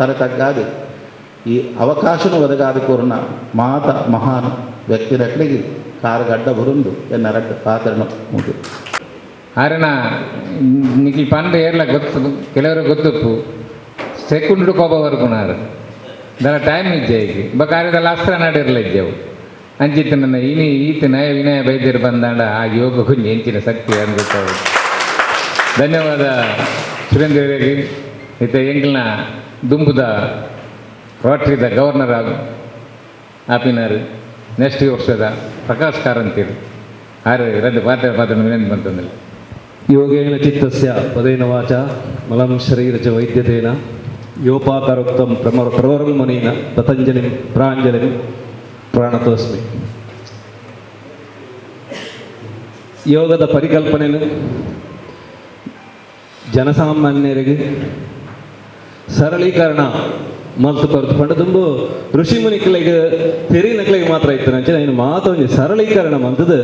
ತಲೆ ತಗ್ಗಾದು ಈ ಅವಕಾಶನು ಒದಗಾದ ಕೋರ್ನ ಮಾತ ಮಹಾನ್ ವ್ಯಕ್ತಿರಕ್ಲಿಗೆ ಕಾರುಗಡ್ಡ ಬರುಂದು ಎನ್ನ ರಡ್ಡ ಪಾತ್ರನ ಉಂಟು. ಆರನ ನಿಖಿಲ್ ಪಂಡ ಏರ್ಲ ಗೊತ್ತು ಕೆಲವರು ಗೊತ್ತುಪ್ಪು ಸೆಕೆಂಡ್ ಕೋಪ ಬರ್ಪುನಾರು ದರ ಟೈಮ್ ಇಜ್ಜೆ ಈಗ ಬಕಾರಿದಲ್ಲ ಅಸ್ತ್ರ ನಡಿರಲ ಇಜ್ಜೆವು ಅಂಚಿತ್ತು ನನ್ನ ಇನಿ ಈತ ನಯ ವಿನಯ ಬೈದ್ಯರು ಬಂದಾಂಡ ಆ ಯೋಗ ಕೊಂಚ ಹೆಂಚಿನ ಶಕ್ತಿ ಅನ್ಗೊತ್ತಾವು. ಧನ್ಯವಾದ ಸುರೇಂದ್ರರಿಗೆ. ಈತ ಎಂಗ್ಲನ ದುಂಬುದ ರೋಟರಿದ ಗವರ್ನರ್ ಆಗು ಆಪಿನಾರು ನೆಕ್ಸ್ಟ್ ವರ್ಷದ ಪ್ರಕಾಶ್ ಕಾರಂತೀರು ಆರು ರದ್ದು ಪಾತ್ರ ಪಾತ್ರ ವಿನಂತಿ ಬಂತಂದಿಲ್ಲ. ಯೋಗೇನ ಚಿತ್ತಸ್ಯ ಪದೇನ ವಾಚ ಮಲಂ ಶರೀರ ಚ ವೈದ್ಯತೇನ ಯೋಪಾಕರೋಕ್ತಂ ಪ್ರವರಂ ಮುನೀನ ಪತಂಜಲಿಂ ಪ್ರಾಂಜಲಿಂ ಪ್ರಾಣತೋಸ್ಮಿ. ಯೋಗದ ಪರಿಕಲ್ಪನೆಯನ್ನು ಜನಸಾಮಾನ್ಯರಿಗೆ ಸರಳೀಕರಣ ಮಲ್ತು ಕೊರ್ತು ಪಂಡ ದುಂಬು ಋಷಿ ಮುನಿಕ್ಲೆಗ್ ತೆರಿನಕ್ಲೆಗ್ ಮಾತ್ರ ಇತ್ತು ನಂಚಿನ ಇನ್ನು ಮಾತ ಒಂಜಿ ಸರಳೀಕರಣ ಮಂತದ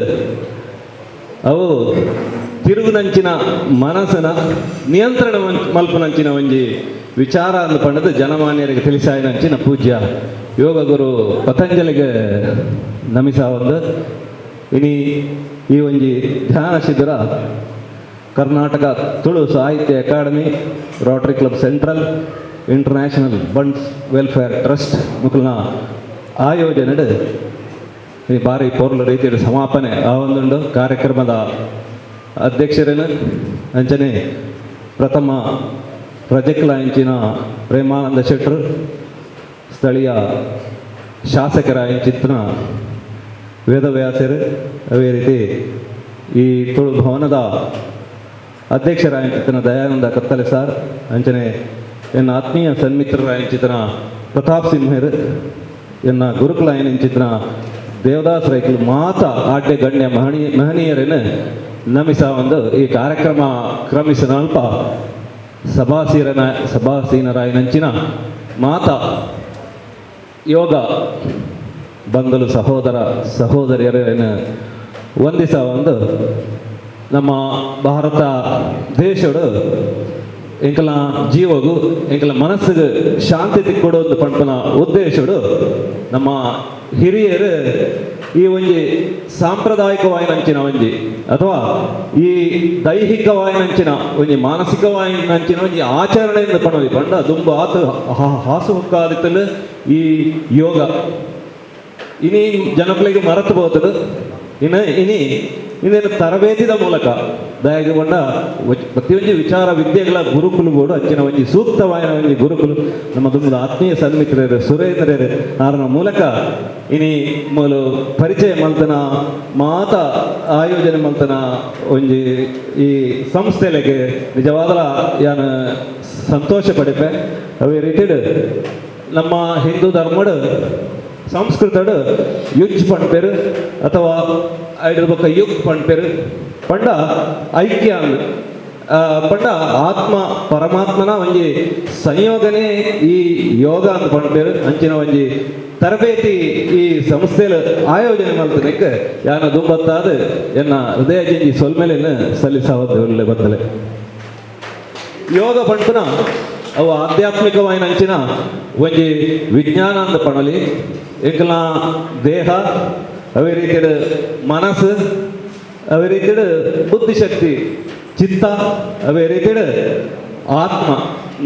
ಅವು ತಿರುಗುನಂಚಿನ ಮನಸ್ಸನ ನಿಯಂತ್ರಣ ಮಲ್ಪುನಂಚಿನ ಒಂಜಿ ವಿಚಾರ ಅಂದ್ ಪಂಡದ ಜನಮಾನ್ಯರಿಗೆ ತಿಳಿಸಾಯಿನಂಚಿನ ಪೂಜ್ಯ ಯೋಗ ಗುರು ಪತಂಜಲಿಗೆ ನಮಿಸಾವಂದು ಇನಿ ಈ ಒಂಜಿ ಧ್ಯಾನ ಶಿಬಿರ Karnataka Tulu Sahitya Academy, Rotary Club Central, International Bunts Welfare Trust ಮುಖಲ್ನ ಆಯೋಜನೆ ಈ ಬಾರಿ ಪೋರ್ಲ ರೀತಿಯ ಸಮಾಪನೆ ಆ ಒಂದುಂಡು. ಕಾರ್ಯಕ್ರಮದ ಅಧ್ಯಕ್ಷರೇನು ಅಂಚನೆ ಪ್ರಥಮ ಪ್ರಜೆಕ್ಲ ಇಂಚಿನ ಪ್ರೇಮಾನಂದ ಶೆಟ್ಟರು, ಸ್ಥಳೀಯ ಶಾಸಕರ ಇಂಚಿತ್ತಿನ ವೇದವ್ಯಾಸರು, ಅದೇ ರೀತಿ ಈ ತುಳು ಭವನದ ಅಧ್ಯಕ್ಷರಾಯಂಚಿತನ ದಯಾನಂದ ಕತ್ತಲೆ ಸಾರ್, ಅಂಚನೆ ಎನ್ನ ಆತ್ಮೀಯ ಸನ್ಮಿತ್ರರಾಯಂಚಿತನ ಪ್ರತಾಪ್ ಸಿಂಹರ್, ಎನ್ನ ಗುರುಕುಲಾಯನಂಚಿತನ ದೇವದಾಸ್ ರೈಕಲು ಮಾತ ಆಡ್ಯ ಗಣ್ಯ ಮಹನೀಯರನ್ನು ನಮಿಸ ಒಂದು ಈ ಕಾರ್ಯಕ್ರಮ ಕ್ರಮಿಸನಲ್ಪ ಸಭಾಸೀನರಾಯನಂಚಿನ ಮಾತ ಯೋಗ ಬಂದಲು ಸಹೋದರ ಸಹೋದರಿಯರನ್ನು ವಂದಿಸ ಒಂದು ನಮ್ಮ ಭಾರತ ದೇಶಡು ಎಂಕಲ ಜೀವಗು ಎಂಕಲ ಮನಸ್ಸಿಗೆ ಶಾಂತಿ ತಿಕ್ಕೊಡು ಒಂದು ಪಂಪನ ಉದ್ದೇಶಡು ನಮ್ಮ ಹಿರಿಯರು ಈ ಒಂಜಿ ಸಾಂಪ್ರದಾಯಿಕವಾಯಿನಂಚಿನ ಒಂಜಿ ಅಥವಾ ಈ ದೈಹಿಕವಾಯಿನಂಚಿನ ಒಂಜಿ ಮಾನಸಿಕವಾಯಿನಂಚಿನ ಒಂಜಿ ಆಚರಣೆಯಿಂದ ಪಣವಿ ಪಂಡ ದುಂಬು ಆತು ಹಾಸು ಹೊಕ್ಕಾದಿತ್ತಲು ಈ ಯೋಗ ಇನಿ ಜನಕುಲೆಗೆ ಮರೆತು ಹೋತದು. ಇನ್ನು ಇನಿ ಇನ್ನೇನು ತರಬೇತಿದ ಮೂಲಕ ದಯಾಗಿ ಪಂಡ ಪ್ರತಿಯೊಂದು ವಿಚಾರ ವಿದ್ಯೆಗಳ ಗುರುಕುಲು ಬೋಡು ಅಂಚಿನ ಒಂಜಿ ಸೂಕ್ತವಾಯಿನ ಒಂಜಿ ಗುರುಕುಲು ನಮ್ಮ ದುಂಬುದ ಆತ್ಮೀಯ ಸನ್ಮಿತ್ರರು ಸುರೇಂದ್ರರು ಆರನ ಮೂಲಕ ಇನಿ ಮೂಲು ಪರಿಚಯ ಮಲ್ತನ ಮಾತ ಆಯೋಜನೆ ಮಲ್ತನ ಒಂಜಿ ಈ ಸಂಸ್ಥೆಲೆಗೆ ನಿಜವಾದಲ ಯಾನ ಸಂತೋಷ ಪಡಿಪೆ. ಅವೇ ರೀತಿಡ್ ನಮ್ಮ ಹಿಂದೂ ಧರ್ಮಡು ಸಂಸ್ಕೃತಡು ಯುಜ್ ಪಣ್ಪೆರು ಅಥವಾ ಐಡ್ರ ಬೊಕ್ಕ ಯುಗ್ ಪಣ್ಪೆರು ಪಂಡ ಐಕ್ಯ ಅಂದ್ ಪಂಡ ಆತ್ಮ ಪರಮಾತ್ಮನ ಒಂಜಿ ಸಂಯೋಗನೇ ಈ ಯೋಗ ಅಂತ ಪಣ್ಪೆರು. ಅಂಚಿನ ಒಂಜಿ ತರಬೇತಿ ಈ ಸಂಸ್ಥೆಲು ಆಯೋಜನೆ ಮಲ್ತನಕ್ಕೆ ಯಾನ ದುಂಬತ್ತಾದ ಎನ್ನ ಹೃದಯ ಜಿಂಜಿ ಸೊಲ್ಮೆಲೆಯನ್ನು ಸಲ್ಲಿಸವದ್ದೆ ಬದ್ದಲೆ. ಯೋಗ ಪಂಪುನ ಅವು ಆಧ್ಯಾತ್ಮಿಕವಾಯಿನ ಅಂಚಿನ ಒಂಜಿ ವಿಜ್ಞಾನ ಅಂದ ಪಣಲಿ ಎಂಕಲ್ನ ದೇಹ ಅವೇ ರೀತಿಯ ಮನಸ್ಸು ಅವೇ ರೀತಿಯ ಬುದ್ಧಿಶಕ್ತಿ ಚಿತ್ತ ಅವೇ ರೀತಿಯ ಆತ್ಮ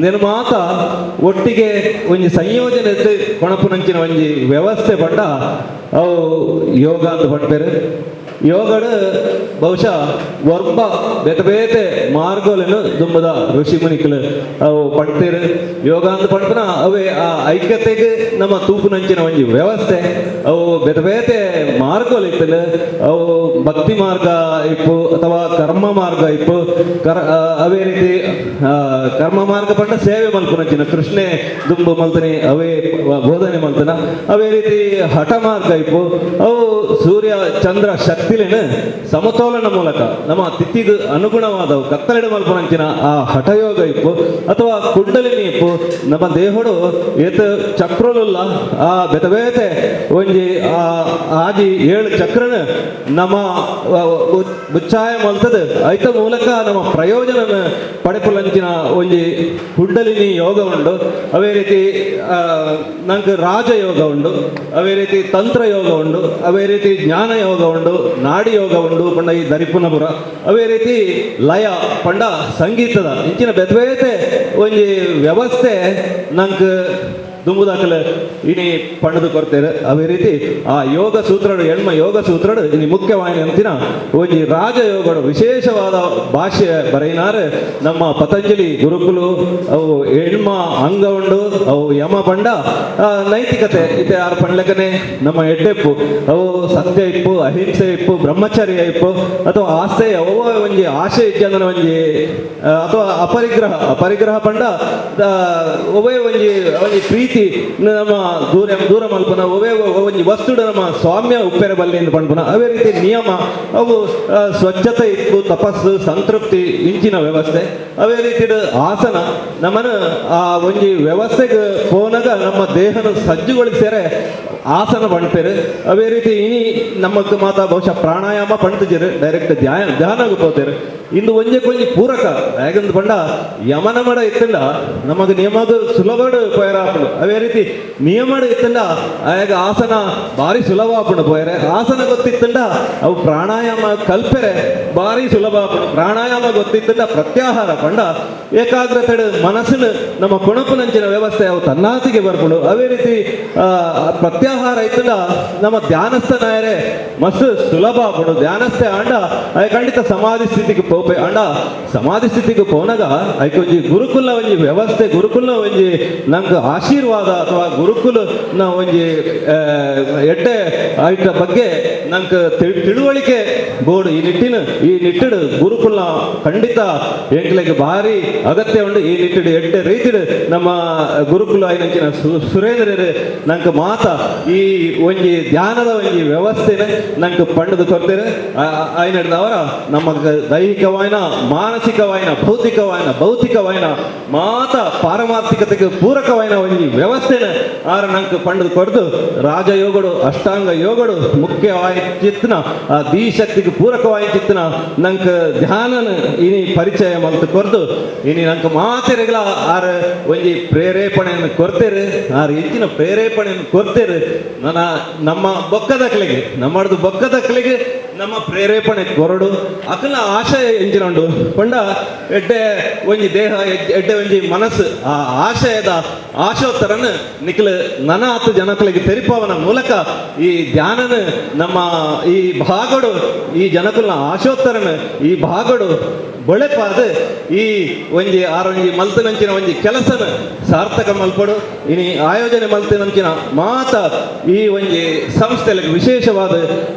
ನಿರ್ಮಾತ ಒಟ್ಟಿಗೆ ಒಂಜಿ ಸಂಯೋಜನೆ ಕೊಣಪುನಂಚಿನ ಒಂಜಿ ವ್ಯವಸ್ಥೆ ಪಂಡ ಅವು ಯೋಗ ಅಂತ ಪಂಪೇರು. ಯೋಗಡು ಬಹುಶಃ ಒರ್ಬ ಬೇತೆ ಬೇತೆ ಮಾರ್ಗಗಳನ್ನು ದುಂಬದ ಋಷಿ ಮುನಿಕಲು ಅವು ಪಡ್ತೀರು. ಯೋಗ ಅಂತ ಪಡ್ಪನ ಅವೇ ಆ ಐಕ್ಯತೆಗೆ ನಮ್ಮ ತೂಪುನಂಚಿನ ಒಂಜಿ ವ್ಯವಸ್ಥೆ ಅವು ಬೇತೆ ಬೇತೆ ಮಾರ್ಗಗಳು ಇತ್ತಲ್ಲ. ಅವು ಭಕ್ತಿ ಮಾರ್ಗ ಇಪ್ಪು ಅಥವಾ ಕರ್ಮ ಮಾರ್ಗ ಇಪ್ಪು ಅವೇ ರೀತಿ ಕರ್ಮ ಮಾರ್ಗ ಪಂಡ ಸೇವೆ ಮಲ್ಪುನಂಚಿನ ಕೃಷ್ಣೆ ದುಂಬು ಮಲ್ತನಿ ಅವೇ ಬೋಧನೆ ಮಲ್ತನ. ಅವೇ ರೀತಿ ಹಠ ಮಾರ್ಗ ಇಪ್ಪು ಅವು ಸೂರ್ಯ ಚಂದ್ರ ಶಕ್ತಿಲೇನ ಸಮತೋಲನ ಮೂಲಕ ನಮ್ಮ ತಿಥಿಗೆ ಅನುಗುಣವಾದವು ಕತ್ತಲೆಡೆ ಮಲ್ಪನಂಚಿನ ಆ ಹಠಯೋಗ ಇಪ್ಪು ಅಥವಾ ಕುಂಡಲಿನಿ ಇಪ್ಪು ನಮ್ಮ ದೇಹಡು ಏತ ಚಕ್ರಲುಲ್ಲ ಆ ಬೇತೆ ಬೇತೆ ಒಂಜಿ ಆ ಆಜಿ ಏಳು ಚಕ್ರನ ನಮ್ಮ ಉಚ್ಚಾಯ ಮಲ್ತದ ಐತ ಮೂಲಕ ನಮ್ಮ ಪ್ರಯೋಜನ ಪಡೆಪುಲಂಚಿನ ಒಂಜಿ ಕುಂಡಲಿನಿ ಯೋಗ ಉಂಡು. ಅವೇ ರೀತಿ ನಂಗೆ ರಾಜಯೋಗ ಉಂಡು, ಅವೇ ರೀತಿ ತಂತ್ರ ಯೋಗ ಉಂಡು, ಅವೇ ರೀತಿ ಜ್ಞಾನ ಯೋಗ ಉಂಡು, ನಾಡಿ ಯೋಗ ಉಂಡು ಪಂಡ ಈ ದರಿಪುನಪುರ, ಅವೇ ರೀತಿ ಲಯ ಪಂಡ ಸಂಗೀತದ ಇಂಚಿನ ಬೇತೆ ಬೇತೆ ಒಂಜಿ ವ್ಯವಸ್ಥೆ ನಂಗೆ ದುಂಬುದಾಕಲ ಇನಿ ಪಂಡದು ಕೊಡ್ತೇವೆ. ಅವೇ ರೀತಿ ಆ ಯೋಗ ಸೂತ್ರಡು ಎಣ್ಮ ಯೋಗ ಸೂತ್ರಡು ಇನಿ ಮುಖ್ಯವಾಯಿನ ಅಂತಿನ ಒಂಜಿ ರಾಜಯೋಗಡು ವಿಶೇಷವಾದ ಭಾಷೆ ಬರೆಯಿನಾರು ನಮ್ಮ ಪತಂಜಲಿ ಗುರುಕುಲು. ಅವು ಎಣ್ಮ ಅಂಗ ಉಂಡು, ಅವು ಯಮ ಪಂಡ ನೈತಿಕತೆ ಇತ್ತೆ ಆರು ಪಂಡ್ಲಕನೆ ನಮ್ಮ ಎಡ್ಡೆಪ್ಪು ಅವು ಸತ್ಯ ಇಪ್ಪು, ಅಹಿಂಸೆ ಇಪ್ಪು, ಬ್ರಹ್ಮಚರ್ಯ ಇಪ್ಪು ಅಥವಾ ಆಸೆ ಅವು ಒಂಜಿ ಆಶೆ ಇಜ್ಜಂದನ ಒಂಜಿ ಅಥವಾ ಅಪರಿಗ್ರಹ ಅಪರಿಗ್ರಹ ಪಂಡ ಒವೇ ಒಂಜಿ ಒಂಜಿ ಪ್ರೀತಿ ನಮ್ಮ ದೂರ ದೂರ ಮಲ್ಪುನ ಒವೇ ಒಂಜಿ ವಸ್ತುಡು ನಮ್ಮ ಸ್ವಾಮ್ಯ ಉಪ್ಪೆರೆ ಬಲ್ಲಿ ಎಂದು ಪನ್ಪುನ. ಅವೇ ರೀತಿ ನಿಯಮ ಅವು ಸ್ವಚ್ಛತೆ ಇಪ್ಪು, ತಪಸ್ಸು, ಸಂತೃಪ್ತಿ ಇಂಚಿನ ವ್ಯವಸ್ಥೆ. ಅವೇ ರೀತಿ ಆಸನ ನಮ್ಮನ್ನು ಆ ಒಂಜಿ ವ್ಯವಸ್ಥೆಗೆ ಪೋನಾಗ ನಮ್ಮ ದೇಹನ ಸಜ್ಜುಗೊಳಿಸ್ಯಾರೆ ಆಸನ ಪಣ್ಪೇರು. ಅವೇ ರೀತಿ ಇನಿ ನಮ್ಮಕ್ಕೆ ಮಾತ ಬಹುಶಃ ಪ್ರಾಣಾಯಾಮ ಪಣ್ತಿಜರು ಡೈರೆಕ್ಟ್ ಧ್ಯಾನಕ್ಕೆ ಪೋತೇರು. ಇಂದು ಒಂಜೆ ಕೊಂಜಿ ಪೂರಕ ಯಾಕಂದ್ ಪಂಡ ಯಮನ ಮಡ ಇತ್ತಂಡ ನಮಗೆ ನಿಯಮದ ಸುಲಭಡು ಪೋಯರಾಪುಂಡು. ಅವೇ ರೀತಿ ನಿಯಮಡು ಇತ್ತಂಡ ಆಯಾಗ ಆಸನ ಭಾರಿ ಸುಲಭ ಆಪುಂಡು ಪೋಯರೆ. ಆಸನ ಗೊತ್ತಿತ್ತಂಡ ಅವು ಪ್ರಾಣಾಯಾಮ ಕಲ್ಪೆರೆ ಭಾರಿ ಸುಲಭ ಆಪುಂಡು. ಪ್ರಾಣಾಯಾಮ ಗೊತ್ತಿತ್ತಂಡ ಪ್ರತ್ಯಾಹಾರ ಪಂಡ ಏಕಾಗ್ರತೆ ಮನಸ್ಸಿನ ನಮ್ಮ ಕೊಣಪುನಂಚಿನ ವ್ಯವಸ್ಥೆ ಅವು ತನ್ನಾತಿಗೆ ಬರ್ಪುಂಡು. ಅದೇ ರೀತಿ ಪ್ರತ್ಯಾಹಾರ ಇತ್ತಂಡ ನಮ್ಮ ಧ್ಯಾನಸ್ಥನಾಯರೆ ಮಸ್ತ್ ಸುಲಭ ಆಪುಂಡು. ಧ್ಯಾನಸ್ಥೆ ಆಂಡ ಅಯ್ ಖಂಡಿತ ಸಮಾಧಿ ಸ್ಥಿತಿಗೆ ಪೋಪೆ. ಆಂಡ ಸಮಾಧಿ ಸ್ಥಿತಿಗೆ ಪೋನಗ ಐಕೊಂಜಿ ಗುರುಕುಲ ಒಂಜಿ ವ್ಯವಸ್ಥೆ, ಗುರುಕುಲ ಒಂಜಿ ನಂಗೆ ಆಶೀರ್ವಾದ ಅಥವಾ ಗುರುಕುಲ ಒಂಜಿ ಎಡ್ಡೆ ಐಟ ಬಗ್ಗೆ ನಂಗೆ ತಿಳುವಳಿಕೆ ಬೋರ್ಡ್. ಈ ನಿಟ್ಟಿಡು ಗುರುಕುಲ ಖಂಡಿತ ಎಂಕ್ಲೆಗ್ ಭಾರಿ ಅಗತ್ಯ ಉಂಡು. ಈ ನಿಟ್ಟಿಡು ಎಡ್ಡೆ ರೀತಿಡು ನಮ್ಮ ಗುರುಕುಲ ಐನಂಚಿನ ಸುರೇಂದ್ರರು ನಂಗೆ ಮಾತ ಈ ಒಂಜಿ ಧ್ಯಾನದ ಒಂಜಿ ವ್ಯವಸ್ಥೆನ ನಂಗೆ ಪಂಡದು ಕೊರ್ತಾರೆ. ಐನಡ್ದವರ ನಮ್ಮ ದೈಹಿಕವಾಯಿನ, ಮಾನಸಿಕವಾಯಿನ, ಭೌತಿಕವಾಯಿನ, ಭೌತಿಕವಾಯಿನ ಮಾತ ಪಾರಮಾರ್ಥಿಕತೆಗೆ ಪೂರಕವಾಯಿನ ಒಂಜಿ ವ್ಯವಸ್ಥೆನ ಆರ ನಂಗೆ ಪಂಡದು ಕೊರ್ದು ರಾಜಯೋಗಡು, ಅಷ್ಟಾಂಗ ಯೋಗಡು ಮುಖ್ಯವಾಯಿ ಚಿತ್ನ ಆ ದೀಶಕ್ತಿಗೆ ಪೂರಕವಾಯಿ ಚಿತ್ನ ನಂಗೆ ಧ್ಯಾನನ ಇನಿ ಪರಿಚಯ ಮಲ್ತು ಕೊರ್ದು ಇನಿ ನಂಗೆ ಮಾತೆರೆಗಳ ಆರ ಒಂಜಿ ಪ್ರೇರೇಪಣೆಯನ್ನು ಕೊರ್ತೇರು. ಆರ್ ಹೆಚ್ಚಿನ ಪ್ರೇರೇಪಣೆಯನ್ನು ಕೊರ್ತೇರು. ನನ್ನ ನಮ್ಮ ಬೊಕ್ಕದಕ್ಲಿಗೆ, ನಮ್ಮದು ಬೊಕ್ಕದಕ್ಲಿಗೆ ನಮ್ಮ ಪ್ರೇರೇಪಣೆ ಕೊರಡು ಅಕಲ್ನ ಆಶಯ ಎಂಚಿನ ಉಂಡು ಪಂಡ ಎಡ್ಡೆ ಒಂಜಿ ದೇಹ, ಎಡ್ಡೆ ಒಂಜಿ ಮನಸ್ಸು, ಆ ಆಶಯದ ಆಶೋತ್ತರನ್ನು ನಿಖಲು ನನ ಹತ್ತು ಜನಕಲಿಗೆ ತೆರಿಪವನ ಮೂಲಕ ಈ ಧ್ಯಾನನ ನಮ್ಮ ಈ ಭಾಗಡು ಈ ಜನಕುಲ್ನ ಆಶೋತ್ತರನ ಈ ಭಾಗಡು ಬೊಳೆಪಾದ ಈ ಒಂಜಿ ಆರೊಂಜಿ ಮಲ್ತನಂಚಿನ ಒಂಜಿ ಕೆಲಸನ ಸಾರ್ಥಕ ಮಲ್ಪಡು. ಇನಿ ಆಯೋಜನೆ ಮಲ್ತನಂಚಿನ ಮಾತ ಈ ಒಂಜಿ ಸಂಸ್ಥೆಗಳಿಗೆ ವಿಶೇಷವಾದ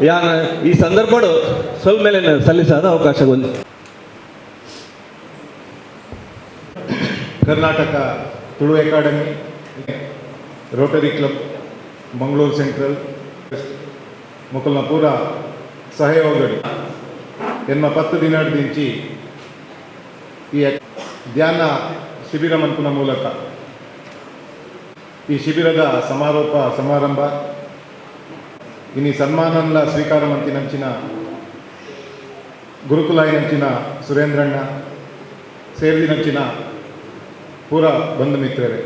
ಯಾನ ಈ ಸಂದರ್ಭಡು ಸೊಲ್ಮೆಲೆನ ಸಲ್ಲಿಸಾದ ಅವಕಾಶ ಒಂದು. Karnataka Tulu academy, Rotary club Mangaluru central ಮೊಕಲ್ನ ಪೂರ ಸಹಯೋಗಡಿ ಎನ್ನ 10 ದಿನದಿಂಚಿ ಈ ಧ್ಯಾನ ಶಿಬಿರ ಮನ್ಪುನ ಮೂಲಕ ಈ ಶಿಬಿರದ ಸಮಾರೋಪ ಸಮಾರಂಭ ಇನಿ ಸನ್ಮಾನನ್ಲ ಸ್ವೀಕಾರ ಮಂತಿನಂಚಿನ ಗುರುಕುಲಾಯಿನಂಚಿನ ಸುರೇಂದ್ರಣ್ಣ ಸೇರಿದಿನಂಚಿನ ಪೂರ ಬಂಧು ಮಿತ್ರರೇ,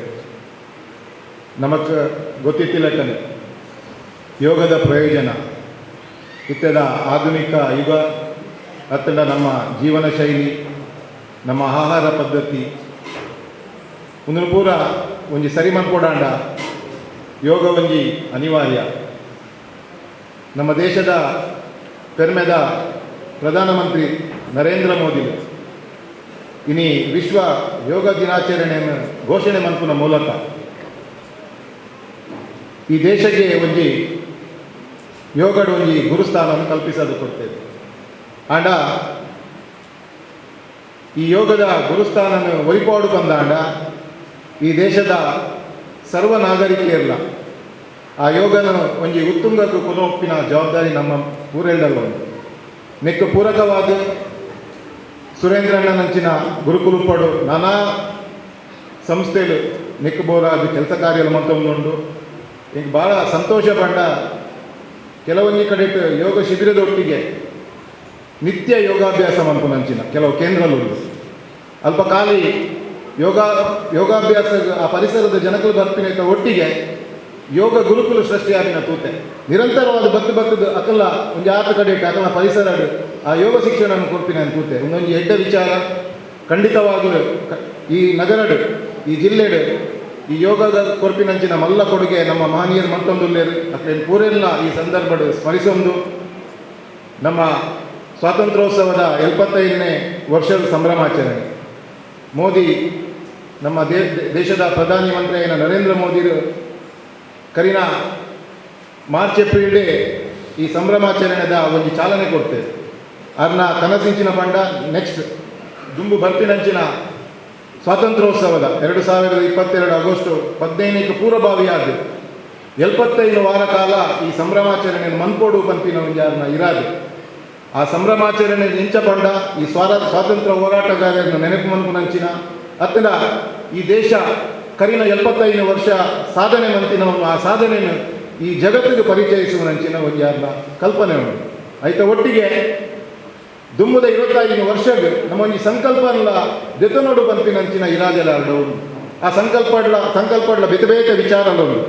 ನಮಕ್ ಗೊತ್ತಿತ್ತಿಲ್ಲಕನೆ ಯೋಗದ ಪ್ರಯೋಜನ ಇತ್ಯದ ಆಧುನಿಕ ಯುಗ ಅತ್ತಂಡ ನಮ್ಮ ಜೀವನ ಶೈಲಿ, ನಮ್ಮ ಆಹಾರ ಪದ್ಧತಿ ಒಂದು ಪೂರ ಒಂಜಿ ಸರಿ ಮನ್ಪೊಡಾಂಡ ಯೋಗ ಒಂಜಿ ಅನಿವಾರ್ಯ. ನಮ್ಮ ದೇಶದ ಪೆರ್ಮೆದ ಪ್ರಧಾನಮಂತ್ರಿ ನರೇಂದ್ರ ಮೋದಿ ಇನಿ ವಿಶ್ವ ಯೋಗ ದಿನಾಚರಣೆಯನ್ನು ಘೋಷಣೆ ಮನ್ಪುನ ಮೂಲಕ ಈ ದೇಶಕ್ಕೆ ಒಂಜಿ ಯೋಗಡು ಒಂಜಿ ಗುರುಸ್ಥಾನವನ್ನು ಕಲ್ಪಿಸಲು ಕೊಡ್ತೇವೆ. ಆಂಡ ಈ ಯೋಗದ ಗುರುಸ್ಥಾನನ ಒರಿಪಾಡು ಬಂದಾಂಡ ಈ ದೇಶದ ಸರ್ವ ನಾಗರಿಕರಿಲ್ಲ ಆ ಯೋಗನ ಒಂಜಿ ಉತ್ತುಂಗಕ್ಕೆ ಕೊನೊಪ್ಪಿನ ಜವಾಬ್ದಾರಿ ನಮ್ಮ ಊರೆಲ್ಲಲ್ಲ ಉಂಟು. ನೆಕ್ಕು ಪೂರಕವಾದ ಸುರೇಂದ್ರಣ್ಣನಂಚಿನ ಗುರುಕುಲುಪಡು ನಾನಾ ಸಂಸ್ಥೆಗಳು ನೆಕ್ಕು ಬೋರಾದ ಕೆಲಸ ಕಾರ್ಯ ಮತ್ತೊಂದುಂಡು. ಈಗ ಭಾಳ ಸಂತೋಷ ಪಂಡ ಕೆಲವೊಂದು ಕಡೆ ಯೋಗ ಶಿಬಿರದೊಟ್ಟಿಗೆ ನಿತ್ಯ ಯೋಗಾಭ್ಯಾಸ ಮನ್ಪುನಂಚಿನ ಕೆಲವು ಕೇಂದ್ರಗಳು ಅಲ್ಪ ಖಾಲಿ ಯೋಗಾಭ್ಯಾಸ ಆ ಪರಿಸರದ ಜನಕಲು ಬರ್ಪಿನ ಒಟ್ಟಿಗೆ ಯೋಗ ಗುರುಕುಲ ಸೃಷ್ಟಿಯಾಗಿನ ತೂತೆ ನಿರಂತರವಾದ ಬತ್ತು ಬತ್ತದ ಅಕಲ್ಲ ಒಂದು ಆತ ಕಡೆ ಅಕಲ ಪರಿಸರ ಆ ಯೋಗ ಶಿಕ್ಷಣವನ್ನು ಕೊಡ್ತೀನಿ ಅಂತ ತೂತೆ. ಒಂದೊಂದು ಎಡ್ಡ ವಿಚಾರ ಖಂಡಿತವಾಗಲೂ ಈ ನಗರಡು ಈ ಜಿಲ್ಲೆಡು ಈ ಯೋಗದ ಕೊರ್ಪಿನಂಚಿನ ಮಲ್ಲ ಕೊಡುಗೆ ನಮ್ಮ ಮಹನೀಯರು ಮತ್ತೊಂದುಲ್ಲೇರು ಅಕ್ಲೇನು ಪೂರೆಲ್ಲ ಈ ಸಂದರ್ಭಡು ಸ್ಮರಿಸೊಂದು ನಮ್ಮ ಸ್ವಾತಂತ್ರ್ಯೋತ್ಸವದ 75ನೇ ವರ್ಷದ ಸಂಭ್ರಮಾಚರಣೆ. ಮೋದಿ ನಮ್ಮ ದೇಶದ ಪ್ರಧಾನಿ ಮಂತ್ರಿಯಾಗಿನ ನರೇಂದ್ರ ಮೋದಿರು ಕರಿನ ಮಾರ್ಚ್ ಏಪ್ರಿಲ್ ಈ ಸಂಭ್ರಮಾಚರಣೆದ ಒಂದು ಚಾಲನೆ ಕೊಡ್ತೇವೆ. ಅರ್ನ ಕನಸಿಂಚಿನ ಬಂಡ ನೆಕ್ಸ್ಟ್ ದುಂಬು ಬರ್ಪಿನಂಚಿನ ಸ್ವಾತಂತ್ರ್ಯೋತ್ಸವದ 2022 ಆಗಸ್ಟ್ 15ಕ್ಕೆ ಪೂರ್ವಭಾವಿಯಾದ 75 ವಾರ ಕಾಲ ಈ ಸಂಭ್ರಮಾಚರಣೆಯನ್ನು ಮನ್ಕೋಡು ಪಂಪಿನ ಒಂಜಾರನ ಇರಾದೆ. ಆ ಸಂಭ್ರಮಾಚರಣೆ ಇಂಚ ಬಂಡ ಈ ಸ್ವಾತಂತ್ರ್ಯ ಹೋರಾಟಗಾರರನ್ನು ನೆನಪು ಮನ್ಪುನಂಚಿನ ಅತ್ತನ ಈ ದೇಶ ಕರಿನ 75 ವರ್ಷ ಸಾಧನೆ ಮಂತಿನವನು ಆ ಸಾಧನೆಯನ್ನು ಈ ಜಗತ್ತಿಗೆ ಪರಿಚಯಿಸುವ ನಂಚಿನ ಒಂಜಾರನ ಕಲ್ಪನೆ ಉಂಟು. ಆಯ್ತ ಒಟ್ಟಿಗೆ ದುಮ್ಮದ 25 ವರ್ಷಗ್ ನಮ್ಮ ಒಂಜಿ ಸಂಕಲ್ಪನ್ಲ ದೆತನೋಡು ಪನ್ಪಿನಂಚಿನ ಇರಾದೆಲ ಉಂಡು. ಆ ಸಂಕಲ್ಪಡ್ಲ ಬೇತೆ ಬೇತೆ ವಿಚಾರಲ ಉಂಡು.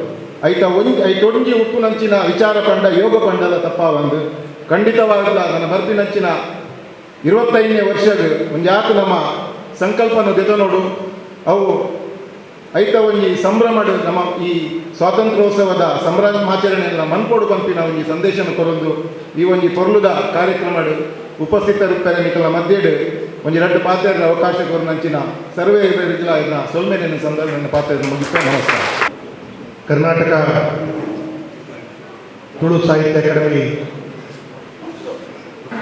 ಐತ ಒಂಜಿ ಐತೊಂಜಿ ಉಪ್ಪುನಂಚಿನ ವಿಚಾರ ಪಂಡ ಯೋಗ ಪಂಡಲ ತಪ್ಪಾವಂದು ಖಂಡಿತವಾಗ್ಲ ನನ್ನ ಬರ್ಪಿನಂಚಿನ 25ನೇ ವರ್ಷಗ್ ಒಂಜಾತು ನಮ್ಮ ಸಂಕಲ್ಪನ ದೆತನೋಡು ಅವು ಐತ ಒಂಜಿ ಸಂಭ್ರಮಡ್ ನಮ್ಮ ಈ ಸ್ವಾತಂತ್ರ್ಯೋತ್ಸವದ ಸಂಭ್ರಮಾಚರಣೆಯನ್ನು ಮನ್ಪೋಡು ಪನ್ಪಿನ ಒಂಜಿ ಸಂದೇಶನ ಕೊರೊಂದು ಈ ಒಂಜಿ ಪೊರ್ಲುದ ಕಾರ್ಯಕ್ರಮಡ್ ಉಪಸ್ಥಿತರಿಪ್ಪರೆ ನಿಕಲ ಮಧ್ಯೆಡ್ ಒಂಜಿ ರಡ್ಡು ಪಾತ್ರದ ಅವಕಾಶ ಕೊರನಂಚಿನ ಸರ್ವೇ ಇದನ್ನ ಸೊಲ್ಮೆನೆ ಸಂದರ್ಭ ಪಾತ್ರ ಮುಗಿಸ್ತಾ ನಮಸ್ಕಾರ. ಕರ್ನಾಟಕ ತುಳು ಸಾಹಿತ್ಯ academy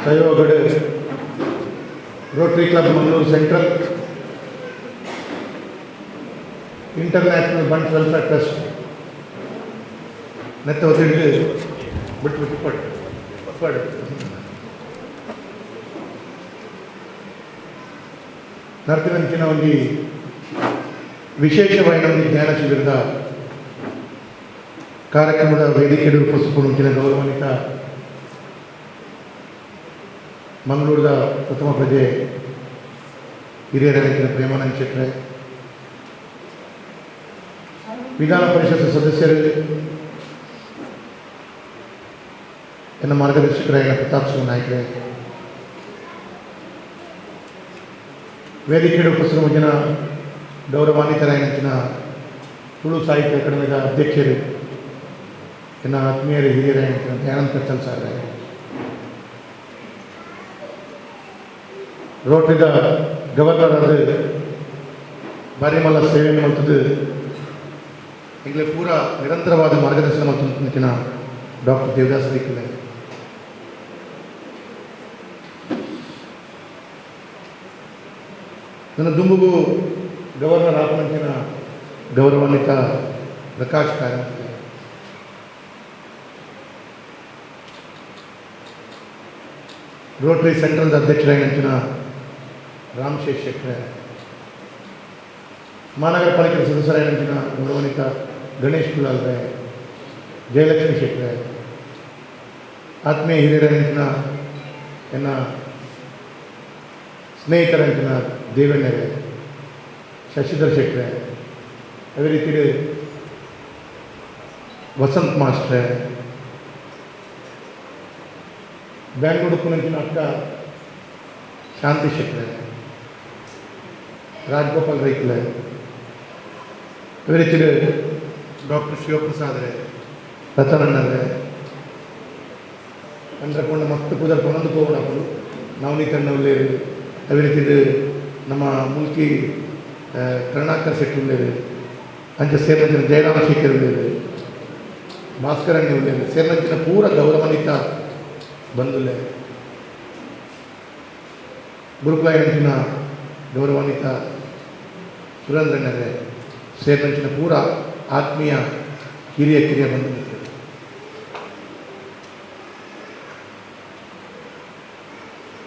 ಸಹಯೋಗಡ್ Rotary Club Mangaluru Central, International Bunts Welfare Trust ನೆತ್ತ ಒತ್ತಿಟ್ಟು ಬಿಟ್ಟು ಬಿಟ್ಟು ಪಟ್ಟು ಪಟ್ಟು ನರ್ತಿನಂಚಿನ ಒಂದು ವಿಶೇಷವಾದ ಒಂದು ಜ್ಞಾನ ಶಿಬಿರದ ಕಾರ್ಯಕ್ರಮದ ವೇದಿಕೆ ಉಪಸ್ಥಿತರು ಗೌರವಾನ್ವಿತ ಮಂಗಳೂರದ ಪ್ರಥಮ ಪ್ರಜೆ ಹಿರಿಯರ ಪ್ರೇಮಾನಂದ ಶೆಟ್ಟರೆ, ವಿಧಾನ ಪರಿಷತ್ ಸದಸ್ಯರು ಎನ್ನ ಮಾರ್ಗದರ್ಶಕರಾದ ಪ್ರತಾಪ್ ಸಿಂಹ ನಾಯ್ಕರೇ, ವೇದಿಕೆ ಉಪಸ್ಥಿತರು ಜನ ಗೌರವಾನ್ವಿತರಾದ ತುಳು ಸಾಹಿತ್ಯ ಅಕಾಡೆಮಿಯ ಅಧ್ಯಕ್ಷರು ಎನ್ನ ಆತ್ಮೀಯರು ಹಿರಿಯರಾದ ದಯಾನಂದ ಕತ್ತಲ್ ಸಾರ್, ರೋಟರಿದ ಗವರ್ನರ್ ಆದ ಬಾರಿಮಲ್ಲ ಸೇವೆಯನ್ನು ಮಾಡ್ತದ್ದು ಈಗಲೇ ಪೂರ ನಿರಂತರವಾದ ಮಾರ್ಗದರ್ಶನ ಮಾಡ್ತಂತಿನ ಡಾಕ್ಟರ್ ದೇವದಾಸ್ ದಿಕ್ಕಲೆ, ನನ್ನ ದುಂಬುಗು ಗವರ್ನರ್ ಆಪನಂಚಿನ ಗೌರವಾನ್ವಿತ ಪ್ರಕಾಶ್ ಕಾರಂತ್, ರೋಟರಿ ಸೆಂಟ್ರಲ್ ಅಧ್ಯಕ್ಷರಾಗಿನ ರಾಮಶೇಷ್ ಶೆಟ್ಟರೆ, ಮಹಾನಗರ ಪಾಲಿಕೆ ಸದಸ್ಯರಾಗಿನ ಗೌರವಾನ್ವಿತ ಗಣೇಶ್ ಕುಲಾಲ್ರೆ, ಜಯಲಕ್ಷ್ಮಿ ಶೆಟ್ಟರೆ, ಆತ್ಮೀಯ ಹಿರಿಯರಾಗಿನ ಎನ್ನ ಸ್ನೇಹಿತರಂಚಿನ ದೇವಣ್ಣರೇ, ಶಶಿಧರ್ ಶೆಟ್ಟರೆ, ಅದೇ ರೀತಿ ವಸಂತ್ ಮಾಸ್ಟ್ರೆ, ಬ್ಯಾಂಗ್ಳೂರು ಪುನಂಚಿನ ಅಕ್ಕ ಶಾಂತಿ ಶೆಟ್ಟರೆ, ರಾಜಗೋಪಾಲ್ ರೈಕ್ಲೆ, ಅದೇ ರೀತಿ ಡಾಕ್ಟರ್ ಶಿವಪ್ರಸಾದ್ರೆ, ರತನಣ್ಣರೇ, ಅಂದ್ರಕೊಂಡು ಮಸ್ತ್ ಪುದರ್ ಪನ್ನೊಂದು ಪೋವಣಪ್ಪಲು ನವನೀತ್ ಅಣ್ಣ ಉಳ್ಳೇರು, ಅದೇ ರೀತಿ ನಮ್ಮ ಮುಲ್ಕಿ ಕರುಣಾಕರ್ ಶೆಟ್ಟಿ ಉಳ್ಳೇರು, ಅಂಚ ಸೇರ್ನಂಚಿನ ಜಯರಾಮ ಶೆಟ್ಟರ್ ಉಳ್ಳೇರು, ಭಾಸ್ಕರಣ್ಣ ಉಳ್ಳೇರು, ಸೇರ್ನಂಚಿನ ಪೂರ ಗೌರವಾನ್ವಿತ ಬಂಧುಲೆ, ಗುರುಕುಲಾಯಂಚಿನ ಗೌರವಾನ್ವಿತ ಸುರೇಂದ್ರಣ್ಣರೇ, ಸೇರ್ನಂಚಿನ ಪೂರ ಆತ್ಮೀಯ ಹಿರಿಯ ಕಿರಿಯ ಬಂಧು ಮಿತ್ರರು.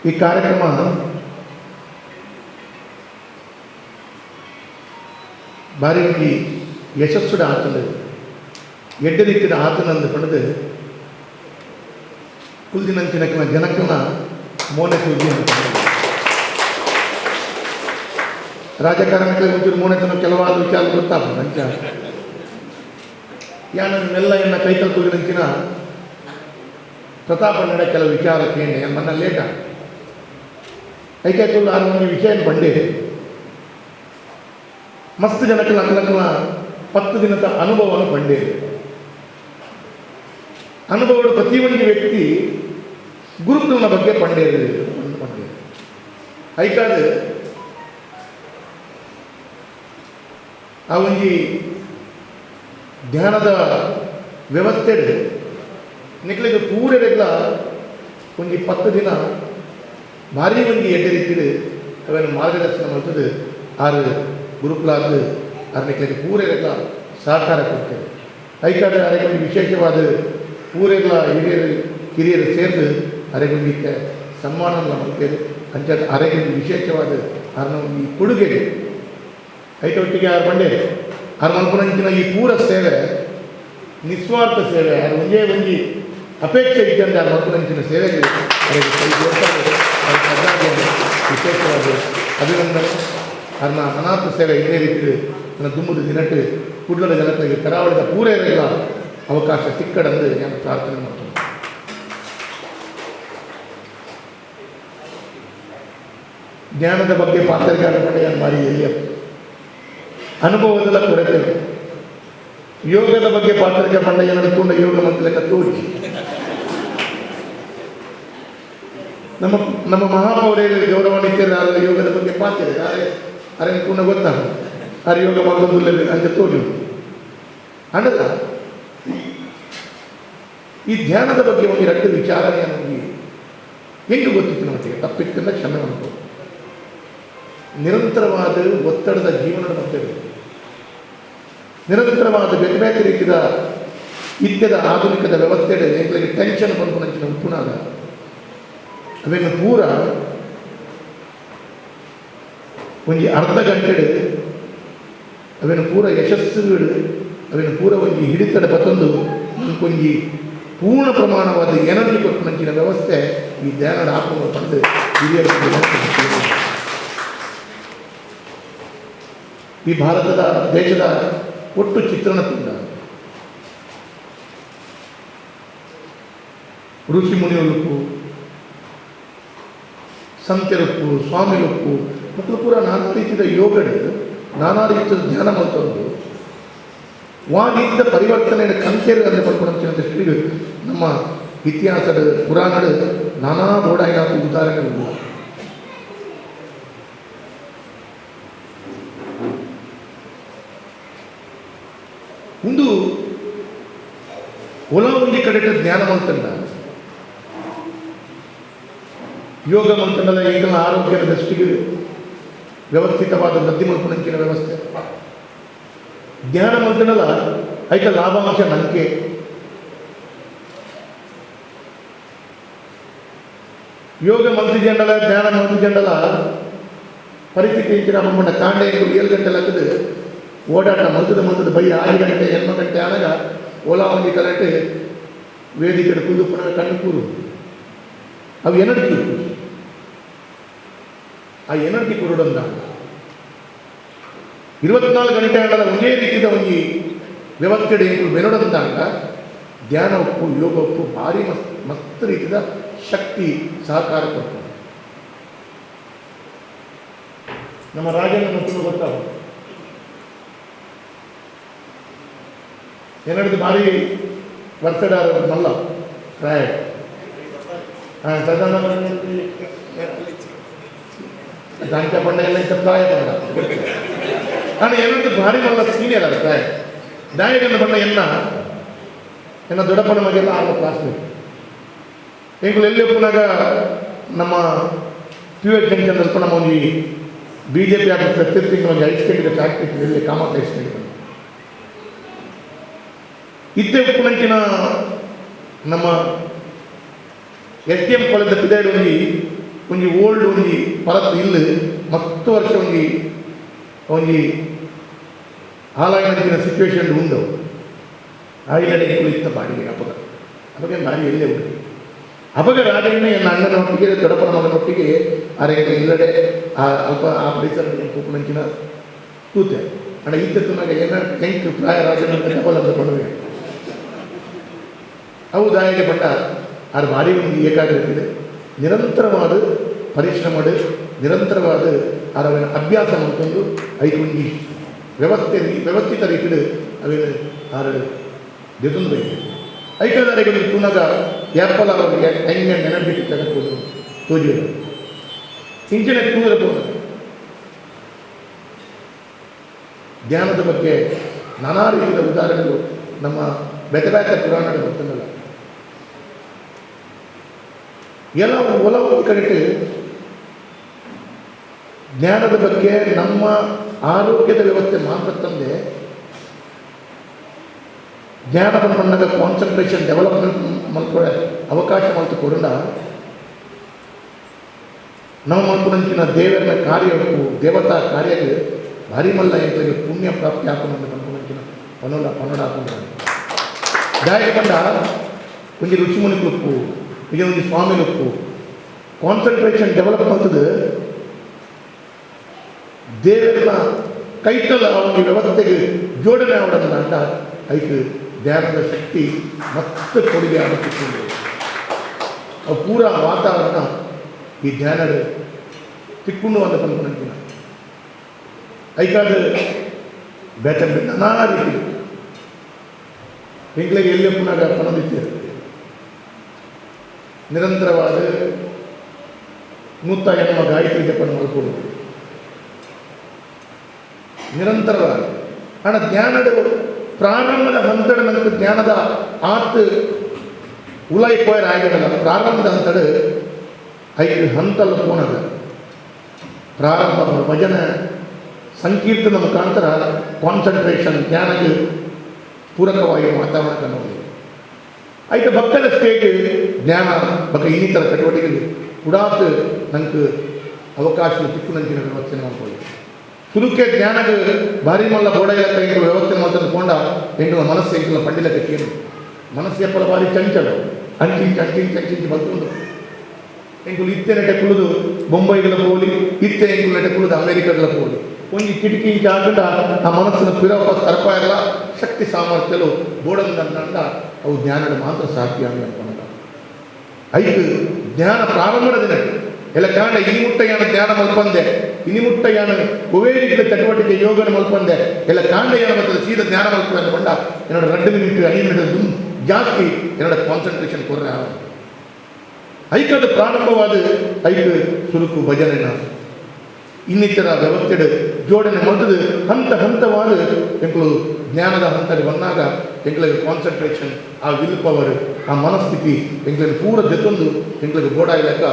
ಈ ಕಾರ್ಯಕ್ರಮ ಬಾರಿ ಒಂಜಿ ಯಶಸ್ಸುಡ ಆತಂದು ಎಡ್ಡೆ ರೀತಿಯ ಆತನಂದು ಪಡೆದು ಕುಲ್ದಿನಂಚಿನ ಜನಕ್ಕನ ಮೋನೆ ಕುಲ್ದಿ ಅಂತ ರಾಜಕಾರಣಕ್ಕೆ ಒಂಚೂರು ಮೋನೆತನ ಕೆಲವಾದ ವಿಚಾರ ಗೊತ್ತಾಗ್ತದೆ. ಅಂಚ ಯಾನ ನೆಲ್ಲ ಎನ್ನ ಕೈಕಲ್ ಕುಲ್ದಿನಂಚಿನ ಪ್ರತಾಪಣ್ಣನ ಕೆಲವು ವಿಚಾರಕ್ಕೆ ಮನ್ನ ಲೇಟ ಐಕೈಕುಲ್ಲ ಆರು ಒಂಜಿ ವಿಷಯ ಬಂಡೆ ಮಸ್ತ್ ಜನಕ್ಕಲ ಅಕಲಕಲ 10 ದಿನದ ಅನುಭವವನ್ನು ಪಂಡೆ ಅನುಭವದ ಪ್ರತಿಯೊಂದು ವ್ಯಕ್ತಿ ಗುರುಕುಲನ ಬಗ್ಗೆ ಪಂಡೇರು ಪಂಡೇರು ಐಕಾದ ಆ ಒಂಜಿ ಧ್ಯಾನದ ವ್ಯವಸ್ಥೆ ನಿಕ್ಲಿಗೆ ಪೂರೆರೆಗ್ಲ ಒಂಜಿ 10 ದಿನ ಭಾರಿ ಒಂಜಿ ಎಡ್ಡೆ ರೀತಿಡು ಅವೆಲ್ಲ ಮಾರ್ಗದರ್ಶನ ಮಾಡ್ತದೆ. ಆರು ಗುರುಕುಲಾದ ಅರಣಿಕಲಿಗೆ ಪೂರೆರೆಗ್ಲ ಸಹಕಾರ ಕೊಡ್ತೇವೆ. ಐಕಾದ ಅರೆಗೊಂದು ವಿಶೇಷವಾದ ಪೂರೆಲ್ಲ ಹಿರಿಯರು ಕಿರಿಯರು ಸೇರಿದು ಅರೆಗೊಂದಿಕ್ಕೆ ಸನ್ಮಾನ ಮಾಡ್ತೇವೆ. ಅಂಚ ಅರೆಗೊಂದು ವಿಶೇಷವಾದ ಅರಣ ಈ ಕೊಡುಗೆ ಐಟೊಟ್ಟಿಗೆ ಆರು ಬಂಡೆ ಆರು ಮಲ್ಪುನಂಚಿನ ಈ ಪೂರ ಸೇವೆ ನಿಸ್ವಾರ್ಥ ಸೇವೆ ಆರು ಒಂದೇ ಒಂಜಿ ಅಪೇಕ್ಷೆ ಇದ್ದಂತೆ ಆರು ಮಲ್ಪುನಂಚಿನ ಸೇವೆಗೆ ಅರೆಗೆ ಕೈ ಜೋಡಿಸ್ತಾರೆ. ವಿಶೇಷವಾದ ಅಭಿನಂದನೆ. ಅರ್ನ ಅನಾಥ ಸೇವೆ ಇದೇ ರೀತಿ ನನ್ನ ದುಮ್ಮದ ದಿನಟ್ಟು ಕುಡ್ಲದ ಜನತೆಗೆ ಕರಾವಳಿದ ಪೂರೈರೆಲ್ಲ ಅವಕಾಶ ಸಿಕ್ಕಡೆಂದು ನಾನು ಪ್ರಾರ್ಥನೆ ಮಾಡ್ತೇನೆ. ಜ್ಞಾನದ ಬಗ್ಗೆ ಪಾತ್ರಗಾರ ಮಾರಿ ಎಲ್ಲಿಯ ಅನುಭವದಲ್ಲ ಕೊರತೆ. ಯೋಗದ ಬಗ್ಗೆ ಪಾತ್ರಕ್ಕೆ ಪಂಡ ನಡ್ಕೊಂಡ ಯೋಗ ಮಂತ್ಲಕ್ಕ ತೋಜಿ ನಮ್ಮ ನಮ್ಮ ಮಹಾಪೌರೇ ಗೌರವಾನ್ವಿತರ ಯೋಗದ ಬಗ್ಗೆ ಪಾತ್ರ ಅರೆ ಅರೆ ಕೂಡ ಗೊತ್ತಾಗ ಅರೆ ಯೋಗ ಮತ್ತೊಂದು ಅಂತ ತೋಜು ಅಂಡಲ್ಲ. ಈ ಧ್ಯಾನದ ಬಗ್ಗೆ ಒಂದು ಎರಡು ವಿಚಾರಣೆ ನಮಗೆ ಹೆಂಗೆ ಗೊತ್ತಿತ್ತು ನಮಗೆ ತಪ್ಪಿತ್ತಂದ್ರೆ ಕ್ಷಮೆ ಮಾಡ್ಬೋದು. ನಿರಂತರವಾದ ಒತ್ತಡದ ಜೀವನದ ಮಧ್ಯೆ ನಿರಂತರವಾದ ಬೇರೆ ಬೇರೆ ರೀತಿಯ ಇತ್ಯದ ಆಧುನಿಕದ ವ್ಯವಸ್ಥೆ ಎಂಗಳಿಗೆ ಟೆನ್ಷನ್ ಬಂದು ಉಪ್ಪುನಾಗ ಅವೇನು ಪೂರ ಒಂಜಿ ಅರ್ಧ ಗಂಟೆ ಅವೇನು ಪೂರ ಯಶಸ್ಸುಗಳು ಅವೇನು ಪೂರ ಒಂಜಿ ಹಿಡಿತಡ ಬತ್ತೊಂದು ಒಂಜಿ ಪೂರ್ಣ ಪ್ರಮಾಣವಾದ ಎನರ್ಜಿ ಕೊಟ್ಟು ವ್ಯವಸ್ಥೆ ಈ ಧ್ಯಾನದ ಆತ್ಮ ಬಂದು ಹಿರಿಯರ ಈ ಭಾರತದ ದೇಶದ ಒಟ್ಟು ಚಿತ್ರಣ ತುಂಡ ಋಷಿ ಮುನಿಯೊಲುಪ್ಪು ಸಂತೆರಪ್ಪು ಸ್ವಾಮಿಲುಪ್ಪು ಮಕ್ಕಳು ಪೂರ ನಾನಾ ರೀತಿಯ ಯೋಗಡು ನಾನಾ ರೀತಿಯ ಧ್ಯಾನ ಮಲ್ತೊಂದು ವಾ ರೀತಿಯ ಪರಿವರ್ತನೆಯನ್ನು ಕಂತೇರು ಅಂದರೆ ಪಡ್ಕೊಂಡು ದೃಷ್ಟಿಗೆ ನಮ್ಮ ಇತಿಹಾಸದ ಪುರಾಣದ ನಾನಾ ಬೋಡಾಯಿನ ಉದಾಹರಣೆಗಳು. ಒಂದು ಹೊಲ ಒಂಜಿ ಕಡೆಟ ಜ್ಞಾನ ಮಂತಂಡ ಯೋಗ ಮಂತಂಡಲ ಈಗಿನ ಆರೋಗ್ಯದ ದೃಷ್ಟಿಗೆ ವ್ಯವಸ್ಥಿತವಾದ ವೃದ್ಧಿ ಮಲ್ಪುನಂಚಿನ ವ್ಯವಸ್ಥೆ ಜ್ಞಾನ ಮಂತಂಡಲ ಐತ ಲಾಭಾಂಶ ನಂಕೆ ಯೋಗ ಮಂತ್ರಿ ಜಂಡಲ ಜ್ಞಾನ ಮಂತ್ರಿ ಜಂಡಲ ಪರಿಸ್ಥಿತಿ ಇಂಚಿನ ಮಮ್ಮಣ್ಣ ಕಾಂಡೆ 7 ಗಂಟೆ ಲಕ್ಕದು ಓಡಾಟ ಮಂತದ ಮಂತದ ಬೈ 6 ಗಂಟೆ 8 ಗಂಟೆ ಆನಾಗ ಓಲಾ ಒಂಜಿ ಕಲಟೆ ವೇದಿಕೆ ಕುಂದು ಪುನಃ ಕಣ್ಣು ಕೂರು ಅವು ಎನರ್ಜಿ ಆ ಎನರ್ಜಿ ಕುರುಡಂದ 24 ಗಂಟೆ ಆಡಲ ಒಂದೇ ರೀತಿಯ ಒಂಜಿ ವ್ಯವಸ್ಥೆ ಬೆನೊಡಂದಾಗ ಧ್ಯಾನ ಉಪ್ಪು ಯೋಗ ಉಪ್ಪು ಭಾರಿ ಮಸ್ತ್ ಮಸ್ತ್ ರೀತಿಯ ಶಕ್ತಿ ಸಹಕಾರ ಕೊಡ್ತದೆ. ನಮ್ಮ ರಾಜನ ಮಕ್ಕಳು ಗೊತ್ತಾಗ ಏನದು ಭಾರಿ ವರ್ಷಡಾರ ಮಲ್ಲ ಪ್ರಾಯ ಸಾಧಾರಣ ಗಾಂಚ ಪಂಡ ಎಲ್ಲ ಇದ್ದ ಪ್ರಾಯ ಪಂಡ ನಾನು ಏನಂತ ಭಾರಿ ಮಲ್ಲ ಸೀನಿಯರ್ ಅಲ್ಲ ಪ್ರಾಯ ದಾಯಕನ ಬಣ್ಣ ಎನ್ನ ಎನ್ನ ದೊಡ್ಡಪ್ಪನ ಮಗೆಲ್ಲ ಆಗ ಕ್ಲಾಸ್ಮೇಟ್ ಎಂಕುಲು ಎಲ್ಲಿ ಪುನಗ ನಮ್ಮ ಪ್ಯೂ ಎಚ್ ಜಂಕ್ಷನ್ ಸ್ವಲ್ಪ ನಮ್ಮ ಒಂದು ಬಿ ಜೆ ಪಿ ಆಫೀಸ್ ತಿಂಗಳು ಒಂದು ಐಸ್ ಕ್ರೀಮ್ ಫ್ಯಾಕ್ಟ್ರಿ ಇಲ್ಲಿ ಕಾಮತ್ ಐಸ್ ಕ್ರೀಮ್ ಇದ್ದೆ ಉಪ್ಪುನಂಚಿನ ನಮ್ಮ ಎಸ್ ಡಿ ಎಂ ಕಾಲೇಜ್ ಪಿದಾಯ್ಡ್ ಒಂಜಿ ಒಂಜಿ ಓಲ್ಡ್ ಒಂಜಿ ಪರತ್ ಇಲ್ಲು ಮಸ್ತ್ ವರ್ಷ ಒಂಜಿ ಒಂಜಿ ಹಾಲಾಯಿನ ಸಿಚುವೇಶನ್ ಉಂಡು ಆಯಿಲಡೆ ಇತ್ತ ಬಾಡಿಗೆ ಅಪಗ ಅಪಗ ಬಾರಿ ಎಲ್ಲೇ ಉಂಟು ಅಪಗ ರಾಜಣ್ಣ ಎನ್ನ ಅಣ್ಣನ ಒಟ್ಟಿಗೆ ದೊಡ್ಡಪ್ಪನ ಮಗನೊಟ್ಟಿಗೆ ಅರೆ ಇಲ್ಲಡೆ ಆ ಅಲ್ಪ ಆ ಪರಿಸರ ಕೂಪುನಂಚಿನ ತೂತೆ ಅಣ್ಣ ಇತ್ತ ಏನ ಎಂಟು ಪ್ರಾಯ ರಾಜಣ್ಣ ಡಬಲ್ ಅಂತ ಕೊಡುವೆ ಅವು ದಾಯಿಗೆ ಪಟ್ಟ ಆರು ಭಾರಿ ಒಂದು ಏಕಾಗ್ರತೆ ನಿರಂತರವಾದ ಪರಿಶ್ರಮ ನಿರಂತರವಾದ ಅವನ ಅಭ್ಯಾಸ ಮಾಡಿಕೊಂಡು ಐದು ಒಂಜಿ ವ್ಯವಸ್ಥೆ ವ್ಯವಸ್ಥಿತ ರೀತಿಯಲ್ಲಿ ಅವೇನು ಆರು ದೆತೊಂದು ಐಕದಾರೆಗಳು ತೂನಗ ಏಪಲ್ ಅವರಿಗೆ ಟೈಮ್ ಎನರ್ಜೆಟಿಕ್ ತಗಬೋದು ತೋಜಿರು ಇಂಚಿನ ತೂರ ಪೋನ ಧ್ಯಾನದ ಬಗ್ಗೆ ನಾನಾ ರೀತಿಯ ಉದಾಹರಣೆಗಳು ನಮ್ಮ ಬೇತೆ ಬೇತೆ ಪುರಾಣಗಳು ಬರ್ತದಲ್ಲ. ಎಲ್ಲ ಒಲವು ಕಡೆಗೆ ಜ್ಞಾನದ ಬಗ್ಗೆ ನಮ್ಮ ಆರೋಗ್ಯದ ವ್ಯವಸ್ಥೆ ಮಾತ್ರ ತಂದೆ ಜ್ಞಾನ ಬಂದಾಗ ಕಾನ್ಸಂಟ್ರೇಷನ್ ಡೆವಲಪ್ಮೆಂಟ್ ಮಲ್ಕೊಳೆ ಅವಕಾಶ ಮಲ್ತು ಕೊಡೋಣ ನಾವು ಮಲ್ಕೊಂಡಂಚಿನ ದೇವರನ್ನ ಕಾರ್ಯಕ್ಕೂ ದೇವತಾ ಕಾರ್ಯಕ್ಕೆ ಭಾರಿ ಮಲ್ಲ ಎಂತಗೆ ಪುಣ್ಯ ಪ್ರಾಪ್ತಿ ಹಾಕೊಂಡು ಮಲ್ಕೊಂಡಂಚಿನ ಪನೋಲ ಪನೋಡ ಹಾಕೊಂಡು ದಾಯ ಕಂಡ ಒಂಜಿ ಋಷಿಮುನಿ ಕುಲುಪ್ಪು ಈಗ ಒಂಜಿ ಸ್ವಾಮಿ ಲುಪ್ಪು ಕಾನ್ಸಂಟ್ರೇಷನ್ ಡೆವಲಪ್ ಆಗ್ತದೆ ದೇವರನ್ನ ಕೈತಲ ಅವನ ವ್ಯವಸ್ಥೆಗೆ ಜೋಡಣೆ ಅವಡನ್ನ ಐಕ್ ಧ್ಯಾನದ ಶಕ್ತಿ ಮತ್ತೆ ಕೊಡುಗೆ ಆಗುತ್ತಿತ್ತು. ಅವು ಪೂರಾ ವಾತಾವರಣ ಈ ಧ್ಯಾನದ ತಿಕ್ಕೊಂಡು ಅಂದ ಪನ್ಪುನಂಚಿನ ಐಕಾದ ಬೇತೆ ನಾನಾ ರೀತಿ ಎಂಕ್ಲೆಗ್ ಎಲ್ಲೆ ಪುನಗ ಪನೊಂದಿತ್ತೆರ್ ನಿರಂತರವಾದ 108 ಗಾಯತ್ರಿ ಜಪ ಮಲ್ಪೊಡು ನಿರಂತರವಾದ ಆಂಡ ಜ್ಞಾನದ ಪ್ರಾರಂಭದ ಹಂತಡ್ ನಮಕ್ ಜ್ಞಾನದ ಆತ್ ಉಲಾಯಿ ಪೋಯರ ಆಯ್ಗಡಲ ಪ್ರಾರಂಭದ ಹಂತಡ್ ಐಕ್ ಹಂತಲ್ ಪೋನಗ ಪ್ರಾರಂಭ ಭಜನೆ ಸಂಕೀರ್ತನ ಮುಖಾಂತರ ಕಾನ್ಸಂಟ್ರೇಷನ್ ಜ್ಞಾನಕ್ಕೆ ಪೂರಕವಾಗಿ ವಾತಾವರಣ ಕಾಣೋದು. ಐತ ಭಕ್ತರ ಸ್ಟೇಜ್ ಜ್ಞಾನ ಬಕ ಇನ್ನಿತರ ಚಟುವಟಿಕೆಗಳು ಉಡಾತ್ ನಂಗೆ ಅವಕಾಶ ತಿಕ್ಕುನಂಚಿನ ವ್ಯವಸ್ಥೆ ಮಾಡ್ಕೊಳ್ಳಿ. ಸುರುಕೆ ಜ್ಞಾನಕ್ಕೆ ಭಾರಿ ಮಲ್ಲ ಬೋಡ ಇಲಕ್ಕ ಎಂಕುಲು ವ್ಯವಸ್ಥೆ ಮಾಡ್ತಂದು ಪೋಂಡ ಎಂಕುಲ ಮನಸ್ಸು ಎಂಕುಲ ಪಂಡಿಲಕ್ಕ ಕೇನು ಮನಸ್ಸು ಎಪ್ಪಲ ಭಾರಿ ಚಂಚಲ ಅಂಚಿಂಚು ಅಂಚಿಂಚು ಅಂಚಿಂಚು ಬಲ್ತುಂಡು. ಎಂಕುಲು ಇತ್ತೆ ನೆಟೆ ಕುಲುದು ಬೊಂಬೈಗಳ ಪೋಲಿ, ಇತ್ತೆ ಎಂಕುಲು ನೆಟೆ ಕುಲುದು ಅಮೇರಿಕಗಳ ಪೋಲಿ, ಒಂಜಿ ಕಿಟಕಿ ಇಂಚ ಆಕಂಡ ಆ ಮನಸ್ಸಿನ ಪಿರಪ ತರ್ಪ ಎಲ್ಲ ಶಕ್ತಿ ಸಾಮರ್ಥ್ಯಲು ಬೋಡಂದಂಡ ಅವು ಜ್ಞಾನದ ಮಾತ್ರ ಸಾಧ್ಯ ಅನ್ಕೊಂಡ. ಐಕ್ ಜ್ಞಾನ ಪ್ರಾರಂಭದ ದಿನಕ್ಕೆ ಎಲ್ಲ ಕಾರಣ ಇನಿಮುಟ್ಟಯಾನ ಜ್ಞಾನ ಮಲ್ಪಂದೆ, ಇನಿಮುಟ್ಟಯಾನ ಒವೇ ರೀತಿಯ ಚಟುವಟಿಕೆ ಯೋಗನ ಮಲ್ಪಂದೆ, ಎಲ್ಲ ಕಾಂಡಯಾನ ಮತ್ತು ಸೀದಾ ಜ್ಞಾನ ಮಲ್ಪಂದೆ ಬಂಡ என்னோட 2 ಮಿನಿಟ್ 5 ಮಿನಿಟ್ ಜಾಸ್ತಿ என்னோட ಕಾನ್ಸಂಟ್ರೇಷನ್ ಕೊರ್ರೆ. ಐಕದ ಪ್ರಾರಂಭವಾದ ಐಕ್ ಸುರುಕು ಭಜನೆ ಇನ್ನಿತರ ವ್ಯವಸ್ಥೆ ಜೋಡಣೆ ಮೊದಲು ಹಂತ ಹಂತವಾದ ಎಂಕುಲು ಜ್ಞಾನದ ಹಂತಕ್ಕೆ ಬಂದಾಗ ಎಂಕ್ಲಿಗೆ ಕಾನ್ಸಂಟ್ರೇಷನ್, ಆ will power, ಆ ಮನಸ್ಥಿತಿ ಎಂಕ್ಲಿಗೆ ಪೂರ ಜೊತ್ತೊಂದು ಎಂಕ್ಲಿಗೆ ಬೋಡ ಇಲಕ್ಕ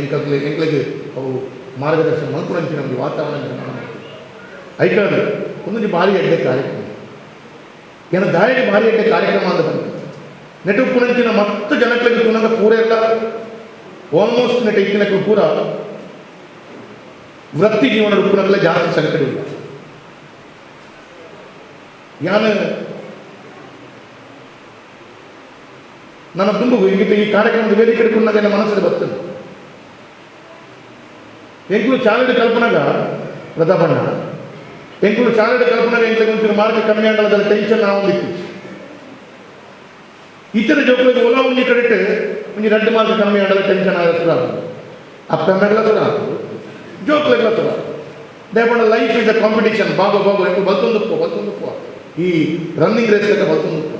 ಎಂಕ್ಲಿಗೆ ಎಂಕ್ಲಿಗೆ ಅವು ಮಾರ್ಗದರ್ಶನ ಮಲ್ಪುನಂಚಿನ ನಮಗೆ ವಾತಾವರಣ ನಿರ್ಮಾಣ ಮಾಡ್ತದೆ. ಐಕಾದ ಒಂದೊಂದು ಭಾರಿ ಎಡ್ಡೆ ಕಾರ್ಯಕ್ರಮ ಏನ ದಾರಿಗೆ ಭಾರಿ ಎಡ್ಡೆ ಕಾರ್ಯಕ್ರಮ ಅಂತ ಬಂತು ನೆಟುಪ್ಪುನಂಚಿನ ಮತ್ತು ಜನಗಳಿಗೆ ತುನಗ ಪೂರ ಎಲ್ಲ ಆಲ್ಮೋಸ್ಟ್ ನೆಟ ಇತ್ತಿನಕ್ಕೂ ಪೂರ ವೃತ್ತಿ ಜೀವನ ಉಪ್ಪುನಗಲೇ ಜಾಸ್ತಿ ಸಂಕಟ ಇಲ್ಲ. ಯಾನು ನನ್ನ ತುಂಬು ಇಂಗಿತ ಈ ಕಾರ್ಯಕ್ರಮದ ವೇದಿಕೆ ಹಿಡ್ಕೊಂಡಾಗ ನನ್ನ ಮನಸ್ಸಲ್ಲಿ ಬರ್ತದೆ. ಎಂಕುಲು ಚಾಲೆಡ್ ಕಲ್ಪನಾಗ ಪ್ರತಾಪಣ್ಣ ಎಂಕುಲು ಚಾಲೆಡ್ ಕಲ್ಪನಾಗ ಎಂಕ್ಲಿಗೆ ಒಂಚೂರು ಮಾರ್ಕ್ ಕಮ್ಮಿ ಆಗಲ್ಲ ಟೆನ್ಷನ್ ಆವೊಂದಿತ್ತು. ಇತರ ಜೋಕುಲಿಗೆ ಒಲ ಒಂಜಿ ಕಡೆಟ್ ಒಂಜಿ 2 ಮಾರ್ಕ್ ಕಮ್ಮಿ ಆಗಲ್ಲ ಟೆನ್ಷನ್ ಆಗ ಸುರ ಅಪ್ಪ ಅಮ್ಮೆಗ್ಲ ಸುರ ಜೋಕುಲಿಗ್ಲ ಸುರ. ದೇಪಂಡ ಲೈಫ್ is a competition. ಬಾಬು ಬಾಬು ಎಂಕುಲು ಬಲ್ತೊಂದುಪ್ಪು ಬಲ್ತೊಂದುಪ್ಪು ಈ ರನ್ನಿಂಗ್ ರೇಸ್ ಲೆಕ್ಕ ಬಲ್ತೊಂದುಪ್ಪು.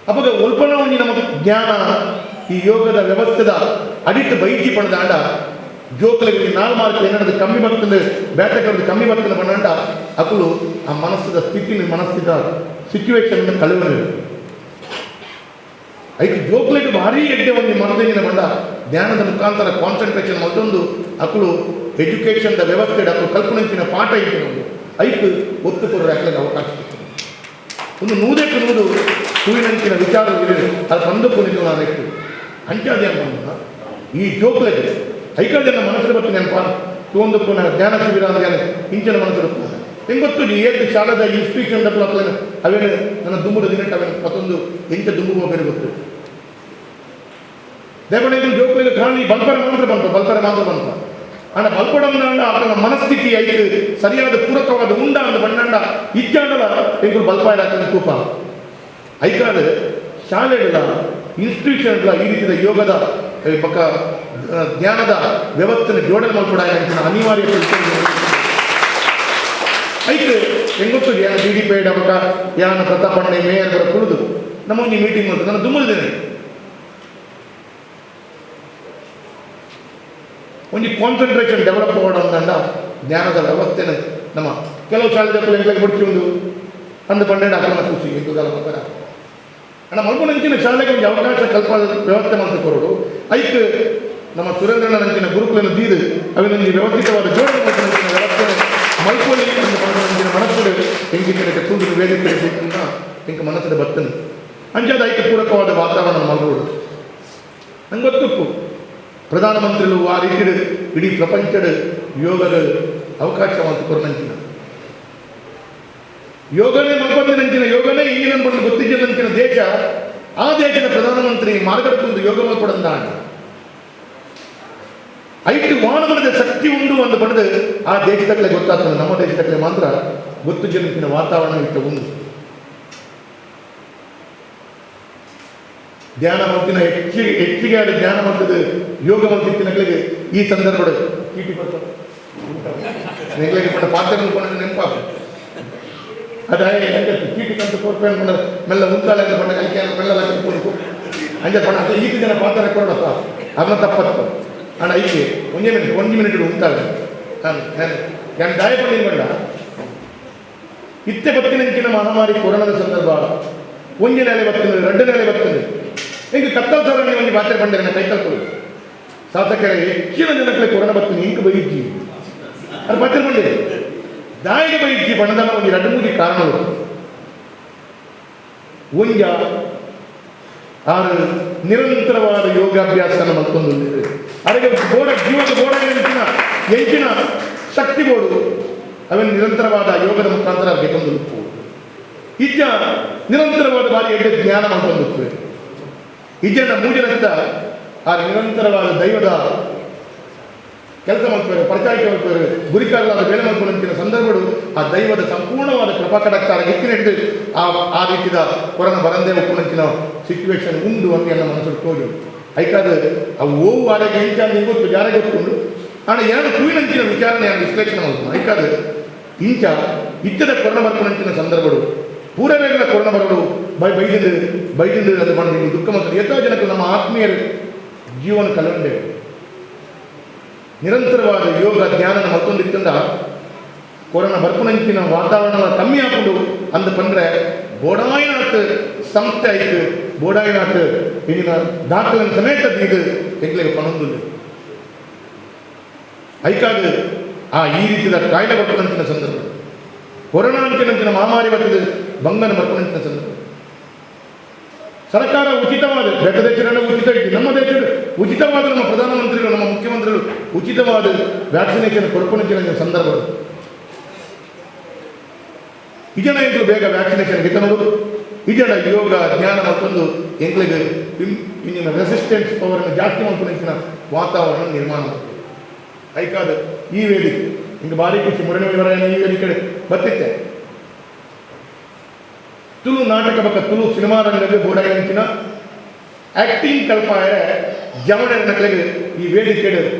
ಅವಾಗ ಒಲ್ಪನ ಒಂಜಿ ನಮ್ಮ ಜ್ಞಾನ ಈ ಯೋಗದ ವ್ಯವಸ್ಥೆದ ಅಡಿಟ್ ಬೈಜಿ ಪಣದಾಂಡ ಜೋಕುಲಿಗೆ 4 ಮಾರ್ಕ್ ಏನದು ಕಮ್ಮಿ ಬರ್ತದೆ ಬೇಟೆಕರದು ಕಮ್ಮಿ ಬರ್ತದೆ ಪಣಂಡ ಅಕುಲು ಆ ಮನಸ್ಸದ ಸ್ಥಿತಿ ಮನಸ್ಸಿದ ಸಿಚುವೇಶನ್ ಕಳುವಲು. ಐಕ್ ಜೋಕುಲಿಗೆ ಭಾರಿ ಎಡ್ಡೆ ಒಂದು ಮನದಿನ ಬಂಡ ಜ್ಞಾನದ ಮುಖಾಂತರ ಕಾನ್ಸಂಟ್ರೇಷನ್ ಮತ್ತೊಂದು ಅಕುಲು ಎಜುಕೇಷನ್ದ ವ್ಯವಸ್ಥೆ ಅಕುಲು ಕಲ್ಪನೆಂಚಿನ ಪಾಠ ಇತ್ತು ಒಂದು ಐಕ್ ಒತ್ತು ಕೊಡೋ ಅಕ್ಲಿಗೆ ಅವಕಾಶ ಸಿಗ್ತದೆ. ಒಂದು 100ಕ್ಕೆ 100 ಹೂವಿನಂಚಿನ ವಿಚಾರ ಇದೆ ಅದು ಬಂದಕ್ಕೂ ನಿಜ ನಾನು ಅಂಚಾದೆ ಅಂತ ಈ ಜೋಕುಲಿಗೆ ಐಕಾದ ಮನಸ್ಸು ಬರ್ತದೆ ನೆನಪ ತೋಂದಕ್ಕೂ ನಾನು ಜ್ಞಾನ ಶಿಬಿರ ಅಂದ್ರೆ ಇಂಚಿನ ಮನಸ್ಸು ಬರ್ತದೆ. ಹೆಂಗೆ ಗೊತ್ತು ನೀ ಏತ್ ಶಾಲೆದ ಇನ್ಸ್ಟಿಟ್ಯೂಷನ್ ಅಕ್ಲೇನು ಅವೇನು ನನ್ನ ದುಂಬುದ ದಿನಕ್ಕೆ ಅವೇನು ಮತ್ತೊಂದು ಎಂಚ ದುಂಬು ಹೋಗಬೇಕು ಗೊತ್ತು. ದೇವಣ್ಣ ಜೋಕುಲಿಗೆ ಕಾಣಿ ಬಲ್ಪರೆ ಮಾತ್ರ ಬಂತು ಬಲ್ಪರೆ ಮಾತ್ರ ಬಂತು ಅಂಡ ಬಲ್ಪಡಂದ ಆತನ ಮನಸ್ಥಿತಿ ಐಕ್ ಸರಿಯಾದ ಪೂರಕವಾದ ಉಂಡ ಅಂದ ಬಣ್ಣಂಡ ಇಚ್ಚಾಂಡಲ ಎಂಕುಲು ಬಲ್ಪಾಯ ತೂಪ. ಐಕಾದ ಶಾಲೆಗಳ ಇನ್ಸ್ಟಿಟ್ಯೂಷನ್ಗಳ ಈ ರೀತಿಯ ಯೋಗದ ಬಕ್ಕ ಜ್ಞಾನದ ವ್ಯವಸ್ಥೆನ ಜೋಡಣೆ ಮಲ್ಪಡ ಅನಿವಾರ್ಯ ಐಕ್ ಹೆಂಗೊತ್ತು ಯಾನ D D paid ಅಬಕ ಯಾನ ಪ್ರತಾಪಣ್ಣೆ ಮೇಯರ್ ಬರ ಕುಳಿದು ನಮ್ಮೊಂದು ಮೀಟಿಂಗ್ ಮಾಡ್ತು ನಾನು ದುಮ್ಮದಿದ್ದೇನೆ. ಒಂಜಿ ಕಾನ್ಸಂಟ್ರೇಷನ್ ಡೆವಲಪ್ ಮಾಡೋದಂಡ ಜ್ಞಾನದ ವ್ಯವಸ್ಥೆನ ನಮ್ಮ ಕೆಲವು ಶಾಲೆ ಎಂಕ್ಲಿಗೆ ಬಿಡ್ತಿ ಅಂದು ಪಂಡೆಂಡು ಅಕ್ರಮ ಖುಷಿ ಎಂಕುಗಾಲ ಮಲ್ಪರ ಅಣ್ಣ ಮಲ್ಪುನಂಚಿನ ಶಾಲೆಗೆ ಒಂಜಿ ಅವಕಾಶ ಕಲ್ಪ ವ್ಯವಸ್ಥೆ ಮಲ್ತು ಕೊರಡು. ಐಕ್ ನಮ್ಮ ಸುರೇಂದ್ರನಂಚಿನ ಗುರುಕುಲನ ದೀದು ಅವಿನೊಂಜಿ ವ್ಯವಸ್ಥಿತವಾದ ಜೋಡಣೆ ಮಲ್ಪುನಂಚಿನ ವ್ಯವಸ್ಥೆ ಮಲ್ಪೊಲಿ ಅಂದ್ ಪಂಡಿನ ಮನಸ್ಸು ಎಂಕಿನ ತುಂಡು ವೇದಿಕೆ ಎಂಕ ಮನಸ್ಸದ ಬತ್ತನು ಅಂಚಾದ ಐಕ್ ಪೂರಕವಾದ ವಾತಾವರಣ ಮಲ್ಪೊಡು. ನಂಗೆ ಗೊತ್ತುಪ್ಪು ಪ್ರಧಾನಮಂತ್ರಿಲು ಆ ರೀತಿ ಇಡೀ ಪ್ರಪಂಚದ ಯೋಗದ ಅವಕಾಶ ಕೊರನಂಚಿನ ಯೋಗನೇ ಮಲ್ಪಂದಿನಂಚಿನ ಯೋಗನೇ ಈಗಿನ ಬಂದು ಗೊತ್ತಿದ್ದಂಚಿನ ದೇಶ ಆ ದೇಶದ ಪ್ರಧಾನಮಂತ್ರಿ ಮಾರ್ಗದಕ್ಕೊಂದು ಯೋಗ ಮಲ್ಪಡಂದ ಐಟು ಮಾನವನದ ಶಕ್ತಿ ಉಂಡು ಅಂದು ಪಡೆದು ಆ ದೇಶದಕ್ಕಲೆ ಗೊತ್ತಾಗ್ತದೆ. ನಮ್ಮ ದೇಶದಕ್ಕಲೆ ಮಾತ್ರ ಗೊತ್ತು ಜನಕ್ಕಿನ ವಾತಾವರಣ ಇಟ್ಟು ಉಂಡು. ಧ್ಯಾನ ಮಂತಿನ ಹೆಚ್ಚಿಗೆ ಹೆಚ್ಚಿಗೆ ಆದ ಧ್ಯಾನ ಮಂತದ ಯೋಗ ಮಂತಿತ್ತಿನಗಳಿಗೆ ಈ ಸಂದರ್ಭ ಚೀಟಿ ಬರ್ತಾರೆ ನೆಗ್ಲಿಗೆ ಪಂಡ ಪಾತ್ರ ನೆನಪಾಗ ಅದಾಯ ಹೆಂಗೆ ಚೀಟಿ ಕಂತು ಕೊರ್ಪೆ ಅನ್ಕೊಂಡ ಮೆಲ್ಲ ಉಂತಾಳೆ ಅಂತ ಪಂಡ ಕೈಕೆ ಮೆಲ್ಲ ಲಕ್ಷ ಕೊಡುಕು ಅಂಜ ಪಂಡ ಅಂತ ಈತಿ ಜನ ಪಾತ್ರ ಕೊಡಪ್ಪ ಅದನ್ನ ತಪ್ಪತ್ತು ಅಣ್ಣ ಐಕೆ ಒಂದೇ ಮಿನಿಟ್ ಒಂದು ಮಿನಿಟ್ ಉಂತಾಳೆ ನಾನು ನಾನು ದಾಯ ಪಂಡಿನ ಬಂಡ ಇತ್ತೆ ಬತ್ತಿನಂಚಿನ ಮಹಾಮಾರಿ ಕೊರೋನಾದ ಸಂದರ್ಭ ಒಂಜಿ ನೆಲೆ ಬರ್ತದೆ ಎರಡು ನೆಲೆ ಬರ್ತದೆ ಈಗ ಕತ್ತಲ್ ಸರಣಿ ಒಂದು ಪಾತ್ರೆ ಬಂದರೆ ಕೈ ತಲ್ಕೊಳ್ಳಿ ಸಾಧಕರ ಹೆಚ್ಚಿನ ಜನಕ್ಕೆ ಕೊರೋನಾ ಬರ್ತದೆ ಇಂಕ ಬೈಜ್ಜಿ ಅದು ಪಾತ್ರೆ ಬಂಡೆ ದಾಯಿಗೆ ಬೈಜ್ಜಿ ಬಣ್ಣದ ಒಂದು ಎರಡು ಮೂರು ಕಾರಣಗಳು. ಒಂಜ ಆರು ನಿರಂತರವಾದ ಯೋಗಾಭ್ಯಾಸ ಮತ್ತೊಂದು ಅದಕ್ಕೆ ಬೋಡ ಜೀವದ ಬೋಡ ಎಂಚಿನ ಎಂಚಿನ ಶಕ್ತಿ ಬೋಡು ಅವೆಲ್ಲ ನಿರಂತರವಾದ ಯೋಗದ ಮುಖಾಂತರ ಬೇಕೊಂದು ಇಜ್ಜ ನಿರಂತರವಾದ ಬಾರಿ ಎಡ್ಡೆ ಜ್ಞಾನ ಮಾಡ್ಕೊಂಡು ಇಜ್ಜನ ಮೂಜನಂತ ಆ ನಿರಂತರವಾದ ದೈವದ ಕೆಲಸ ಮಾಡ್ತಾರೆ, ಪ್ರಚಾರಕ್ಕೆ ಮಾಡ್ತಾರೆ, ಗುರಿಕಾರಲಾದ ಬೇಳೆ ಮಾಡ್ಕೊಳ್ಳಂತಿನ ಸಂದರ್ಭಗಳು ಆ ದೈವದ ಸಂಪೂರ್ಣವಾದ ಕೃಪಾ ಕಟಾಕ್ಷ ಎತ್ತಿನ ಹಿಡಿದು ಆ ಆ ರೀತಿಯ ಕೊರೋನಾ ಬರಂದೇ ಒಪ್ಪುನಂಚಿನ ಸಿಚುವೇಶನ್ ಉಂಡು ಅಂತ ಎಲ್ಲ ಮನಸ್ಸು ತೋಜು. ಐಕಾದ ಅವು ಓವು ಆರೋಗ್ಯ ಇಂಚ ಅಂತ ಗೊತ್ತು ಯಾರಿಗೆ ಗೊತ್ತುಂಡು ಆಣ ಎರಡು ಕುಯಿನಂಚಿನ ವಿಚಾರಣೆ ವಿಶ್ಲೇಷಣೆ ಮಾಡ್ಕೊಂಡು ಐಕಾದ ಇಂಚ ಇತ್ತದ ಕೊರೋನಾ ಬರ್ಕೊಂಡಂಚಿನ ಸಂದರ್ಭಗಳು ಪೂರವೇಗದ ಕೊರೋನಾ ಬರೋದು ಬೈ ಬೈದಿಂದ ಬೈದಿಂದ ಅದು ಬಂದು ದುಃಖ ಮತ್ತು ಎಷ್ಟೋ ಜನಕ್ಕೆ ನಮ್ಮ ಆತ್ಮೀಯರು ಜೀವನ ಕಲಂಡೆ ನಿರಂತರವಾದ ಯೋಗ ಜ್ಞಾನನ ಮತ್ತೊಂದಿತ್ತಂದ ಕೊರೋನಾ ಬರ್ಪುನಂಚಿನ ವಾತಾವರಣ ಕಮ್ಮಿ ಹಾಕೊಂಡು ಅಂದ ಪಂದ್ರೆ ಬೋಡಾಯಿನಾಟ್ ಸಂಸ್ಥೆ ಆಯ್ತು ಬೋಡಾಯಿನಾಟ್ ಇಲ್ಲಿನ ದಾಖಲೆ ಸಮೇತ ಇದು ಎಂಗ್ಲಿಗೆ ಪಣೊಂದು ಐಕಾದ ಆ ಈ ರೀತಿಯ ಕಾಯಿಲೆ ಬರ್ಪುನಂಚಿನ ಸಂದರ್ಭ ಕೊರೋನಾ ಅಂಚಿನಂಚಿನ ಮಹಾಮಾರಿ ಬರ್ತದೆ ಬಂಗನ ಬರ್ಪುನಂಚಿನ ಸಂದರ್ಭ ಸರ್ಕಾರ ಉಚಿತವಾದ ಬೇರೆ ದೇಶದಲ್ಲಿ ಉಚಿತ ಇತ್ತು, ನಮ್ಮ ದೇಶದ ಉಚಿತವಾದ ನಮ್ಮ ಪ್ರಧಾನಮಂತ್ರಿಗಳು ನಮ್ಮ ಮುಖ್ಯಮಂತ್ರಿಗಳು ಉಚಿತವಾದ ವ್ಯಾಕ್ಸಿನೇಷನ್ ಕೊಡ್ಕೊಂಡಿದ್ದ ಸಂದರ್ಭ ಇಜನ ಎಂಟು ಬೇಗ ವ್ಯಾಕ್ಸಿನೇಷನ್ ಗಿತ್ತನದು ಇಜನ ಯೋಗ ಜ್ಞಾನ ಮತ್ತೊಂದು ಎಂಗ್ಲಿಗೆ ಇಂಜಿನ ರೆಸಿಸ್ಟೆನ್ಸ್ ಪವರನ್ನು ಜಾಸ್ತಿ ಮಾಡ್ಕೊಂಡಿದ್ದ ವಾತಾವರಣ ನಿರ್ಮಾಣ ಮಾಡ್ತದೆ. ಐಕಾದ ಈ ವೇದಿಕೆ ಹಿಂಗೆ ಭಾರಿ ಖುಷಿ ಮುರಳಿ ವಿವರ ಈ ವೇದಿಕೆ ಬತ್ತಿತ್ತೆ ತುಳು ನಾಟಕ ಬಕ್ಕ ತುಳು ಸಿನಿಮಾ ರಂಗದಲ್ಲಿ ಬೋಡಾಯಿನ ಆ್ಯಕ್ಟಿಂಗ್ ಕಲ್ಪಾಯ ಜವಣ ನಕಲಿಗೆ ಈ ವೇದಿಕೆ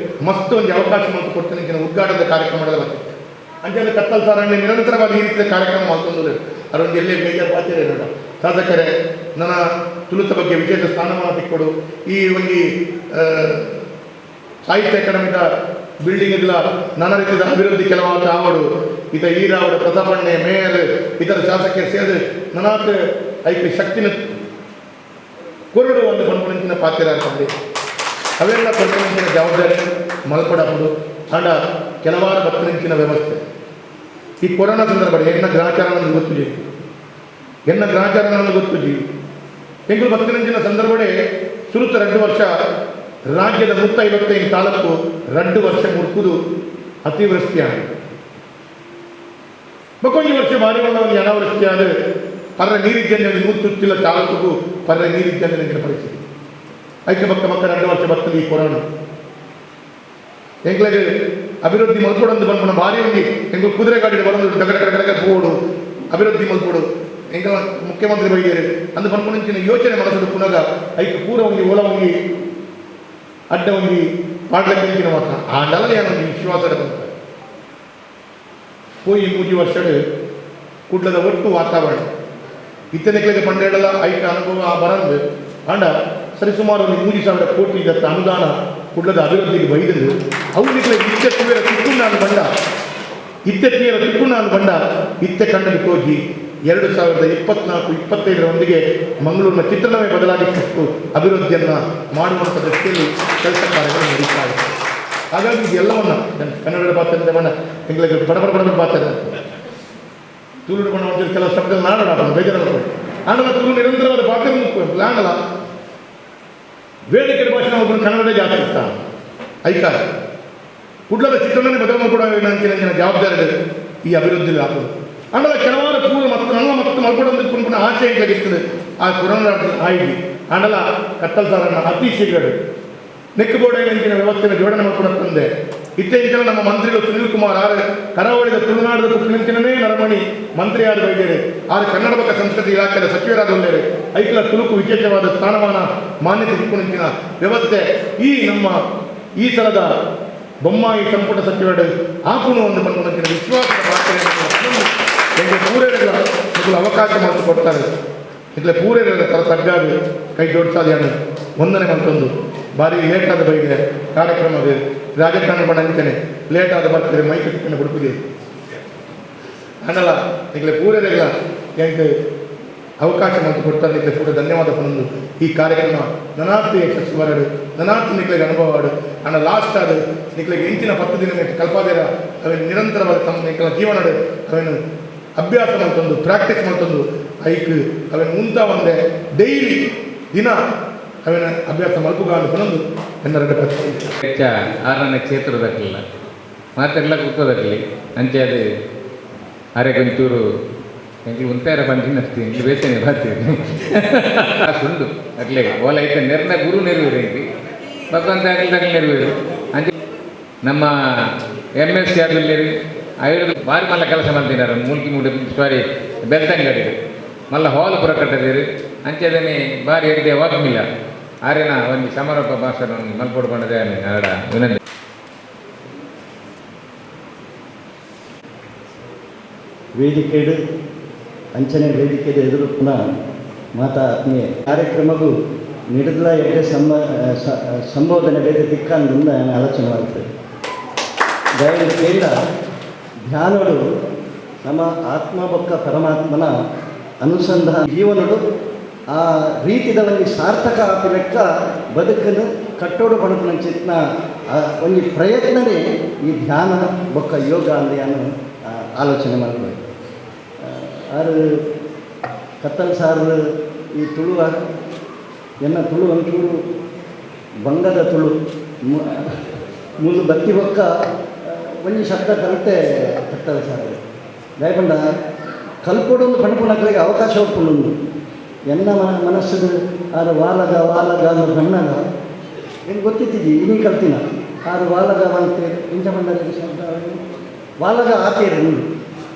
ಮಸ್ತ್ ಒಂದು ಅವಕಾಶ ಮತ್ತು ಕೊಡ್ತಾನೆ ಉದ್ಘಾಟನದ ಕಾರ್ಯಕ್ರಮ ಬರ್ತದೆ. ಅಂಚೆ ಕತ್ತಲ್ ಸಾರಣ್ಯ ನಿರಂತರವಾಗಿ ಈ ರೀತಿಯ ಕಾರ್ಯಕ್ರಮ ಮಾಡ್ಕೊಂಡು ಅದೊಂದು ಎಲ್ಲೇ ಬೇಜಾರು ಪಾತ್ರ ನೋಡ ಸಾಧಕರೇ ನನ್ನ ತುಳುತ ಬಗ್ಗೆ ವಿಶೇಷ ಸ್ಥಾನಮಾನ ತಿಕ್ಕೊಡು ಈ ಒಂದು ಸಾಹಿತ್ಯ ಅಕಾಡೆಮಿದ ಬಿಲ್ಡಿಂಗ್ ಇಲ್ಲ ನಾನಾ ರೀತಿಯ ಅಭಿವೃದ್ಧಿ ಕೆಲವಾದ ಆವಡು ಇತ ಈರಾವಡು ಪ್ರತಾಪಣ್ಣೆ ಮೇಯರ್ ಇತರ ಶಾಸಕರು ಸೇರಿ ನನಾತ್ ಐಕೆ ಶಕ್ತಿನ ಕೊರಡು ಒಂದು ಪನ್ಪುನಂಚಿನ ಪಾತ್ರ ಆಗ್ತದೆ. ಅವೆಲ್ಲ ಕೊರಡುವಂಚಿನ ಜವಾಬ್ದಾರಿ ಮಲ್ಪಡಬಹುದು ಅಂಡ ಕೆಲವಾರು ಬತ್ತನಂಚಿನ ವ್ಯವಸ್ಥೆ ಈ ಕೊರೋನಾ ಸಂದರ್ಭ ಎನ್ನ ಗ್ರಹಚಾರ ನನಗೆ ಗೊತ್ತು ಜಿ ಎನ್ನ ಗ್ರಹಚಾರ ನನಗೆ ಗೊತ್ತು ಜಿ ಎಂಗಳು ಬತ್ತನಂಚಿನ ಸಂದರ್ಭಡೆ ಸುರುತ 2 ವರ್ಷ ರಾಜ್ಯದ 155 ತಾಲೂಕು 2 ವರ್ಷ ಮುರ್ಕುದು ಅತಿವೃಷ್ಟಿಯ ಬಕ್ಕೊಂಜಿ ವರ್ಷ ಭಾರಿ ಒಂದು ಅನಾವೃಷ್ಟಿ ಆದ ಪರ್ರ ನೀರಿದ್ದಂಗೆ ನೂರು ತಾಲೂಕಿಗೂ ಪರ್ರ ನೀರಿದ್ದಂಗೆ ಪರಿಸ್ಥಿತಿ ಐಕೆ ಬಕ್ಕ ಬಕ್ಕ 2 ವರ್ಷ ಬರ್ತದೆ ಈ ಕೊರೋನಾ ಎಂಗ್ಲಿಗೆ ಅಭಿವೃದ್ಧಿ ಮಲ್ಕೊಡಂದು ಬಂದ್ಕೊಂಡು ಭಾರಿ ಒಂದು ಎಂಗ್ಳು ಕುದುರೆ ಗಾಡಿ ಬರೋದು ಡಗ ಡಗ ಡಗ ಬೋಡು ಅಭಿವೃದ್ಧಿ ಮಲ್ಕೊಡು ಎಂಗಳ ಮುಖ್ಯಮಂತ್ರಿ ಬೈದೇರು ಅಂದು ಬಂದ್ಕೊಂಡು ಯೋಚನೆ ಮನಸ್ಸು ಪುನಗ ಐಕೆ ಪೂರ ಒಂಗಿ ಓಲ ಒಂಗಿ ಅಡ್ಡ ಒಂಗಿ ಪಾಡ್ಲಕ್ಕೆ ಮಾತ್ರ ಆ ನಲನೆ ಒಂದು ವಿಶ್ವಾಸ ಬಂತ ಪೋಯಿ ಮೂಜಿ ವರ್ಷ ಕುಡ್ಲದ ಒಟ್ಟು ವಾತಾವರಣ ಇತ್ತನೆಕ್ಲೆಗೆ ಪಂಡೇಡಲ ಐಕ ಅನುಭವ ಬರಂದು ಅಂಡ ಸರಿಸುಮಾರು ಒಂದು 3,000 ಕೋಟಿ ದತ್ತ ಅನುದಾನ ಕುಡ್ಲದ ಅಭಿವೃದ್ಧಿಗೆ ಬೈದು ಅವ್ನಿಗೆ ಇತ್ತೆ ತುವಿರ ತಿಕ್ಕುಂಡಾನು ಬಂಡ ಇತ್ತೆ ತೀರ ತಿಕ್ಕುಂಡಾನು ಬಂಡ ಇತ್ತೆ ಕಣ್ಣಲ್ಲಿ ಹೋಗಿ 2024-25ರೊಂದಿಗೆ ಮಂಗಳೂರಿನ ಚಿತ್ರಣವೇ ಬದಲಾಗಿತ್ತು ಅಭಿವೃದ್ಧಿಯನ್ನು ಮಾಡುವಂಥ ದೃಷ್ಟಿಯಲ್ಲಿ ಕೆಲಸ ಕಾರ್ಯಗಳು ನಡೀತಾ ಇದೆ. ಹಾಗಾಗಿ ಇದೆಲ್ಲವನ್ನು ಕನ್ನಡದ ಪಾತ್ರ ಬಣ್ಣ ಎಂಗ್ಲಿಗೆ ಬಡಬಡ ಬಡಬಡ ಪಾತ್ರ ತುಳು ಬಣ್ಣ ಮಾಡ್ತೀವಿ ಕೆಲವು ಶಬ್ದ ನಾಡೋಣ ಬೇಜಾರಲ್ಲ ಆಡಲ್ಲ ತುಳು ನಿರಂತರವಾದ ಪಾತ್ರ ಆಡಲ್ಲ ವೇದಿಕೆ ಭಾಷಣ ಒಬ್ಬರು ಕನ್ನಡ ಜಾಸ್ತಿ ಇರ್ತಾನೆ ಐಕಾರ ಕುಡ್ಲದ ಚಿತ್ರಣನೇ ಬದಲಾವಣೆ ಕೂಡ ಜವಾಬ್ದಾರಿ ಇದೆ ಈ ಅಭಿವೃದ್ಧಿ ಆಗೋದು. ಆಮೇಲೆ ಕೆಲವಾರು ಪೂರ್ವ ಮತ್ತು ನನ್ನ ಮತ್ತು ಮಲ್ಕೊಡೊಂದು ಪುನಃ ಆಶೆ ಆಗಿರ್ತದೆ ಆ ಕೊರೋನಾ ಆಯ್ತು ಆಮೇಲೆ ಕತ್ತಲ್ ಸಾರನ್ನ ಅತಿ ಶೀಘ್ರ ನೆಕ್ ಬೋರ್ಡ್ ಅಂಚಿನ ವ್ಯವಸ್ಥೆನ ಜೋಡಣೆ ಮಾಡ್ಕೊಂಡು ತಂದೆ ಇತ್ತೀಚಿನ ನಮ್ಮ ಮಂತ್ರಿಗಳು ಸುನಿಲ್ ಕುಮಾರ್ ಆರ್ ಕರಾವಳಿದ ತುಳುನಾಡದ ಪುಟ್ಟಿನಂಚಿನೇ ನರಮಣಿ ಮಂತ್ರಿಯಾದ ಬೈದೇರೆ ಆರ್ ಕನ್ನಡ ಬೊಕ್ಕ ಸಂಸ್ಕೃತಿ ಇಲಾಖೆಯ ಸಚಿವರಾದ ಉಳ್ಳೇರೆ ಐಕ್ಲ ತುಳುಕು ವಿಶೇಷವಾದ ಸ್ಥಾನಮಾನ ಮಾನ್ಯತೆ ತಿಕ್ಕುನಂಚಿನ ವ್ಯವಸ್ಥೆ ಈ ನಮ್ಮ ಈ ಸಲದ ಬೊಮ್ಮಾಯಿ ಸಂಪುಟ ಸಚಿವರು ಆಪುನು ಒಂದು ಪನ್ಪುನಂಚಿನ ವಿಶ್ವಾಸದ ಪಾತ್ರೆಯನ್ನು ಎಂಗೆ ಪೂರೇರೆಗಳ ನಿಕುಲು ಅವಕಾಶ ಮಾತು ಕೊಡ್ತಾರೆ. ಇಟ್ಲೆ ಪೂರೇರೆಗಳ ತರ ತಗ್ಗಾದು ಕೈ ಜೋಡಿಸಾದಿಯನ್ನು ವಂದನೆ ಮಂತೊಂದು ಭಾರಿ ಲೇಟ್ ಆದ ಬೈಗೆ ಕಾರ್ಯಕ್ರಮದ ರಾಜಕಾರಣ ಬಣ್ಣ ಅಂತಾನೆ ಲೇಟ್ ಆದ ಬರ್ತಾರೆ ಮೈಕ್ ತಿಕ್ಕನೆ ಬಿಡ್ಪುದೆ ಅನ್ನಲ್ಲ. ನಿಕಲೆ ಪೂರೇರೆಗಳ ಎಂಕ್ ಅವಕಾಶ ಮಾತು ಕೊಡ್ತಾರೆ. ನಿಕಲೆ ಪೂರ ಧನ್ಯವಾದ ಪನೊಂದು ಈ ಕಾರ್ಯಕ್ರಮ ನನಾರ್ತಿ ಯಶಸ್ಸು ಬರಡು, ನನಾರ್ತಿ ನಿಕ್ಲೆಗೆ ಅನುಭವ ಆಡು. ಅಣ್ಣ ಲಾಸ್ಟ್ ಆದ ನಿಕ್ಲೆಗೆ ಇಂಚಿನ 10 ದಿನ ಕಲ್ಪಾದೇರ ಅವೇನು ನಿರಂತರವಾದ ತಮ್ಮ ನಿಕ್ಲ ಜೀವನಡು ಅವೇನು ಅಭ್ಯಾಸ ಮಲ್ತೊಂದು ಪ್ರಾಕ್ಟೀಸ್ ಮಲ್ತೊಂದು ಐಕ್ ಅವೇನು ಉಂತ ಒಂದೇ ಡೈಲಿ ದಿನ ಅವೇನ ಅಭ್ಯಾಸ ಮಲ್ಪುಗಾಂಡು ಪನೊಂದು ಎನ್ನರಡ ಪ್ರಶ್ನೆ. ಹೆಚ್ಚ ಆರನೇ ಕ್ಷೇತ್ರದಕ್ಕಿಲ್ಲ ಮಾತೆಲ್ಲ ಕೂತದಕ್ಲಿ ಅಂಚೆ ಅದು ಅರೆ ಕೊಂಚೂರು ಎಂಕ್ಲು ಉಂತಾರ ಬಂದಿನಸ್ತಿ ಎಂಕ್ಲು ಬೇತನೆ ಬರ್ತೀವಿ ಸುಂಡು ಅಟ್ಲೆ ಓಲ ಐತೆ ನೆರ್ನ ಗುರು ನೆರವೇರು ಭಗವಂತ ಆಗಲಿ ತಗಲಿ ನೆರವೇರು. ಅಂಚೆ ನಮ್ಮ ಎಮ್ ಎಸ್ ಸಿ ಆಗಲಿ ಐದು ಬಾರಿ ಮಲ್ಲ ಕೆಲಸ ಮಾಡ್ತಿದ್ದಾರೆ. ಮೂಲ್ಕಿ ಮೂಡಿ ಸಾರಿ ಬೆಳ್ತಂಗಡಿ ಮಲ್ಲ ಹಾಲ್ ಪೂರ ಕಟ್ಟದಿರು. ಅಂಚೆ ಅದನ್ನೇ ಬಾರಿ ಎಡ್ಡೆ ವಾಗ್ಮಿಲ್ಲ ಆರೇನ ಒಂದು ಸಮಾರೋಪ ಭಾಷಣ ಮಲ್ಪೋಡು ಬಂದದೆ ಆಡ ವಿನಂತಿ. ವೇದಿಕೆಡು ಅಂಚನೆ ವೇದಿಕೆದ ಎದುರು ಪುನಃ ಮಾತಾ ಆತ್ಮೀಯ ಕಾರ್ಯಕ್ರಮಗೂ ನಿಡದಲ ಎಡ್ಡೆ ಸಂಬೋಧನೆ ಬೇರೆ ದಿಕ್ಕಂದಿಂದ ನಾನು ಆಲೋಚನೆ ಮಾಡ್ತೇವೆ. ದಯವಿಟ್ಟು ಕೇಂದ್ರ ಧ್ಯಾನಡು ನಮ್ಮ ಆತ್ಮ ಬೊಕ್ಕ ಪರಮಾತ್ಮನ ಅನುಸಂಧಾನ ಜೀವನಡು ಆ ರೀತಿದ ಒಂಜಿ ಸಾರ್ಥಕ ಆಪಿ ಲೆಕ್ಕ ಬದುಕನ್ನು ಕಟ್ಟೋಡು ಪಣಪುನ ಚಿತ್ನ ಒಂಜಿ ಪ್ರಯತ್ನನೇ ಈ ಧ್ಯಾನ ಬೊಕ್ಕ ಯೋಗ ಅಂದ ಆಲೋಚನೆ ಮಾಡಬೇಕು. ಆರು ಕತ್ತಲ್ ಸಾರು ಈ ತುಳುವ ಎನ್ನ ತುಳು ಒಂಚೂರು ಬಂಗದ ತುಳು ಮೂಲು ಬತ್ತಿ ಬೊಕ್ಕ ಒಂಜಿ ಶಬ್ದ ಕಲಿತೆ ಕತ್ತಲ್ ಸಾರು ದಯಪಂಡ ಕಲ್ಪೊಡೊಂದು ಪಣಪುನಕ್ಲೆಗ್ ಅವಕಾಶ ಉಪ್ಪುಂಡು. ಎನ್ನ ಮನಸ್ಸು ಆರು ವಾಲಗ ವಾಲಗ ಅಂದ್ರೆ ಬಣ್ಣಗ ಏನು ಗೊತ್ತಿತ್ತಿದ್ದಿ ಇನಿ ಕಲ್ತಿನ ಆರು ವಾಲಗ ವಾಲ್ತೇರು ಇಂಚ ಬಂಡರಿಗೆ ಶಬ್ದ ವಾಲಗ ಆತೇರು ನೀನು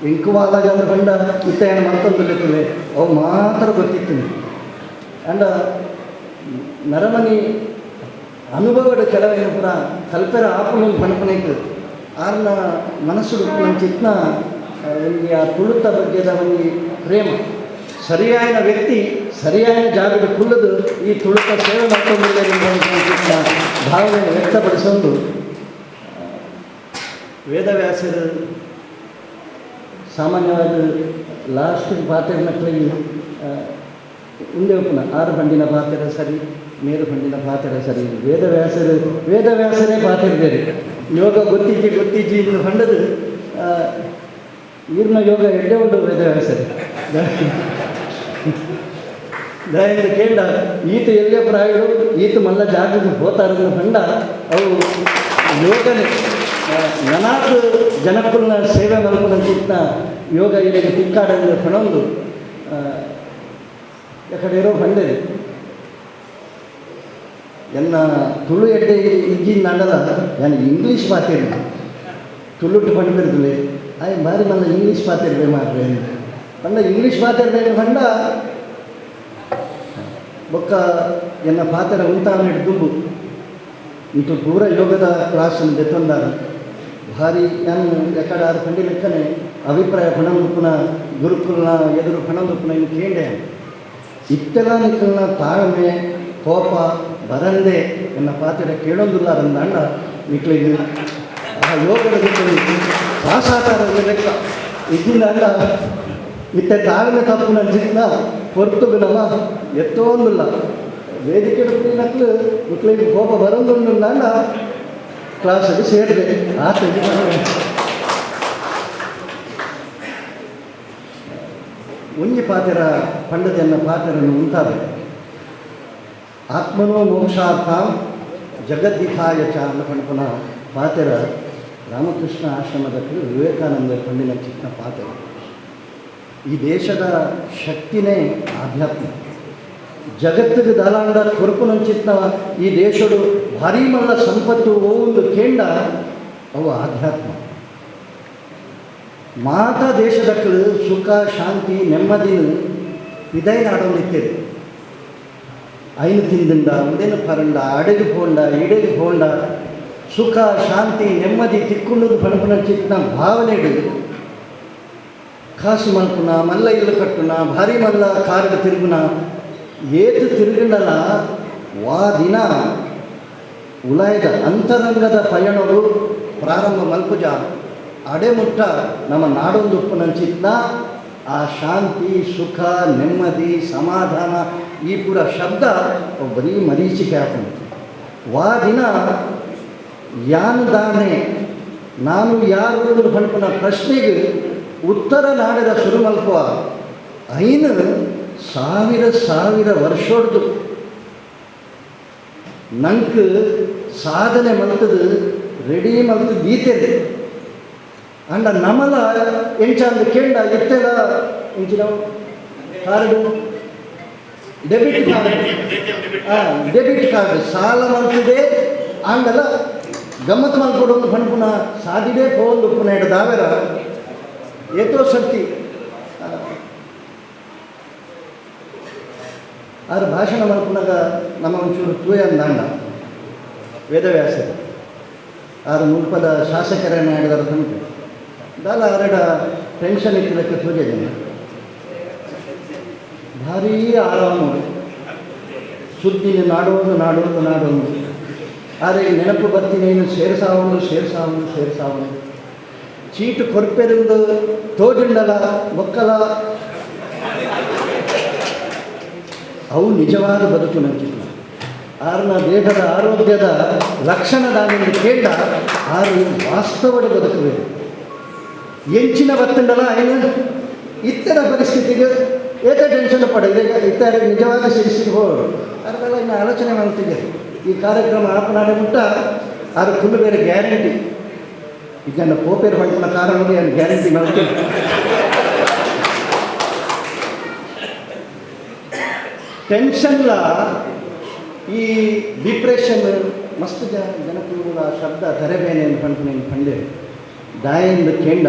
ಎಂಕು ವಾಲಗ ಅಂದ್ರೆ ಬಂಡ ಇತ್ತ ಏನು ಮರ್ತೊಂದುಲ್ಲೆತ್ತುಲೆ ಅವು ಮಾತ್ರ ಗೊತ್ತಿತ್ತು. ಅಂಡ ನರಮನಿ ಅನುಭವದ ಕೆಲವೇನು ಪೂರ ಕಲ್ಪೆರ ಆಪುನ ಪಣಪುನೈಕ್ ಆರ್ನ ಮನಸ್ಸು ಚಿತ್ನ ಒಂಜಿ ಆ ತುಳುತ ಬಗ್ಗೆದ ಒಂಜಿ ಪ್ರೇಮ ಸರಿಯಾದ ವ್ಯಕ್ತಿ ಸರಿಯಾದ ಜಾಗದ ಕುಲ್ಲದು ಈ ತುಳುತ ಸೇವೆ ಮಾಡ್ಕೊಂಡಿಲ್ಲ ಭಾವನೆ ವ್ಯಕ್ತಪಡಿಸೊಂದು ವೇದವ್ಯಾಸರು ಸಾಮಾನ್ಯವಾಗಿ ಲಾಸ್ಟ್ ಪಾತ್ರೆ ಮಕ್ಕಳಿಗೆ ಉಂಡೆ ಉಪ್ಪುನ ಆರು ಬಂಡಿನ ಪಾತ್ರೆ ಸರಿ ಮೇರು ಬಂಡಿನ ಪಾತ್ರೆ ಸರಿ ವೇದವ್ಯಾಸರು ವೇದವ್ಯಾಸರೇ ಪಾತ್ರೆ ಯೋಗ ಗೊತ್ತಿಜ್ಜಿ ಗೊತ್ತಿಜ್ಜಿ ಇಂದು ಬಂಡದು ಈರ್ನ ಯೋಗ ಎಡ್ಡೆ ಉಂಡು ವೇದವ್ಯಾಸರು ದಯಿಂದ ಕೇಂಡ ಈತ ಎಲ್ಲೇ ಪ್ರಾಯಗಳು ಈತ ಮಲ್ಲ ಜಾಗಕ್ಕೆ ಹೋತಾರನ್ನ ಬಂಡ ಅವು ಯೋಗನೇ ನನಾತ್ ಜನಕ್ಕುಲ್ನ ಸೇವೆ ಮಲ್ಪುನಂಚಿತ್ನ ಯೋಗ ಇಲ್ಲಿಗೆ ತಿಕ್ಕಾಡಂದ್ರೆ ಪಣೊಂದು ಎಕಡೆ ಇರೋ ಬಂಡೆ ಎನ್ನ ತುಳು ಎಡ್ಡೆ ಇಜ್ಜಿನ ನಾಡಲ ನಾನು ಇಂಗ್ಲೀಷ್ ಮಾತಾಡಿ ತುಳುಟು ಪಂಡಿರ್ದುಲೆ ಆಯ್ ಬಾರಿ ಮಲ್ಲ ಇಂಗ್ಲೀಷ್ ಮಾತಾಡ್ಬೇ ಮಾತ್ರ ಪಂಡ ಇಂಗ್ಲೀಷ್ ಮಾತಾಡ್ಬೇಡ ಪಂಡ ಬೊಕ್ಕ ಎನ್ನ ಪಾತ್ರ ಉಂತಾವನೆಡ್ ದುಂಬು ಇಂತು ಪೂರ ಯೋಗದ ಕ್ಲಾಸ್ ದೆತ್ತೊಂದಾರ ಭಾರಿ ನಾನು ಎಕಡ ಆರು ಪಂಡಿ ಲೆಕ್ಕನೆ ಅಭಿಪ್ರಾಯ ಪಣಂದುಪ್ಪುನ ಗುರುಕುಲ್ನ ಎದುರು ಪಣಂದುಪ್ಪುನ ಇನ್ನು ಕೇಂಡೆ ಇತ್ತೆಲ್ಲ ನಿಕ್ಕಲ್ನ ತಾಳ್ಮೆ ಕೋಪ ಬರಂದೆ ಎನ್ನ ಪಾತ್ರ ಕೇಳೊಂದುಲ್ಲ ಅಂದಾಂಡ ನಿಕ್ಲಿಗೆ ಆ ಯೋಗದ ಸಾಸಾಕಾರ ಲೆಕ್ಕ ಇದ್ದಿಂದ ಅಂಡ ಇತ್ತೆ ತಾಳ್ಮೆ ತಪ್ಪು ನಂಚಿನ ಹೊರತುಗುನವ ಎತ್ತೋಂದುಲ್ಲ ವೇದಿಕೆ ನಕ್ಲು ಮಕ್ಕಳಿಗೆ ಕೋಪ ಬರೋದುಂಡ ಕ್ಲಾಸಿಗೆ ಸೇರಿದೆ ಆ ಒಂಜಿ ಪಾತೆರ ಪಂಡದೆನ್ನ ಪಾತೆರನ್ನು ಉಂಟಾದ ಆತ್ಮನೋ ಮೋಕ್ಷಾರ್ಥ ಜಗದ್ದಿಥಾಯ ಚ ಅನ್ನ ಪಣಪುನ ಪಾತೆರ ರಾಮಕೃಷ್ಣ ಆಶ್ರಮದ ವಿವೇಕಾನಂದ ಪಂಡಿನ ಚಿಕ್ಕ ಪಾತೆರ. ಈ ದೇಶದ ಶಕ್ತಿನೇ ಆಧ್ಯಾತ್ಮ. ಜಗತ್ತಿಗೆ ದಾಲಾಂಡ ಕೊರಪುನಂಚಿತ್ನ ಈ ದೇಶಡು ಭಾರೀ ಮಲ್ಲ ಸಂಪತ್ತು ಒಂದು ಕೇಂಡ ಅವು ಆಧ್ಯಾತ್ಮ. ಮಾತಾ ದೇಶದಕ್ಕಲು ಸುಖ ಶಾಂತಿ ನೆಮ್ಮದಿನ ಇದೇ ನಾಡೊಂದಿತ್ತೇವೆ. ಐನು ತಿಂದಿಂದ ಒಂದೇನು ಪರಂಡ ಅಡೆಗೆ ಪೋಂಡ ಇಡೆಗೆ ಪೋಂಡ ಸುಖ ಶಾಂತಿ ನೆಮ್ಮದಿ ತಿಕ್ಕೊಂಡು ಪಣಪುನ ಚಿತ್ನ ಭಾವನೆ ಹಿಡಿದು ಕಾಸು ಮಲ್ಪುನ ಮಲ್ಲ ಇಲ್ಲು ಕಟ್ಟುನ ಭಾರಿ ಮಲ್ಲ ಕಾರುಡು ತಿರುಗುನ ಏತು ತಿರುಗಂಡಲ ವಾ ದಿನ ಉಲಾಯದ ಅಂತರಂಗದ ಪಯಣವು ಪ್ರಾರಂಭ ಮಲ್ಪುಜ ಅಡೆಮುಟ್ಟ ನಮ್ಮ ನಾಡೊಂದು ಉಪ್ಪುನಂಚಿತ್ನ ಆ ಶಾಂತಿ ಸುಖ ನೆಮ್ಮದಿ ಸಮಾಧಾನ ಈ ಪೂರ ಶಬ್ದ ಬರೀ ಮರೀಚಿಕೆ ಹಾಕೊಂಡು ವಾ ದಿನ ಯಾನು ದಾನೆ ನಾನು ಯಾರು ಪಣಪುನ ಪ್ರಶ್ನೆಗೆ ಉತ್ತರ ನಾಡದ ಸುರುಮಲ್ಪುವ ಐನು ಸಾವಿರ ಸಾವಿರ ವರ್ಷೊಡ್ದು ನಂಗೆ ಸಾಧನೆ ಮಲ್ತದು ರೆಡಿ ಮಲ್ತದ್ದು ಗೀತೆದೆ ಅಂಡ ನಮಲ ಎಂಚ ಅಂದು ಕೇಂಡ ಇತ್ತೆಲ ಎಂಚಿನ card debit card debit card ಸಾಲ ಮಲ್ತದೆ ಆಂಡಲ ಗಮ್ಮತ್ ಮಲ್ಕೊಡೊಂದು ಪಣಪುನ ಸಾದಿಡೆ ಪೋಂದು ಪುನ ದಾವೆರ ಏತೋ ಸರ್ತಿ ಆರು ಭಾಷಣ ಮಲ್ಪುನಾಗ ನಮ್ಮ ಒಂಚೂರು ತೂಯ ಅಂದಾಂಡ ವೇದವ್ಯಾಸರು ಆರು ಮುಲ್ಪದ ಶಾಸಕರನ್ನ ಹೇಳಿದಾರ ತನಕ ದಾಲ ಆರೆಡ ಟೆನ್ಷನ್ ಇತ್ತಲಕ್ಕೆ ತೂಜೆ ಜನ ಭಾರೀ ಆರಾಮು ಸುದ್ದಿ ನಾಡೋದು ನಾಡೋದು ನಾಡೋದು ಆದರೆ ನೆನಪು ಬರ್ತೀನಿ ಏನು ಸೇರ್ಸಾವನು ಸೇರ್ಸಾವನು ಸೇರ್ಸಾವನು ಚೀಟು ಕೊರ್ಪೆರಿಂದ ತೋಜುಂಡಲ ಒಕ್ಕಲ ಅವು ನಿಜವಾದ ಬದುಕು ನಂಚಿಲ್ಲ. ಆರನ ದೇಹದ ಆರೋಗ್ಯದ ಲಕ್ಷಣದಾನೆಂದು ಕೇಂದ್ರ ಆರು ವಾಸ್ತವದ ಬದುಕಬೇಕು. ಎಂಚಿನ ಬತ್ತಂಡಲ ಏನು ಇತರ ಪರಿಸ್ಥಿತಿಗೆ ಏತ ಟೆನ್ಷನ್ ಪಡ ಇತರ ನಿಜವಾದ ಸಿರಿಸಿಗೆ ಹೋಗೋದು ಅದಕ್ಕೆಲ್ಲ ಇನ್ನು ಆಲೋಚನೆ ಮಾಡ್ತಿದ್ದೆ. ಈ ಕಾರ್ಯಕ್ರಮ ಆಪನಾಡೆ ಮುಟ್ಟ ಅದು ಫುಲ್ ಬೇರೆ ಗ್ಯಾರಂಟಿ. ಈಗ ನನ್ನ ಕೋಪೇರು ಹೊಂಟಿನ ಕಾರಣ ನಾನು ಗ್ಯಾರಂಟಿ ಮಾಡ್ತೀನಿ. ಟೆನ್ಷನ್ಲ ಈ ಡಿಪ್ರೆಷನ್ ಮಸ್ತ್ ಜನಕುಲ ಶಬ್ದ ತರೆಬೇನೆ ಅಂತ ನೀನು ಪಂಡೆ ದಾಯಿಂದ ಕೇಂಡ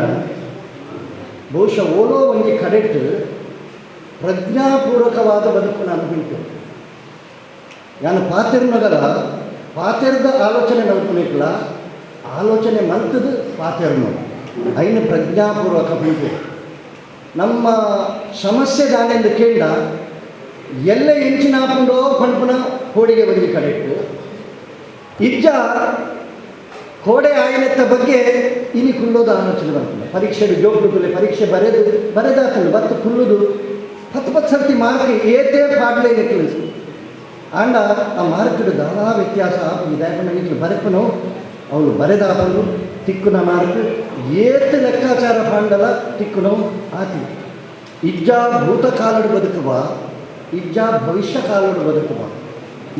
ಬಹುಶಃ ಓಲೋ ಒಂದು ಕಡೆಟ್ ಪ್ರಜ್ಞಾಪೂರ್ವಕವಾದ ಬದುಕು ನಾನು ಬಿಂಟು. ನಾನು ಪಾತಿರ್ನಗರ ಪಾತಿರ್ದ ಆಲೋಚನೆ ಮಲ್ಪನಿಕ್ಲ ಆಲೋಚನೆ ಮಲ್ತದು ಪಾತಿರ್ನು ಐನು ಪ್ರಜ್ಞಾಪೂರ್ವಕ ಬಿಂಟು. ನಮ್ಮ ಸಮಸ್ಯೆ ದಾನೆಂದು ಕೇಂಡ ಎಲ್ಲ ಇಂಚಿನ ಹಾಕೊಂಡು ಪಣಪುನ ಕೋಡಿಗೆ ಒಂದು ಕಡೆಟ್ಟು ಇಜ್ಜ ಕೋಡೆ ಆಯನೆತ್ತ ಬಗ್ಗೆ ಇನಿ ಕುಲ್ಲೋದು ಆಲೋಚನೆ ಬರ್ತಿಲ್ಲ. ಪರೀಕ್ಷೆ ಜೋಗ್ಬಿಟ್ಟಲೆ ಪರೀಕ್ಷೆ ಬರೆದು ಬರೆದಾಕಲು ಬತ್ತು ಕುಲ್ಲುದು 10 10 ಸರ್ತಿ ಮಾರ್ಕ್ ಏತೇ ಪಾಡ್ಲೇ ನೆಕ್ಲು ಆಂಡ ಆ ಮಾರ್ಕ್ಡ್ ದಾಲಾ ವ್ಯತ್ಯಾಸ ಇದಾಕೊಂಡು ಇಟ್ಲು ಬರೆಪನು ಅವಳು ಬರೆದಾಪನು ತಿಕ್ಕುನ ಮಾರ್ಕ್ ಏತ್ ಲೆಕ್ಕಾಚಾರ ಪಾಂಡಲ ತಿಕ್ಕುನೋ ಆತಿ. ಇಜ್ಜ ಭೂತಕಾಲಡು ಬದುಕುವ ಇಜ್ಜ ಭವಿಷ್ಯ ಕಾಲಡು ಬದುಕುವ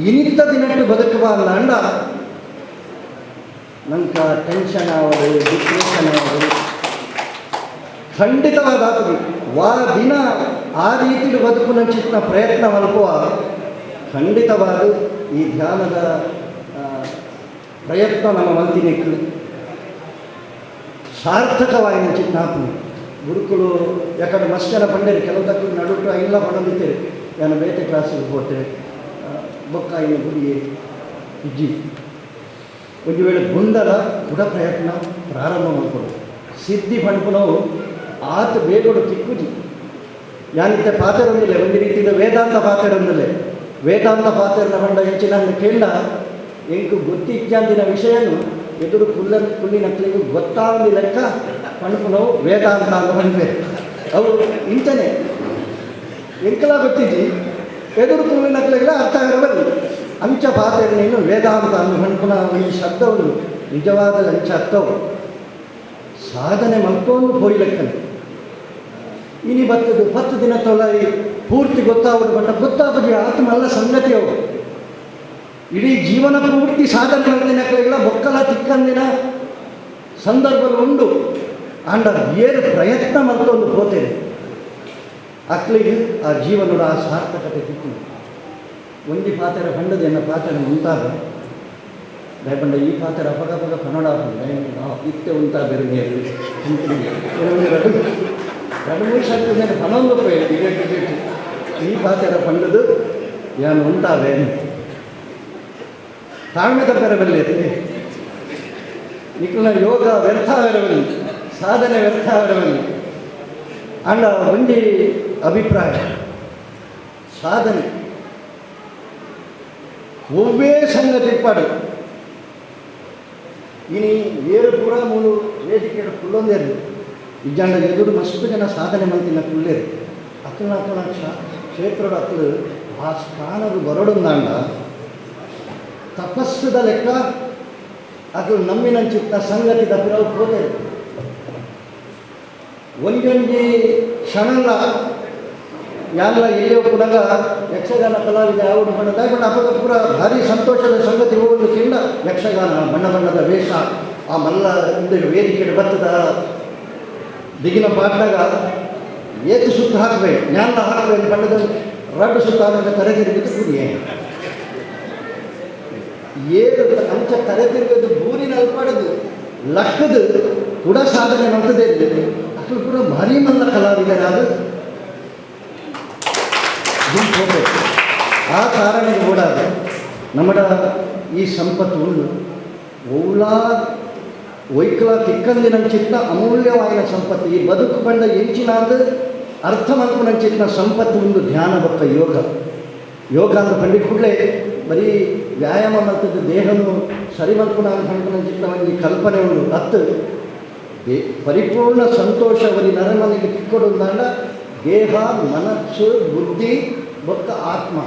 ಇನಿತ್ತ ದಿನಟ್ಟು ಬದುಕುವ ಅಂದ ನಂಕ ಟೆನ್ಷನ್ ಆವದು ಡಿಪ್ರೆಷನ್ ಆವದು ಖಂಡಿತವಾದ ಆತದು. ವಾ ದಿನ ಆ ರೀತಿ ಬದುಕು ನಂಚಿನ ಪ್ರಯತ್ನ ಮಲ್ಪುವ ಖಂಡಿತವಾದ ಈ ಧ್ಯಾನದ ಪ್ರಯತ್ನ ನಮ್ಮ ಮಲ್ತಿನಿಕ್ಲು ಸಾರ್ಥಕವಾಗಿ ನಂಚಿನ ಹಾಪುನು. ಗುರುಕುಲು ಯಾಕಂದ್ರೆ ಮಸ್ತ್ ಜನ ಪಂಡೇರಿ ಕೆಲವು ತಕ್ಕ ನಡುಟು ಇಲ್ಲ ಪಡೋದಿತ್ತೇರಿ ನಾನು ಬೇತೆ ಕ್ಲಾಸಿಗೆ ಹೋತೆ ಬೊಕ್ಕಾಯಿನ ಗುಡಿಯೇ ಇಜ್ಜಿ ಒಂದು ವೇಳೆ ಗುಂಡಲ ಕೂಡ ಪ್ರಯತ್ನ ಪ್ರಾರಂಭ ಮಾಡಿಕೊಡು ಸಿದ್ಧಿ ಪಣಪುನವು ಆತ ಬೇಗೋಡು ತಿಕ್ಕುಜಿ. ಯಾನಿತ್ತೆ ಪಾತೆರೊಂದಿಲ್ಲ ಒಂದು ರೀತಿಯ ವೇದಾಂತ ಪಾತೆರೊಂದಿಲ್ಲ ವೇದಾಂತ ಪಾತೆರನ ಬಂಡ ಹೆಚ್ಚಿನ ಕೇಂದ್ರ ಎಂಕು ಗೊತ್ತಿ ಇಜ್ಜಾಂದಿನ ವಿಷಯನು ಎದುರು ಕುಲ್ಲ ಕುಳ್ಳಿನಕ್ಲಿಗೂ ಗೊತ್ತಾವಂದಿ ಲೆಕ್ಕ ಪಣಪುನವು ವೇದಾಂತ ಅಂತ ಬಂದ್ವೆ ಅವು ಇಂಚನೆ ಎಂಕಲ ಗೊತ್ತಿದ್ದಿ ಎದುರು ಕುಳ್ಳಿನಕ್ಲಿಗೆಲ್ಲ ಅರ್ಥ ಆಗಿರಬಲ್ಲ ಅಂಚ ಪಾತೆರನೇನು ವೇದಾಂತ ಅಂದು ಪಣಪುನ ಈ ಶಬ್ದವನ್ನು ನಿಜವಾದ ಅಂಚ ಅರ್ಥವು ಸಾಧನೆ ಮಲ್ತೊಂದು ಪೋಯ್ಲೆಕ್ಕನೆ ಇನಿ ಬತ್ತದು 10 ದಿನ ತೊಲಾಯಿ ಪೂರ್ತಿ ಗೊತ್ತಾಗೋದು ಬಟ್ಟ ಗೊತ್ತಾಗೋದು ಆತ್ಮಲ್ಲ ಸಂಗತಿಯವು ಇಡೀ ಜೀವನ ಪೂರ್ತಿ ಸಾಧನೆ ಮಾಡಿದಿನಕ್ಲೆಲ್ಲ ಬೊಕ್ಕಲ ತಿಕ್ಕಂದಿನ ಸಂದರ್ಭಗಳು ಉಂಡು. ಆಂಡ ಏನು ಪ್ರಯತ್ನ ಮಲ್ತೊಂದು ಪೋತೇನೆ ಅಕ್ಲಿಗೆ ಆ ಜೀವನದ ಆ ಸಾರ್ಥಕತೆ ತಿಕ್ಕು. ಒಂಜಿ ಪಾತೆರ ಪಂಡದ ಎನ್ನ ಪಾತೆರ ಮುಂತಾದ ದಯಪಂಡ ಈ ಪಾತ್ರ ಅಪಗ ಅಪಗ ಕನ್ನಡ ಇತ್ತೆ ಉಂಟಾ ಬೇರೆ ಎರಡು ಮೂರು ಸರ್ತಿ ಪನೊಂದು ಈ ಪಾತ್ರ ಪಂಡದು ಯಾನು ಉಂಟಾವೇನು ತಾಳ್ಮೆ ತಪ್ಪರಬಲ್ಲಿ ನಿಖಿಲ ಯೋಗ ವ್ಯರ್ಥ ಆವಿರಬಲ್ಲಿ ಸಾಧನೆ ವ್ಯರ್ಥ ಆವಿರಬಲ್ಲಿ ಅಂಡ ಒಂಜಿ ಅಭಿಪ್ರಾಯ ಸಾಧನೆ ಒವ್ವೇ ಸಂಗತಿ ಪಾಡು ಇನಿ ಏರು ಪೂರ ಮೂಲು ವೇದಿಕೆ ಕುಲ್ಲೊಂದೇರು ಇಜ್ಜಾಂಡ ಎದುರು ಮಸ್ತ್ ಜನ ಸಾಧನೆ ಮಲ್ತಿನ ಕುಲ್ಲೇರು ಅಕ್ಕನ ಅಕ್ಕನ ಕ್ಷೇತ್ರದ ಅಕ್ಕಲು ಆ ಸ್ಥಾನದ ಬರಡುಂದಾಂಡ ತಪಸ್ಸುದ ಲೆಕ್ಕ ಅದು ನಮ್ಮಿನಂಚಿತ್ತ ಸಂಗತಿ ದಪ್ಪಿರವು ಹೋದರೆ ಒಂಜೊಂಜಿ ಕ್ಷಣಲ ಯಾಲ್ಲ ಎಲ್ಲಿಯೋ ಪುನಗ ಯಕ್ಷಗಾನ ಕಲಾವಿದ ಯಾವುದು ಬಣ್ಣದ ಬಣ್ಣ ಅಪಗ ಪೂರ ಭಾರಿ ಸಂತೋಷದ ಸಂಗತಿ ಹೋಗುವುದು ಕಿಂಡ ಯಕ್ಷಗಾನ ಬಣ್ಣ ಬಣ್ಣದ ವೇಷ ಆ ಮಲ್ಲ ಇಂದ ವೇದಿಕೆ ಬರ್ತದ ದಿಗಿನ ಪಾಟ್ನಾಗ ಏತು ಸುತ್ತ ಹಾಕಬೇಕು ಜ್ಞಾನ ಹಾಕಬೇಕು ಬಣ್ಣದ ರಡ್ಡು ಸುತ್ತ ಆದಾಗ ತರೆ ತಿರುಗಿದ್ದು ಕೂಡಿಯೇ ಏಳು ಅಂಚ ತರೆ ತಿರುಗೋದು ಬೂರಿನ ಅಲ್ಪಡದು ಲಕ್ಕದು ಕೂಡ ಸಾಧನೆ ಮಾಡ್ತದೆ ಅಷ್ಟು ಕೂಡ ಭಾರಿ ಮಲ್ಲ ಕಲಾವಿದರಾದ ಹೋಗ್ಬೇಕು. ಆ ಕಾರಣಕ್ಕೆ ಕೂಡ ನಮ್ಮಡ ಈ ಸಂಪತ್ತು ಉಂಡು ಓಲಾ ವೈಕ್ಲ ತಿಕ್ಕಂದಿನಂಚಿತ್ತ ಅಮೂಲ್ಯವಾದ ಸಂಪತ್ತು ಈ ಬದುಕು ಬಂಡ ಎಂಚಿನಾದ ಅರ್ಥ ಮಲ್ಪುನಂಚಿತ್ತಿನ ಸಂಪತ್ತು ಒಂದು ಧ್ಯಾನ ಬೊಕ್ಕ ಯೋಗ. ಯೋಗ ಅಂತ ಪಂಡಿ ಕೂಡಲೇ ಬರೀ ವ್ಯಾಯಾಮ ಮಲ್ತದ್ದು ದೇಹನು ಸರಿ ಮಲ್ಪುನ ಪಂಪುನಂಚಿತ್ತಿನ ಒಂಜಿ ಕಲ್ಪನೆ ಉಂಡು ಅತ್ತು ಪರಿಪೂರ್ಣ ಸಂತೋಷ ಬರೀ ನರಮನೆಗೆ ತಿಕ್ಕೊಡುಂದಾಂಡ ದೇಹ ಮನಸ್ಸು ಬುದ್ಧಿ ಬೊಕ್ಕ ಆತ್ಮ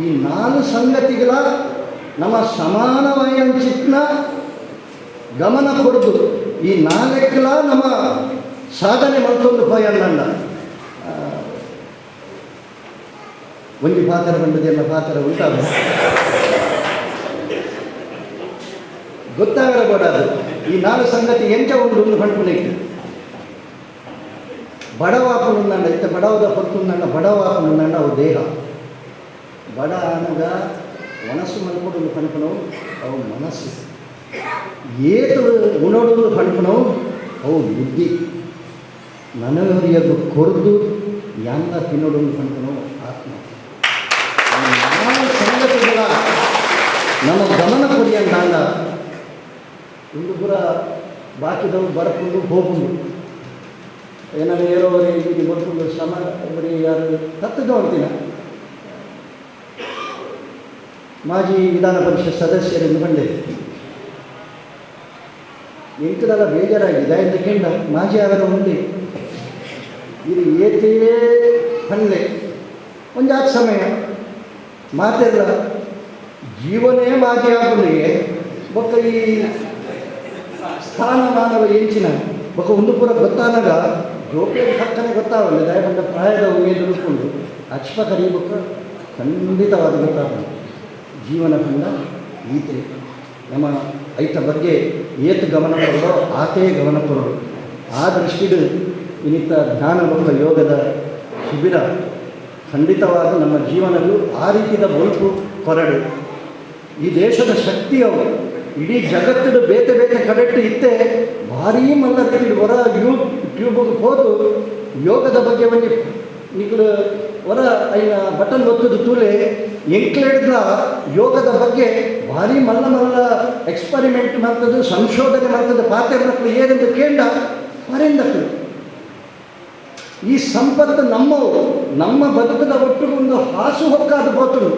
ಈ ನಾಲ್ಕು ಸಂಗತಿಗಳ ನಮ್ಮ ಸಮಾನವಾಯಂಚಿತ್ನ ಗಮನ ಕೊಡದು ಈ ನಾಲ್ಕಲ ನಮ್ಮ ಸಾಧನೆ ಮಲ್ತೊಂದು ಪೋಯನ್ನಂಡ ಒಂಜಿ ಪಾತ್ರ ಬಂದದೆಲ್ಲ ಪಾತ್ರ ಉಂಟಾದ ಗೊತ್ತಾಗರಬಾರದು ಈ ನಾಲ್ಕು ಸಂಗತಿ ಎಂಚ ಉಂಡು ಒಂದು ಪಂಪುನೈಟ್ ಬಡವಾಪುನುಂದಂಡ ಇತ್ತ ಬಡವದ ಹೊತ್ತುಂದಂಡ ಬಡವಾಪುನುಂದಂಡ ಅವು ದೇಹ ಬಡ ಅನಗ ಮನಸ್ಸು ಮಲ್ಪಡು ಪನ್ಪುನವು ಅವು ಮನಸ್ಸು ಏತು ಉಣೋಡು ಪನ್ಪುನವು ಅವು ಬುದ್ಧಿ ನನಗರಿಯದು ಕೊರದು ಯಾಂಗ ತಿನ್ನೋಡು ಪನ್ಪುನವು ಆತ್ಮ. ನಾಲ್ಕು ಸಂಗತಿಗಳ ನಮ್ಮ ಗಮನ ಕೊರಿಯಂದಾಂಡ ಒಂದು ಪೂರ ಬಾಕಿದವು ಬರಪುಂಡು ಹೋಗುಂಡು ಏನಾರು ಏರೋ ಇದು ಬರ್ಪುಂಡು ಶ್ರಮ ಬರೀ ಯಾರು ತತ್ತದ ಅಂತಿನ ಮಾಜಿ ವಿಧಾನ ಪರಿಷತ್ ಸದಸ್ಯರೆಂದು ಬಂಡೆ ಎಂಕದಲ್ಲ ಬೇಜಾರಾಗಿದೆ ಎಂದು ಕೆಂಡ ಮಾಜಿ ಅವರ ಉಂಡೆ ಇದು ಏತೇ ಪಲ್ಲೆ ಒಂಜಾತ್ ಸಮಯ ಮಾತೆಲ್ಲ ಜೀವನೇ ಮಾಜಿ ಆಗುಲಿಗೆ ಬೊಕ್ಕ ಈ ಸ್ಥಾನಮಾನವ ಎಂಚಿನ ಬೊಕ್ಕ ಒಂದು ಪೂರ ಗೊತ್ತಾನಾಗ ಜೋಕೆ ಪಕ್ಕನೆ ಗೊತ್ತಾಗಲ್ಲ ದಯಪಂಡ ಪ್ರಾಯದ ಉಮೇದು ಅಚ್ಪ ಕರೀಬೊಕ್ಕ ಖಂಡಿತವಾದ ಗೊತ್ತಾಗಲ್ಲ ಜೀವನ ಕಂಡ ಈತೆ ನಮ್ಮ ಐತ ಬಗ್ಗೆ ಏತು ಗಮನ ಕೊಡೋ ಆತೇ ಗಮನ ಕೊಡೋದು. ಆ ದೃಷ್ಟಿಡು ಇನ್ನಿತ ಧ್ಯಾನ ಬೊಕ್ಕ ಯೋಗದ ಶಿಬಿರ ಖಂಡಿತವಾದ ನಮ್ಮ ಜೀವನವು ಆ ರೀತಿಯ ಬೊಲ್ಪು ಕೊರಡು. ಈ ದೇಶದ ಶಕ್ತಿಯವರು ಇಡೀ ಜಗತ್ತಿನ ಬೇತೆ ಬೇತೆ ಕಡೆಟ್ಟು ಇತ್ತೆ ಭಾರೀ ಮಲ್ಲ ರೀತಿ ಹೊರ ಯೂಟ್ಯೂಬ್ಗೆ ಹೋದು ಯೋಗದ ಬಗ್ಗೆ ಒಂಜಿ ನಿಕ್ಲು ಹೊರ ಐನ ಬಟನ್ ಒತ್ತದು ತೂಲೆ ಎಂಕ್ಲೇಡ್ಲ ಯೋಗದ ಬಗ್ಗೆ ಭಾರಿ ಮಲ್ಲ ಮಲ್ಲ ಎಕ್ಸ್ಪರಿಮೆಂಟ್ ಮಾಡ್ತದೆ ಸಂಶೋಧನೆ ಮಾಡ್ತದೆ ಪಾತೆರ್ನಕ್ಲು ಏನೆಂದು ಕೇಂಡ ಹೊರೆಂದಕ್ಲು ಈ ಸಂಪತ್ತು ನಮ್ಮವು ನಮ್ಮ ಬದುಕದ ಒಟ್ಟಿಗೆ ಒಂದು ಹಾಸು ಹೊಕ್ಕಾದ ಬೋತುಡು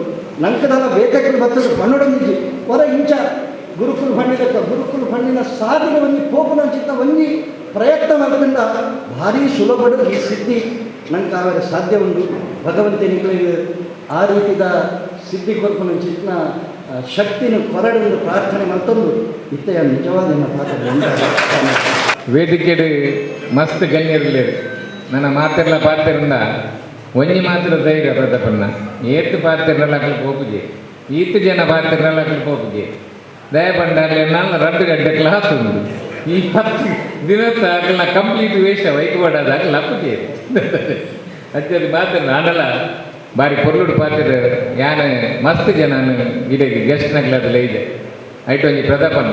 ನಂಕದಲ್ಲ ಬೇಕಕ್ಕೆ ಬರ್ತದೆ ಪನ್ನುಡಂದಿಜಿ ಹೊರ ಇಂಚ ಗುರುಕುಲ ಪಣ್ಣಿನ ಗುರುಕುಲ ಪಣ್ಣಿನ ಸಾಧನೆ ಒಂಜಿ ಪೋಪುನಂಚಿತ್ತ ಒಂಜಿ ಪ್ರಯತ್ನ ಮಾಡೋದ್ರಿಂದ ಭಾರಿ ಸುಲಭಡು ಈ ಸಿದ್ಧಿ ನಂಗೆ ಆವರೆ ಸಾಧ್ಯ ಉಂಟು. ಭಗವಂತನಿಗೆ ಆ ರೀತಿದ ಸಿದ್ಧಿ ಕೊರ್ಪುನಂಚಿತ್ತಿನ ಶಕ್ತಿನ ಕೊರಡೆಂದು ಪ್ರಾರ್ಥನೆ ಮತ್ತೊಂದು ಇತ್ತೆಯ ನಿಜವಾದ ನನ್ನ ಪಾತ್ರ ವೇದಿಕೆಡು ಮಸ್ತ್ ಗಣ್ಯರಿಲ್ಲೇರು ನನ್ನ ಮಾತೆಲ್ಲ ಪಾತ್ರರಿಂದ ಒಂಜಿ ಮಾತ್ರ ಧೈರ್ಯ ಪ್ರತಾಪಣ್ಣ ಏತು ಪಾತ್ರರೆಲ್ಲ ಅಕಲ್ ಪೋಪುಜೆ ಈತು ಜನ ಪಾತ್ರರೆಲ್ಲ ಅಕಲ್ ಪೋಪುಜೆ ದಯಪಂಡ ನಾನು ರಡ್ಡು ಗಡ್ಡೆ ಕ್ಲಾಸ್ ಉಂಟು ಈ 10 ದಿನದ ಅಕಲ್ನ ಕಂಪ್ಲೀಟ್ ವೇಷ ವೈಕ್ ಅಕಲ್ ಅಪ್ಪುಜೆ ಅಜ್ಜಲ್ಲಿ ಮಾತ್ರ ನಾನಲ್ಲ ಬಾರಿ ಪೊರ್ಲುಡು ಪಾತ್ರ ಯಾನ್ ಮಸ್ತ್ ಜನ ಇಡೀ ಗೆಸ್ಟ್ನಗ್ಲದಲ್ಲ ಇದೆ. ಐಟ್ ಒಂಜಿ ಪ್ರತಾಪನ್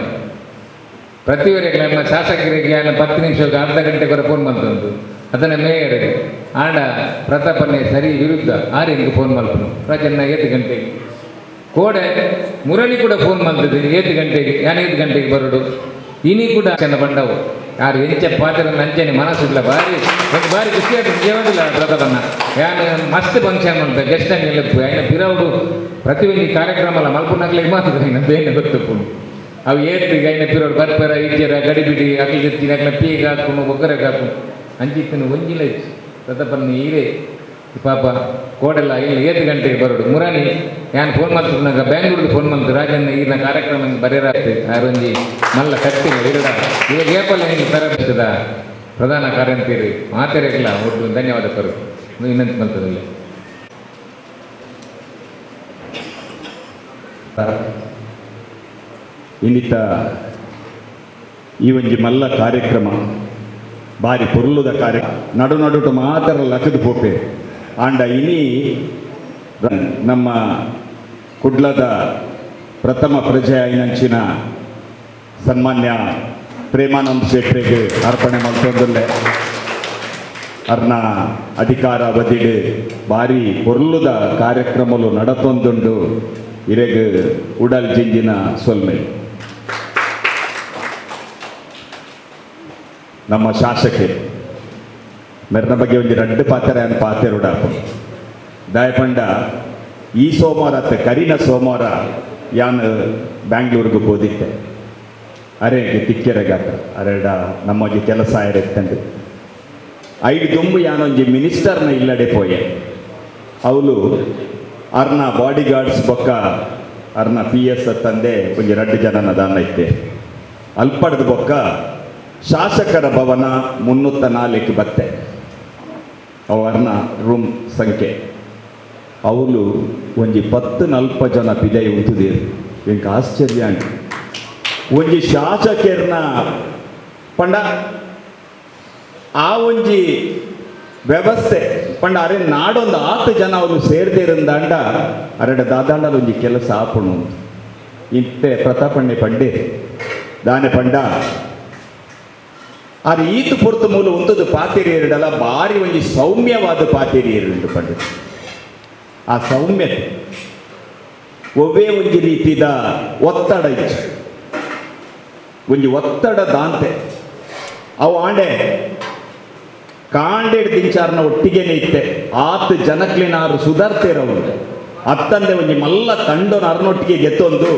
ಪ್ರತಿಯೊರಿಗ್ಲ ನಮ್ಮ ಶಾಸಕರಿಗೆ ಯಾನ 10 ನಿಮಿಷಕ್ಕೆ ಅರ್ಧ ಗಂಟೆ ಕೂಡ ಫೋನ್ ಮಲ್ತೊಂದು ಅದನ್ನ ಮೇಯರ್ ಆಂಡ ಪ್ರತಾಪನ್ನೇ ಸರಿ ವಿರುದ್ಧ ಆರಿಂಗ್ ಫೋನ್ ಮಲ್ಪನು ರಾಜನ್ನ 8 ಗಂಟೆಗೆ ಕೋಡೆ ಮುರಳಿ ಕೂಡ ಫೋನ್ ಮಲ್ತದೆ 8 ಗಂಟೆಗೆ ಯಾನ್ 8 ಗಂಟೆಗೆ ಬರೋಡು ಇನಿ ಕೂಡ ಚೆನ್ನ ಬಂಡವು ಯಾರು ಎಂಚ ಪಾತ್ರ ನಂಚನೆ ಮನಸ್ಸಿಲ್ಲ ಭಾರಿ ಒಂದು ಭಾರಿ ಖುಷಿ ಆಯ್ತು ನಿಜವಾಗಿಲ್ಲ ಪ್ರತಾಪನ್ನ ಯಾನ್ ಮಸ್ತ್ ಫಂಕ್ಷನ್ ಮಾಡ್ತಾರೆ ಗೆಸ್ಟ್ ಹಂಗೆಲ್ಲ ఆయన ಪಿರವುಡು ಪ್ರತಿಯೊಂದು ಕಾರ್ಯಕ್ರಮ ಅಲ್ಲ ಮಲ್ಪುನಗ್ಲಿಗೆ ಮಾತ್ರ ఆయన ಬೇನೆ ಗೊತ್ತುಪ್ಪುನು ಅವು ಏತ್ ಐನ ಪಿರೋಡು ಬರ್ಪರ ಇಜ್ಜರ ಗಡಿಬಿಡಿ ಅಕ್ಲಿ తెచ్చి ಅಕ್ಲ ಪೀಗ ಹಾಕುನು ಬೊಕ್ಕರೆ ಹಾಕುನು ಅಂಚಿತ್ತನು ಒಂಜಿಲ ಪ್ರತಾಪನ್ನ ಈರೇ ಪಾಪ ಕೋಡೆಲ್ಲ ಇಲ್ಲಿ 8 ಗಂಟೆಗೆ ಬರೋಡು ಮುರಾನಿ ಯಾನ್ ಫೋನ್ ಮಾಡ್ತಿದ್ನಾಗ ಬ್ಯಾಂಗ್ಳೂರಿಗೆ ಫೋನ್ ಮಾಡ್ತು ರಾಜಣ್ಣ ಈಗಿನ ಕಾರ್ಯಕ್ರಮ ಬರೆಯರಾಗ್ತದೆ ಆರೊಂಜಿ ಮಲ್ಲ ಕಟ್ಟಿಲ್ಲ ಇರಡ ಇವಾಗ ಏಪಲ್ ಹೆಂಗೆ ತರಬೇಕದ ಪ್ರಧಾನ ಕಾರ್ಯಂತೀರಿ ಮಾತೆರೆಗಿಲ್ಲ ಒಟ್ಟು ಧನ್ಯವಾದ ಕರು ವಿನಂತಿ ಮಾಡ್ತದಿಲ್ಲ. ಇನ್ನಿತ ಈ ಒಂಜಿ ಮಲ್ಲ ಕಾರ್ಯಕ್ರಮ ಬಾರಿ ಪೊರ್ಲುದ ಕಾರ್ಯ ನಡು ನಡುಟು ಮಾತ್ರ ಲಕ್ಕದ ಪೋಪೆ ಆಂಡ ಇನಿ ನಮ್ಮ ಕುಡ್ಲದ ಪ್ರಥಮ ಪ್ರಜೆ ಐನಂಚಿನ ಸನ್ಮಾನ್ಯ ಪ್ರೇಮಾನಂದ ಶೆಟ್ಟರಿಗೆ ಅರ್ಪಣೆ ಮಲ್ತೊಂದುಲ್ಲೆ. ಅರ್ನ ಅಧಿಕಾರ ಅವಧಿಡು ಬಾರಿ ಪೊರ್ಲುದ ಕಾರ್ಯಕ್ರಮಲು ನಡತೊಂದುಂಡು ಇರೆಗ್ ಉಡಲ್ ಜಿಂಜಿನ ಸೊಲ್ಮೆ. ನಮ್ಮ ಶಾಸಕಿ ಮೆರ್ನ ಬಗ್ಗೆ ಒಂಜಿ ರಡ್ಡು ಪಾತ್ರೆ ಅನ್ ಪಾತೆರುಡಾಪು ದಾಯಪಂಡ ಈ ಸೋಮವಾರ ಅತ್ತ ಕರಿನ ಸೋಮವಾರ ಯಾನ್ ಬ್ಯಾಂಗ್ಳೂರ್ಗೆ ಹೋದಿತ್ತೆ ಅರೆ ತಿಕ್ಕೆರೆಗಾತ ಅರೆಡ ನಮ್ಮೊಂಜಿ ಕೆಲಸ ಆಯರೆತ್ತಂಡು ಐದು ದುಂಬು ಯಾನೊಂಜಿ ಮಿನಿಸ್ಟರ್ನ ಇಲ್ಲಡೆ ಪೋಯೆ ಅವಳು ಅರ್ನ ಬಾಡಿ ಗಾರ್ಡ್ಸ್ ಬೊಕ್ಕ ಅರ್ನ ಪಿ ಎಸ್ ತಂದೆ ಒಂಜಿ ರಡ್ಡು ಜನನ ದಾನ ಇತ್ತೆ ಅಲ್ಪಡ್ದು ಬೊಕ್ಕ ಶಾಸಕರ ಭವನ 304 ಬತ್ತೆ ಅವು ಅರ್ನ ರೂಮ್ ಸಂಖ್ಯೆ ಅವಳು ಒಂಜಿ 10-40 ಜನ ಪಿದೈ ಉಂತುದೀರು ಎಂಕ ಆಶ್ಚರ್ಯ ಅಂಟು ಒಂಜಿ ಶಾಸಕರ್ನ ಪಂಡ ಆ ಒಂಜಿ ವ್ಯವಸ್ಥೆ ಪಂಡ ಅರೆ ನಾಡೊಂದು ಆತು ಜನ ಅವರು ಸೇರ್ದಿರಂದಾಂಡ ಅರೆಡ ದಾದಾಂಡಲ ಒಂಜಿ ಕೆಲಸ ಆಪುಣು ಇತ್ತೆ ಪ್ರತಾಪಣ್ಣೆ ಪಂಡೆ ದಾನೆ ಪಂಡ ಆರೆ ಈತು ಪೊರ್ತು ಮೂಲ ಉಂತದು ಪಾತಿರಿ ಎರಡಲ್ಲ ಬಾರಿ ಒಂಜಿ ಸೌಮ್ಯವಾದ ಪಾತಿರಿ ಎರಡು ಪಂಡ ಆ ಸೌಮ್ಯತೆ ಒವ್ವೇ ಒಂಜಿ ರೀತಿದ ಒತ್ತಡ ಇಚ್ಚು ಒಂಜಿ ಒತ್ತಡ ದಾಂತೆ ಅವು ಆಂಡೆ ಕಾಂಡೇಡ್ ದಿಂಚಾರ್ನ ಒಟ್ಟಿಗೆನೆ ಇತ್ತೆ ಆತ್ ಜನಕ್ಲಿನಾರು ಸುಧಾರ್ತಿರವು ಅತ್ತಂದೆ ಒಂಜಿ ಮಲ್ಲ ತಂಡನ ಅರ್ನೊಟ್ಟಿಗೆ ಗೆತ್ತೊಂದು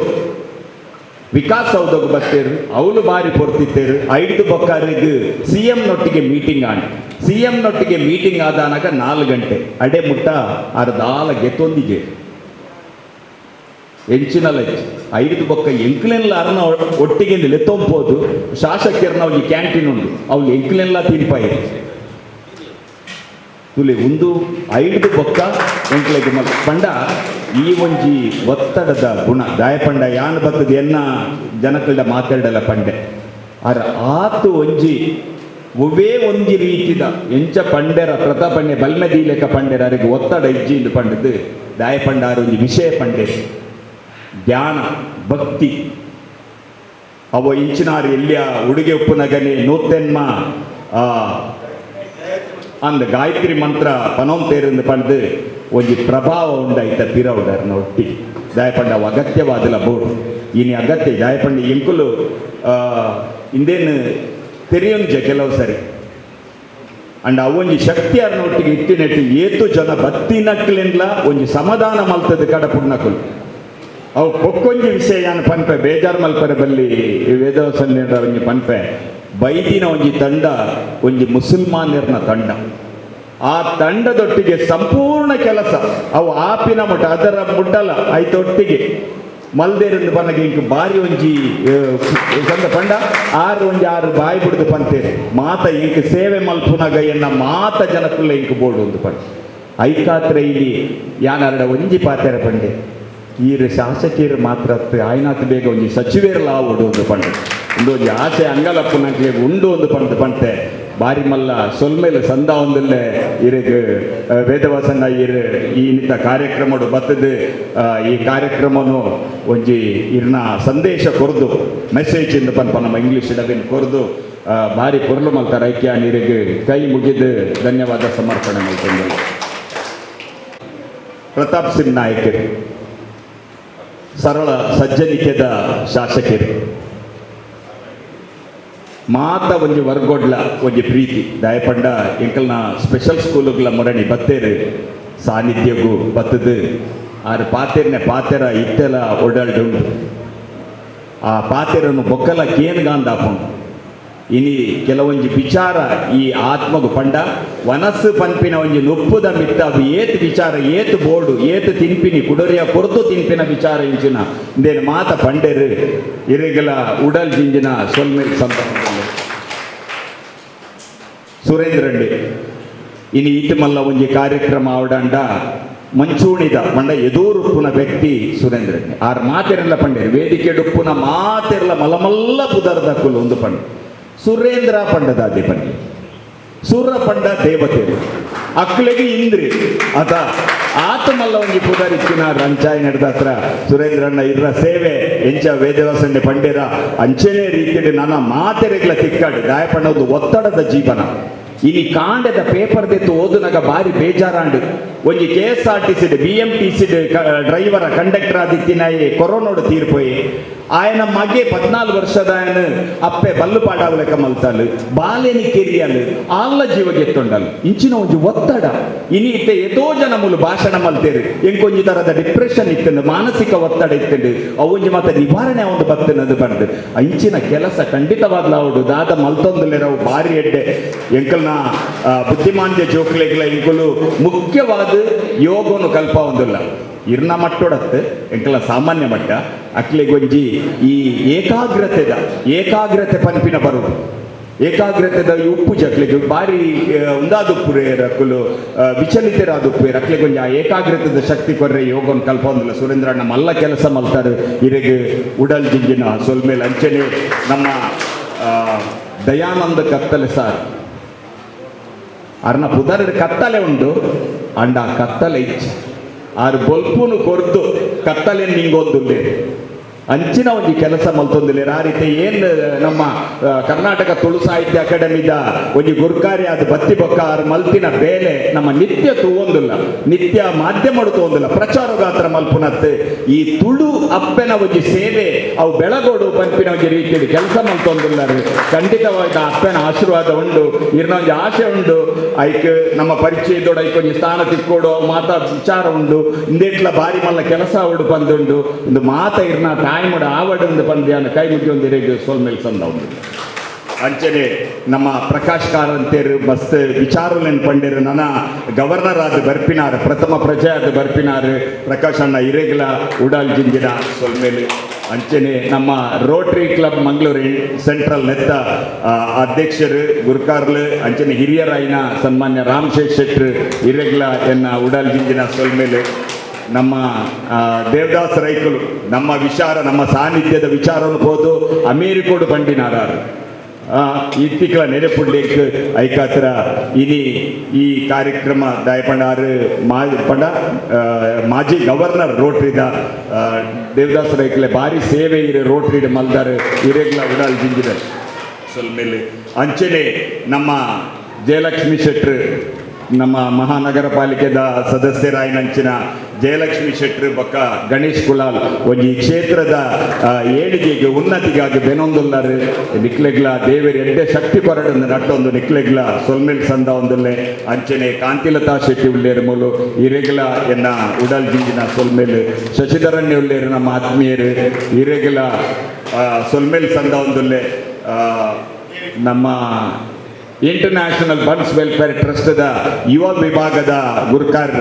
ವಿಕಾಸ್ ಸೌಧಕ್ಕೆ ಬರ್ತೇರು ಅವಳು ಬಾರಿ ಪೊರ್ತಿತ್ತೇರು ಐದು ಬೊಕ್ಕಾರಿಗೆ ಸಿ ಎಂ ನೊಟ್ಟಿಗೆ ಮೀಟಿಂಗ್ ಆಂಡ್ ಸಿ ಎಂ ನೊಟ್ಟಿಗೆ ಮೀಟಿಂಗ್ ಆದಾನಾಗ 4 ಗಂಟೆ ಅಡೆ ಮುಟ್ಟ ಅರ್ಧಾಲ ಗೆತ್ತೊಂದಿಗೆ ಎಂಚಿನಲ್ಲ ಐದು ಬೊಕ್ಕ ಎಂಕ್ಲೆನ್ಲ ಅರ್ನ ಒಟ್ಟಿಗೆ ಲೆತ್ತೊಂಬೋದು ಶಾಸಕರ್ನ ಒಂಜಿ ಕ್ಯಾಂಟೀನ್ ಉಂಡು ಅವಳು ಎಂಕ್ಲೆನ್ಲ ತಿನ್ಪಾಯಿ ತುಲೆ ಒಂದು 5 ಬೊಕ್ಕ ಎಂಕ್ಲೆಗ್ ಪಂಡ ಈ ಒಂಜಿ ಒತ್ತಡದ ಗುಣ ದಾಯಪಂಡ ಯಾನ್ ಬತ್ತದ ಎನ್ನ ಜನಕಲ್ಡ ಮಾತಾಡಲ್ಲ ಪಂಡೆ ಆರ ಆತು ಒಂಜಿ ಒವ್ವೇ ಒಂಜಿ ರೀತಿದ ಎಂಚ ಪಂಡೆರ ಪ್ರತಾಪಣ್ಣೆ ಬಲ್ಮೆ ದೀಲೆಕ ಪಂಡೆರ ಅರಿಗೆ ಒತ್ತಡ ಇಜ್ಜಿ ಇಂದು ಪಂಡದು ದಾಯಪಂಡ ಆರ ಒಂಜಿ ವಿಷಯ ಪಂಡೆ ಧ್ಯಾನ ಭಕ್ತಿ ಅವ ಇಂಚಿನಾರು ಎಲ್ಲಿಯ ಉಡುಗೆ ಉಪ್ಪುನಗನೆ ನೂತೆನ್ಮ ಅಂದ ಗಾಯತ್ರಿ ಮಂತ್ರ ಪನೋಂತೇರಿಂದ ಪಂಡ್ದು ಒಂಜಿ ಪ್ರಭಾವ ಉಂಡಾಯ್ತ ಪಿರವುಡರ್ನ ಒಟ್ಟಿ ದಾಯಪಂಡ ಅವು ಅಗತ್ಯವಾದಲ ಬೋರ್ಡ್ ಇನಿ ಅಗತ್ಯ ದಾಯಪಂಡ ಎಂಕುಲು ಇಂದೇನು ತೆರೆಯೊಂಜೆ ಕೆಲವು ಸರಿ ಅಂಡ್ ಅವೊಂಜಿ ಶಕ್ತಿ ಒಟ್ಟಿಗೆ ಇಟ್ಟಿನೆಟ್ಟಿ ಏತು ಜನ ಬತ್ತಿನಕ್ಲೆನ್ಲ ಒಂಜಿ ಸಮಾಧಾನ ಮಲ್ತದ ಕಡಪುಡ್ನಕುಲು ಅವು ಬೊಕ್ಕೊಂಜಿ ವಿಷಯ ಯಾನ್ ಪನ್ಪೆ ಬೇಜಾರ್ ಮಲ್ಪರೆ ಬಲ್ಲಿ ವೇದವಸನ್ಯರ ಒಂಜಿ ಪನ್ಪೆ ಬೈದಿನ ಒಂಜಿ ತಂಡ ಒಂಜಿ ಮುಸಲ್ಮಾನರ್ನ ತಂಡ ಆ ತಂಡದೊಟ್ಟಿಗೆ ಸಂಪೂರ್ಣ ಕೆಲಸ ಅವು ಆಪಿನ ಮುಟ್ಟ ಅದರ ಮುಟ್ಟಲ ಐತೊಟ್ಟಿಗೆ ಮಲ್ದೇರಿಂದ ಪನಗೆ ಇಂಕ್ ಬಾರಿ ಒಂಜಿ ಸಂದ ಪಂಡ ಆರು ಒಂಜಿ ಆರು ಬಾಯಿ ಬಿಡ್ದು ಪಂತೇರು ಮಾತ ಇಂಕ್ ಸೇವೆ ಮಲ್ಪುನಗ ಎನ್ನ ಮಾತ ಜನಕುಲ್ಲ ಇಂಕ್ ಬೋರ್ಡು ಒಂದು ಪಂಡ ಐಕಾತ್ರೆ ಇಲ್ಲಿ ಯಾನರಡ ಒಂಜಿ ಪಾತೆರ ಪಂಡೆ ಈರು ಶಾಸಕಿಯರು ಮಾತ್ರ ಆಯ್ನಾತ್ ಬೇಗ ಒಂಜಿ ಸಚಿವೇರ್ಲ ಆವೊಡು ಒಂದು ಪಂಡ ಒಂದು ಒಂಜಿ ಆಸೆ ಅಂಗಲಪ್ಪುನಕ್ಲೆಗ್ ಉಂಡು ಒಂದು ಪಂಡ ಪಂತೆ. ಬಾರಿ ಮಲ್ಲ ಸೊಲ್ಮೇಲೆ ಸಂದ ಒಂದಿಲ್ಲೆ ಇರೆಗ್ ವೇದವಾಸಣ್ಣ ಇರ್ ಈ ನಿತ್ತ ಕಾರ್ಯಕ್ರಮಡು ಬತ್ತದು ಈ ಕಾರ್ಯಕ್ರಮನು ಒಂಜಿ ಇರ್ನ ಸಂದೇಶ ಕೊರ್ದು ಮೆಸೇಜ್ ಇಂದ ಪನ್ಪ ನಮ್ಮ ಇಂಗ್ಲೀಷ್ ಡಬಿನ್ ಕೊರ್ದು ಬಾರಿ ಪೊರ್ಲು ಮಲ್ತಾರ ಐಕ್ಯ ನೀರಿಗೆ ಕೈ ಮುಗಿದು ಧನ್ಯವಾದ ಸಮರ್ಪಣೆ ಮಲ್ತಂದು. ಪ್ರತಾಪ್ ಸಿಂಗ್ ನಾಯಕರು ಸರಳ ಸಜ್ಜನಿಕೆದ ಶಾಸಕರು ಮಾತ ಒಂಜಿ ವರ್ಗೊಡ್ಲ ಒಂಜಿ ಪ್ರೀತಿ ದಯಪಂಡ ಎಂಕಲ್ನ ಸ್ಪೆಷಲ್ ಸ್ಕೂಲುಗಳ ಮೊರಣಿ ಬತ್ತೇರು ಸಾನ್ನಿಧ್ಯಗೂ ಬತ್ತದು ಆರು ಪಾತೆರ್ನೆ ಪಾತೆರ ಇತ್ತೆಲ ಒಡಲ್ಡುಂಡು ಆ ಪಾತೆರನ್ನು ಬೊಕ್ಕಲ ಕೇನ್ಗಾಂದಾಪುಂಡು. ಇನಿ ಕೆಲವೊಂಜಿ ವಿಚಾರ ಈ ಆತ್ಮಗು ಪಂಡ ವನಸ್ಸು ಪನ್ಪಿನ ಒಂಜಿ ನುಪ್ಪುದ ಮಿತ್ತ ಅವು ಏತ್ ವಿಚಾರ ಏತ್ ಬೋರ್ಡು ಏತ್ ತಿನ್ಪಿನಿ ಕುಡೊರಿಯ ಕೊರ್ದು ತಿನ್ಪಿನ ವಿಚಾರ ಇಂಚಿನ ಇಂದೇನು ಮಾತ ಪಂಡೆರು ಇರೆಗಲ ಉಡಲ್ ಜಿಂಜಿನ ಸೊಲ್ಮೇಲ್ ಸಂತ ಸುರೇಂದ್ರಂಡಿ. ಇನಿ ಈತ ಮಲ್ಲ ಒಂಜಿ ಕಾರ್ಯಕ್ರಮ ಆವಡಂಡ ಮಂಚೂಣಿದ ಪಂಡ ಎದೂರುಪ್ಪುನ ವ್ಯಕ್ತಿ ಸುರೇಂದ್ರಂಡಿ. ಆರ್ ಮಾತೆರೆಲ್ಲ ಪಂಡೇರು ವೇದಿಕೆ ಡುಪ್ಪುನ ಮಾತೆರ್ಲ ಮಲಮಲ್ಲ ಪುದರ್ದ ಕುಲು ಒಂದು ಪಂಡೆ ಸುರೇಂದ್ರ ಪಂಡದಾದಿ ಪಂಡಿ ಸುರ ಪಂಡ ದೇವತೆ ಅಕ್ಲೆಗೆ ಇಂದ್ರಿ ಅತ ಆತಮಲ್ಲ ಒಂಜಿ ಪುದರಿಕ್ಕಿನ ರಂಚಾಯಿ ನಡೆದ ಹತ್ರ ಸುರೇಂದ್ರಣ್ಣ ಇರ್ರ ಸೇವೆ ಎಂಚ ವೇದವಾಸಂಡೆ ಪಂಡೇರ ಅಂಚೆನೇ ರೀತಿಯಲ್ಲಿ ನನ್ನ ಮಾತೆರೆಗ್ಲ ತಿಕ್ಕಾಡು ದಾಯಪಣ್ಣ ಒಂದು ಒತ್ತಡದ ಜೀವನ. ಇನಿ ಕಾಂಡದ ಪೇಪರ್ ದೆತ್ತು ಓದುನಗ ಬಾರಿ ಬೇಜಾರಾಂಡು ಒಂಜಿ K S R T C B M T C driver conductor ಆದಿತ್ತಿನಾಯಿ ಕೊರೋನೋಡು ತೀರ್ಪೋಯಿ ಆಯನ ಮಗೆ 14 ವರ್ಷದ ಆಯನ ಅಪ್ಪೆ ಬಲ್ಲು ಪಾಡಾವಲೆಕ್ಕ ಮಲ್ತಾಲು ಬಾಲೆನಿ ಕೆರಿಯಲು ಆಲ್ಲ ಜೀವ ಗೆತ್ತೊಂಡಲು ಇಂಚಿನ ಒಂಜಿ ಒತ್ತಡ. ಇನಿ ಇತ್ತೆ ಏತೋ ಜನ ಮೂಲು ಭಾಷಣ ಮಲ್ತೇರು ಎಂಕೊಂಜಿ ತರದ ಡಿಪ್ರೆಷನ್ ಇತ್ತಂಡು ಮಾನಸಿಕ ಒತ್ತಡ ಇತ್ತಂಡು ಅವೊಂಜಿ ಮಾತ ನಿವಾರಣೆ ಒಂದು ಬತ್ತನದು ಬಂದು ಇಂಚಿನ ಕೆಲಸ ಖಂಡಿತವಾಗ್ಲ ಅವಡು ದಾದ ಮಲ್ತೊಂದುಲೆರವು ಬಾರಿ ಎಡ್ಡೆ ಎಂಕಲ್ನ ಬುದ್ಧಿಮಾಂದ್ಯ ಜೋಕ್ಲೆಗ್ಲ ಎಂಕುಲು ಮುಖ್ಯವಾದ ಯೋಗನು ಕಲ್ಪ ಒಂದಿಲ್ಲ ಇರ್ನ ಮಟ್ಟೊಡತ್ತು ಎಂಕಲ ಸಾಮಾನ್ಯ ಮಟ್ಟ ಅಕ್ಲೆಗೊಂಜಿ ಈ ಏಕಾಗ್ರತೆದ ಏಕಾಗ್ರತೆ ಪನ್ಪಿನ ಬರುವು ಏಕಾಗ್ರತೆದ ಈ ಉಪ್ಪು ಜಕ್ಲೆಗ್ ಬಾರಿ ಉಂದಾದುಪ್ಪು ರಕ್ಕುಲು ವಿಚಲಿತರಾದುಪ್ಪು ರಕ್ಲೆಗೊಂಜಿ ಆ ಏಕಾಗ್ರತೆದ ಶಕ್ತಿ ಕೊರ್ರೆ ಯೋಗನ್ ಕಲ್ಪ ಒಂದಿಲ್ಲ. ಸುರೇಂದ್ರಣ್ಣ ಮಲ್ಲ ಕೆಲಸ ಮಲ್ತಾರೆ ಇರೆಗ್ ಉಡಲ್ ಜಿಂಜಿನ ಸೊಲ್ಮೇಲ್ ಅಂಚನೆ ನಮ್ಮ ದಯಾನಂದ ಕತ್ತಲೆ ಸಾರ್ ಅರ್ನ ಪುದರ್ ಕತ್ತಲೆ ಉಂಡು ಅಂಡ ಕತ್ತಲೆ ಇಚ್ಚ ಆರು ಬೊಲ್ಪುನು ಕೊರ್ದು ಕತ್ತಲೆ ನಿಂಗೊಂದುಲ್ಲೆ ಅಂಚಿನ ಒಂಜಿ ಕೆಲಸ ಮಲ್ತೊಂದಿಲ್ಲ. ಆ ರೀತಿ ಏನ್ ನಮ್ಮ ಕರ್ನಾಟಕ ತುಳು ಸಾಹಿತ್ಯ ಅಕಾಡೆಮಿದ ಒಂಜಿ ಗುರ್ಕಾರಿ ಆದ ಬತ್ತಿ ಬೊಕ್ಕ ಆರು ಮಲ್ತಿನ ಬೇಲೆ ನಮ್ಮ ನಿತ್ಯ ತೂವೊಂದಿಲ್ಲ ನಿತ್ಯ ಮಾಧ್ಯಮಡು ತೂವೊಂದಿಲ್ಲ ಪ್ರಚಾರಗಾತ್ರ ಮಲ್ಪುನತ್ತೆ ಈ ತುಳು ಅಪ್ಪೆನ ಒಂಜಿ ಸೇವೆ ಅವು ಬೆಳಗೋಡು ಪನ್ಪಿನ ಒಂಜಿ ರೀತಿಯಲ್ಲಿ ಕೆಲಸ ಮಲ್ತೊಂದಿಲ್ಲಾರು. ಖಂಡಿತವಾದ ಅಪ್ಪೆನ ಆಶೀರ್ವಾದ ಉಂಡು ಇರ್ನ ಒಂಜಿ ಆಸೆ ಉಂಡು ಐಕ್ ನಮ್ಮ ಪರಿಚಯದೋಡು ಐಕ್ ಒಂಜಿ ಸ್ಥಾನ ತಿಕ್ಕೋಡು ಮಾತಾ ವಿಚಾರ ಉಂಡು ಇಂದೇಟ್ಲ ಬಾರಿ ಮಲ್ಲ ಕೆಲಸ ಅವಡು ಬಂದುಂಡು ಇಂದು ಮಾತ ಇರ್ನ ತಾಯ್ಮುಡ ಆವಡಂದು ಪಂದ್ಯಾನ ಕೈ ಮುಗಿಯೊಂದಿರೆಗ್ ಸೋಲ್ಮೇಲ್ ಸಂದ ಉಂಡು. ಅಂಚನೆ ನಮ್ಮ ಪ್ರಕಾಶ್ ಕಾರಂತೇರು ಮಸ್ತ್ ವಿಚಾರಲೆನ್ ಪಂಡೇರು ನನ್ನ ಗವರ್ನರ್ ಆದ ಬರ್ಪಿನಾರ್ ಪ್ರಥಮ ಪ್ರಜೆ ಆದ ಬರ್ಪಿನಾರ್ ಪ್ರಕಾಶ್ ಅಣ್ಣ ಇರೆಗ್ಲ ಉಡಾಲ್ ಜಿಂಜಿನ ಸೊಲ್ಮೇಲೆ. ಅಂಚನೆ ನಮ್ಮ ರೋಟರಿ ಕ್ಲಬ್ ಮಂಗಳೂರು ಸೆಂಟ್ರಲ್ ನೆತ್ತ ಅಧ್ಯಕ್ಷರು ಗುರ್ಕಾರ್ಲು ಅಂಚನೆ ಹಿರಿಯರಾಯಿನ ಸನ್ಮಾನ್ಯ ರಾಮಶೇಷ್ ಶೆಟ್ರು ಇರೆಗ್ಲ ಎನ್ನ ಉಡಾಲ್ ಜಿಂಜಿನ ಸೊಲ್ಮೇಲೆ. ನಮ್ಮ ದೇವದಾಸ್ ರೈಕುಲು ನಮ್ಮ ವಿಚಾರ ನಮ್ಮ ಸಾನ್ನಿಧ್ಯದ ವಿಚಾರವನ್ನು ಹೋದು ಅಮೇರಿಕೋಡು ಬಂಡಿನಾರಾರು ಇತ್ತಿಕ್ಲ ನೆನೆಪುಡ್ಲೇಕ್ ಐಕಾತ್ರ ಇನಿ ಈ ಕಾರ್ಯಕ್ರಮ ದಾಯಪಂಡಾರು ಪಂಡ ಮಾಜಿ ಗವರ್ನರ್ ರೋಟ್ರಿದ ದೇವದಾಸ್ ರೈಕ್ಲೆ ಬಾರಿ ಸೇವೆ ಇರೆ ರೋಟ್ರಿಡ್ ಮಲ್ದಾರು ಇರೆಗ್ಲ ಉಡಾಲ್ ಜಿಂಜಿದ ಸೊಲ್ಮೇಲೆ. ಅಂಚನೆ ನಮ್ಮ ಜಯಲಕ್ಷ್ಮಿ ಶೆಟ್ರು ನಮ್ಮ ಮಹಾನಗರ ಪಾಲಿಕೆದ ಸದಸ್ಯರಾಯಿನಂಚಿನ ಜಯಲಕ್ಷ್ಮಿ ಶೆಟ್ರು ಬೊಕ್ಕ ಗಣೇಶ್ ಕುಲಾಲ್ ಒಂಜಿ ಕ್ಷೇತ್ರದ ಏಳಿಗೆಗೆ ಉನ್ನತಿಗಾಗಿ ಬೆನೊಂದುಲ್ಲಾರು ನಿಕ್ಲೆಗ್ಲ ದೇವರ ಎಡ್ಡೆ ಶಕ್ತಿ ಕೊರಡೊಂದು ನಟ್ಟೊಂದು ನಿಕ್ಲೆಗ್ಲ ಸೊಲ್ಮೇಲ್ ಸಂದ ಒಂದುಲ್ಲೆ. ಅಂಚನೆ ಕಾಂತಿಲತಾ ಶೆಟ್ಟಿ ಉಳ್ಳೇರು ಮೂಲು ಇರೆಗ್ಲ ಎನ್ನ ಉಡಲ್ ಜಿಂಜಿನ ಸೊಲ್ಮೇಲ್. ಶಶಿಧರಣ್ಯ ಉಳ್ಳೇರು ನಮ್ಮ ಆತ್ಮೀಯರು ಇರೆಗ್ಲ ಸೊಲ್ಮೇಲ್ ಸಂದ ಒಂದುಲ್ಲೆ. ನಮ್ಮ ಇಂಟರ್ನ್ಯಾಷನಲ್ ಬನ್ಸ್ ವೆಲ್ಫೇರ್ ಟ್ರಸ್ಟ್ದ ಯುವ ವಿಭಾಗದ ಗುರುಕಾರ್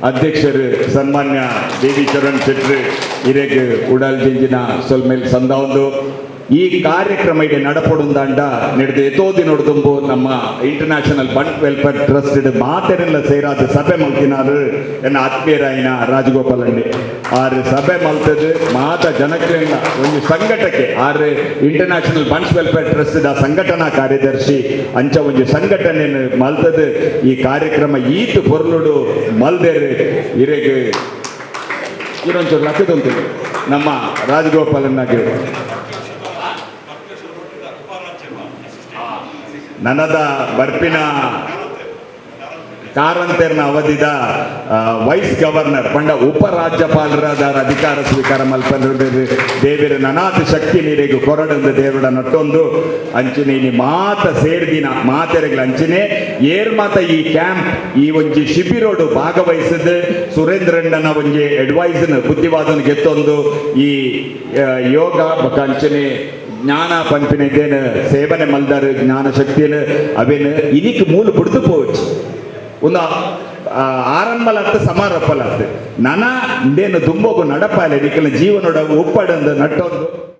ಅಧ್ಯಕ್ಷರು ಸನ್ಮಾನ್ಯ ದೇವಿ ಚರಣ್ ಶೆಟ್ರು ಇರೆಗ್ ಉಡಲ್ ಜಿಂಜಿನ ಸೊಲ್ಮೇಲ್ ಸಂದ ಒಂದು. ಈ ಕಾರ್ಯಕ್ರಮ ಇಡೆ ನಡಪೊಡುಂದಾಂಡ ನಡೆದು ಎತೋ ದಿನೊಡ್ದುಂಬು ನಮ್ಮ ಇಂಟರ್ನ್ಯಾಷನಲ್ ಬಂಟ್ ವೆಲ್ಫೇರ್ ಟ್ರಸ್ಟ್ ಮಾತೆರೆಲ್ಲ ಸೇರಾದ ಸಭೆ ಮಲ್ತಿನಾರು ಎನ್ನ ಆತ್ಮೀಯರಾಯಿನ ರಾಜಗೋಪಾಲ್ ಅಂಡಿ. ಆರು ಸಭೆ ಮಲ್ತದು ಮಾತ ಜನಕ್ಲೆನ ಒಂದು ಸಂಘಟಕ್ಕೆ. ಆರು international Bunts welfare trust the ಸಂಘಟನಾ ಕಾರ್ಯದರ್ಶಿ. ಅಂಚ ಒಂಜಿ ಸಂಘಟನೆ ಮಲ್ತದು ಈ ಕಾರ್ಯಕ್ರಮ ಈತ್ ಪೊರ್ಲುಡು ಮಲ್ದೇರು. ಇರೆಗ್ ಇನ್ನೊಂಚೂರು ಲಕ್ಕದಂತು ನಮ್ಮ ರಾಜಗೋಪಾಲನ್ನಾಗಿ ನನದ ಬರ್ಪಿನ ಕಾರಂತೆರ್ನ ಅವಧಿದ ವೈಸ್ ಗವರ್ನರ್ ಪಂಡ ಉಪರಾಜ್ಯಪಾಲರಾದ ಅಧಿಕಾರ ಸ್ವೀಕಾರ ಮಲ್ಪಂದ್ರೆ ದೇವಿರ ನನಾಥ ಶಕ್ತಿ ನೀರಿಗೆ ಕೊರಡಂದು ದೇವರ ನಟ್ಟೊಂದು ಅಂಚಿನೆ ಇನಿ ಮಾತ ಸೇರ್ದಿನ ಮಾತೆರೆಗಳ ಅಂಚಿನೆ ಏರ್ ಮಾತ ಈ ಕ್ಯಾಂಪ್ ಈ ಒಂಜಿ ಶಿಬಿರೋಡು ಭಾಗವಹಿಸಿದ ಸುರೇಂದ್ರಣ್ಣನ ಒಂಜಿ ಅಡ್ವೈಸ್ನ ಬುದ್ಧಿವಾದನ ಗೆತ್ತೊಂದು ಈ ಯೋಗ ಬೊಕ ಅಂಚನೆ ಜ್ಞಾನ ಪನ್ಪಿನ ಇದೇನು ಸೇವನೆ ಮಲ್ದಾರು ಜ್ಞಾನ ಶಕ್ತಿಯನ್ನು ಅವೇನು ಇನಿಕ್ ಮೂಲ ಬುಡ್ದು ಪೋವಚ್ಚು. ಒಂದು ಆರಂಭಲತ್ತು ಸಮಾರೋಪಲತ್ತು ನನ ಇಂದೇನು ದುಂಬೋಗು ನಡಪಾಲೆ ನಿಕ್ಕಲ ಜೀವನೋಡ ಉಪ್ಪಡಂದು ನಟ್ಟೊಂದು.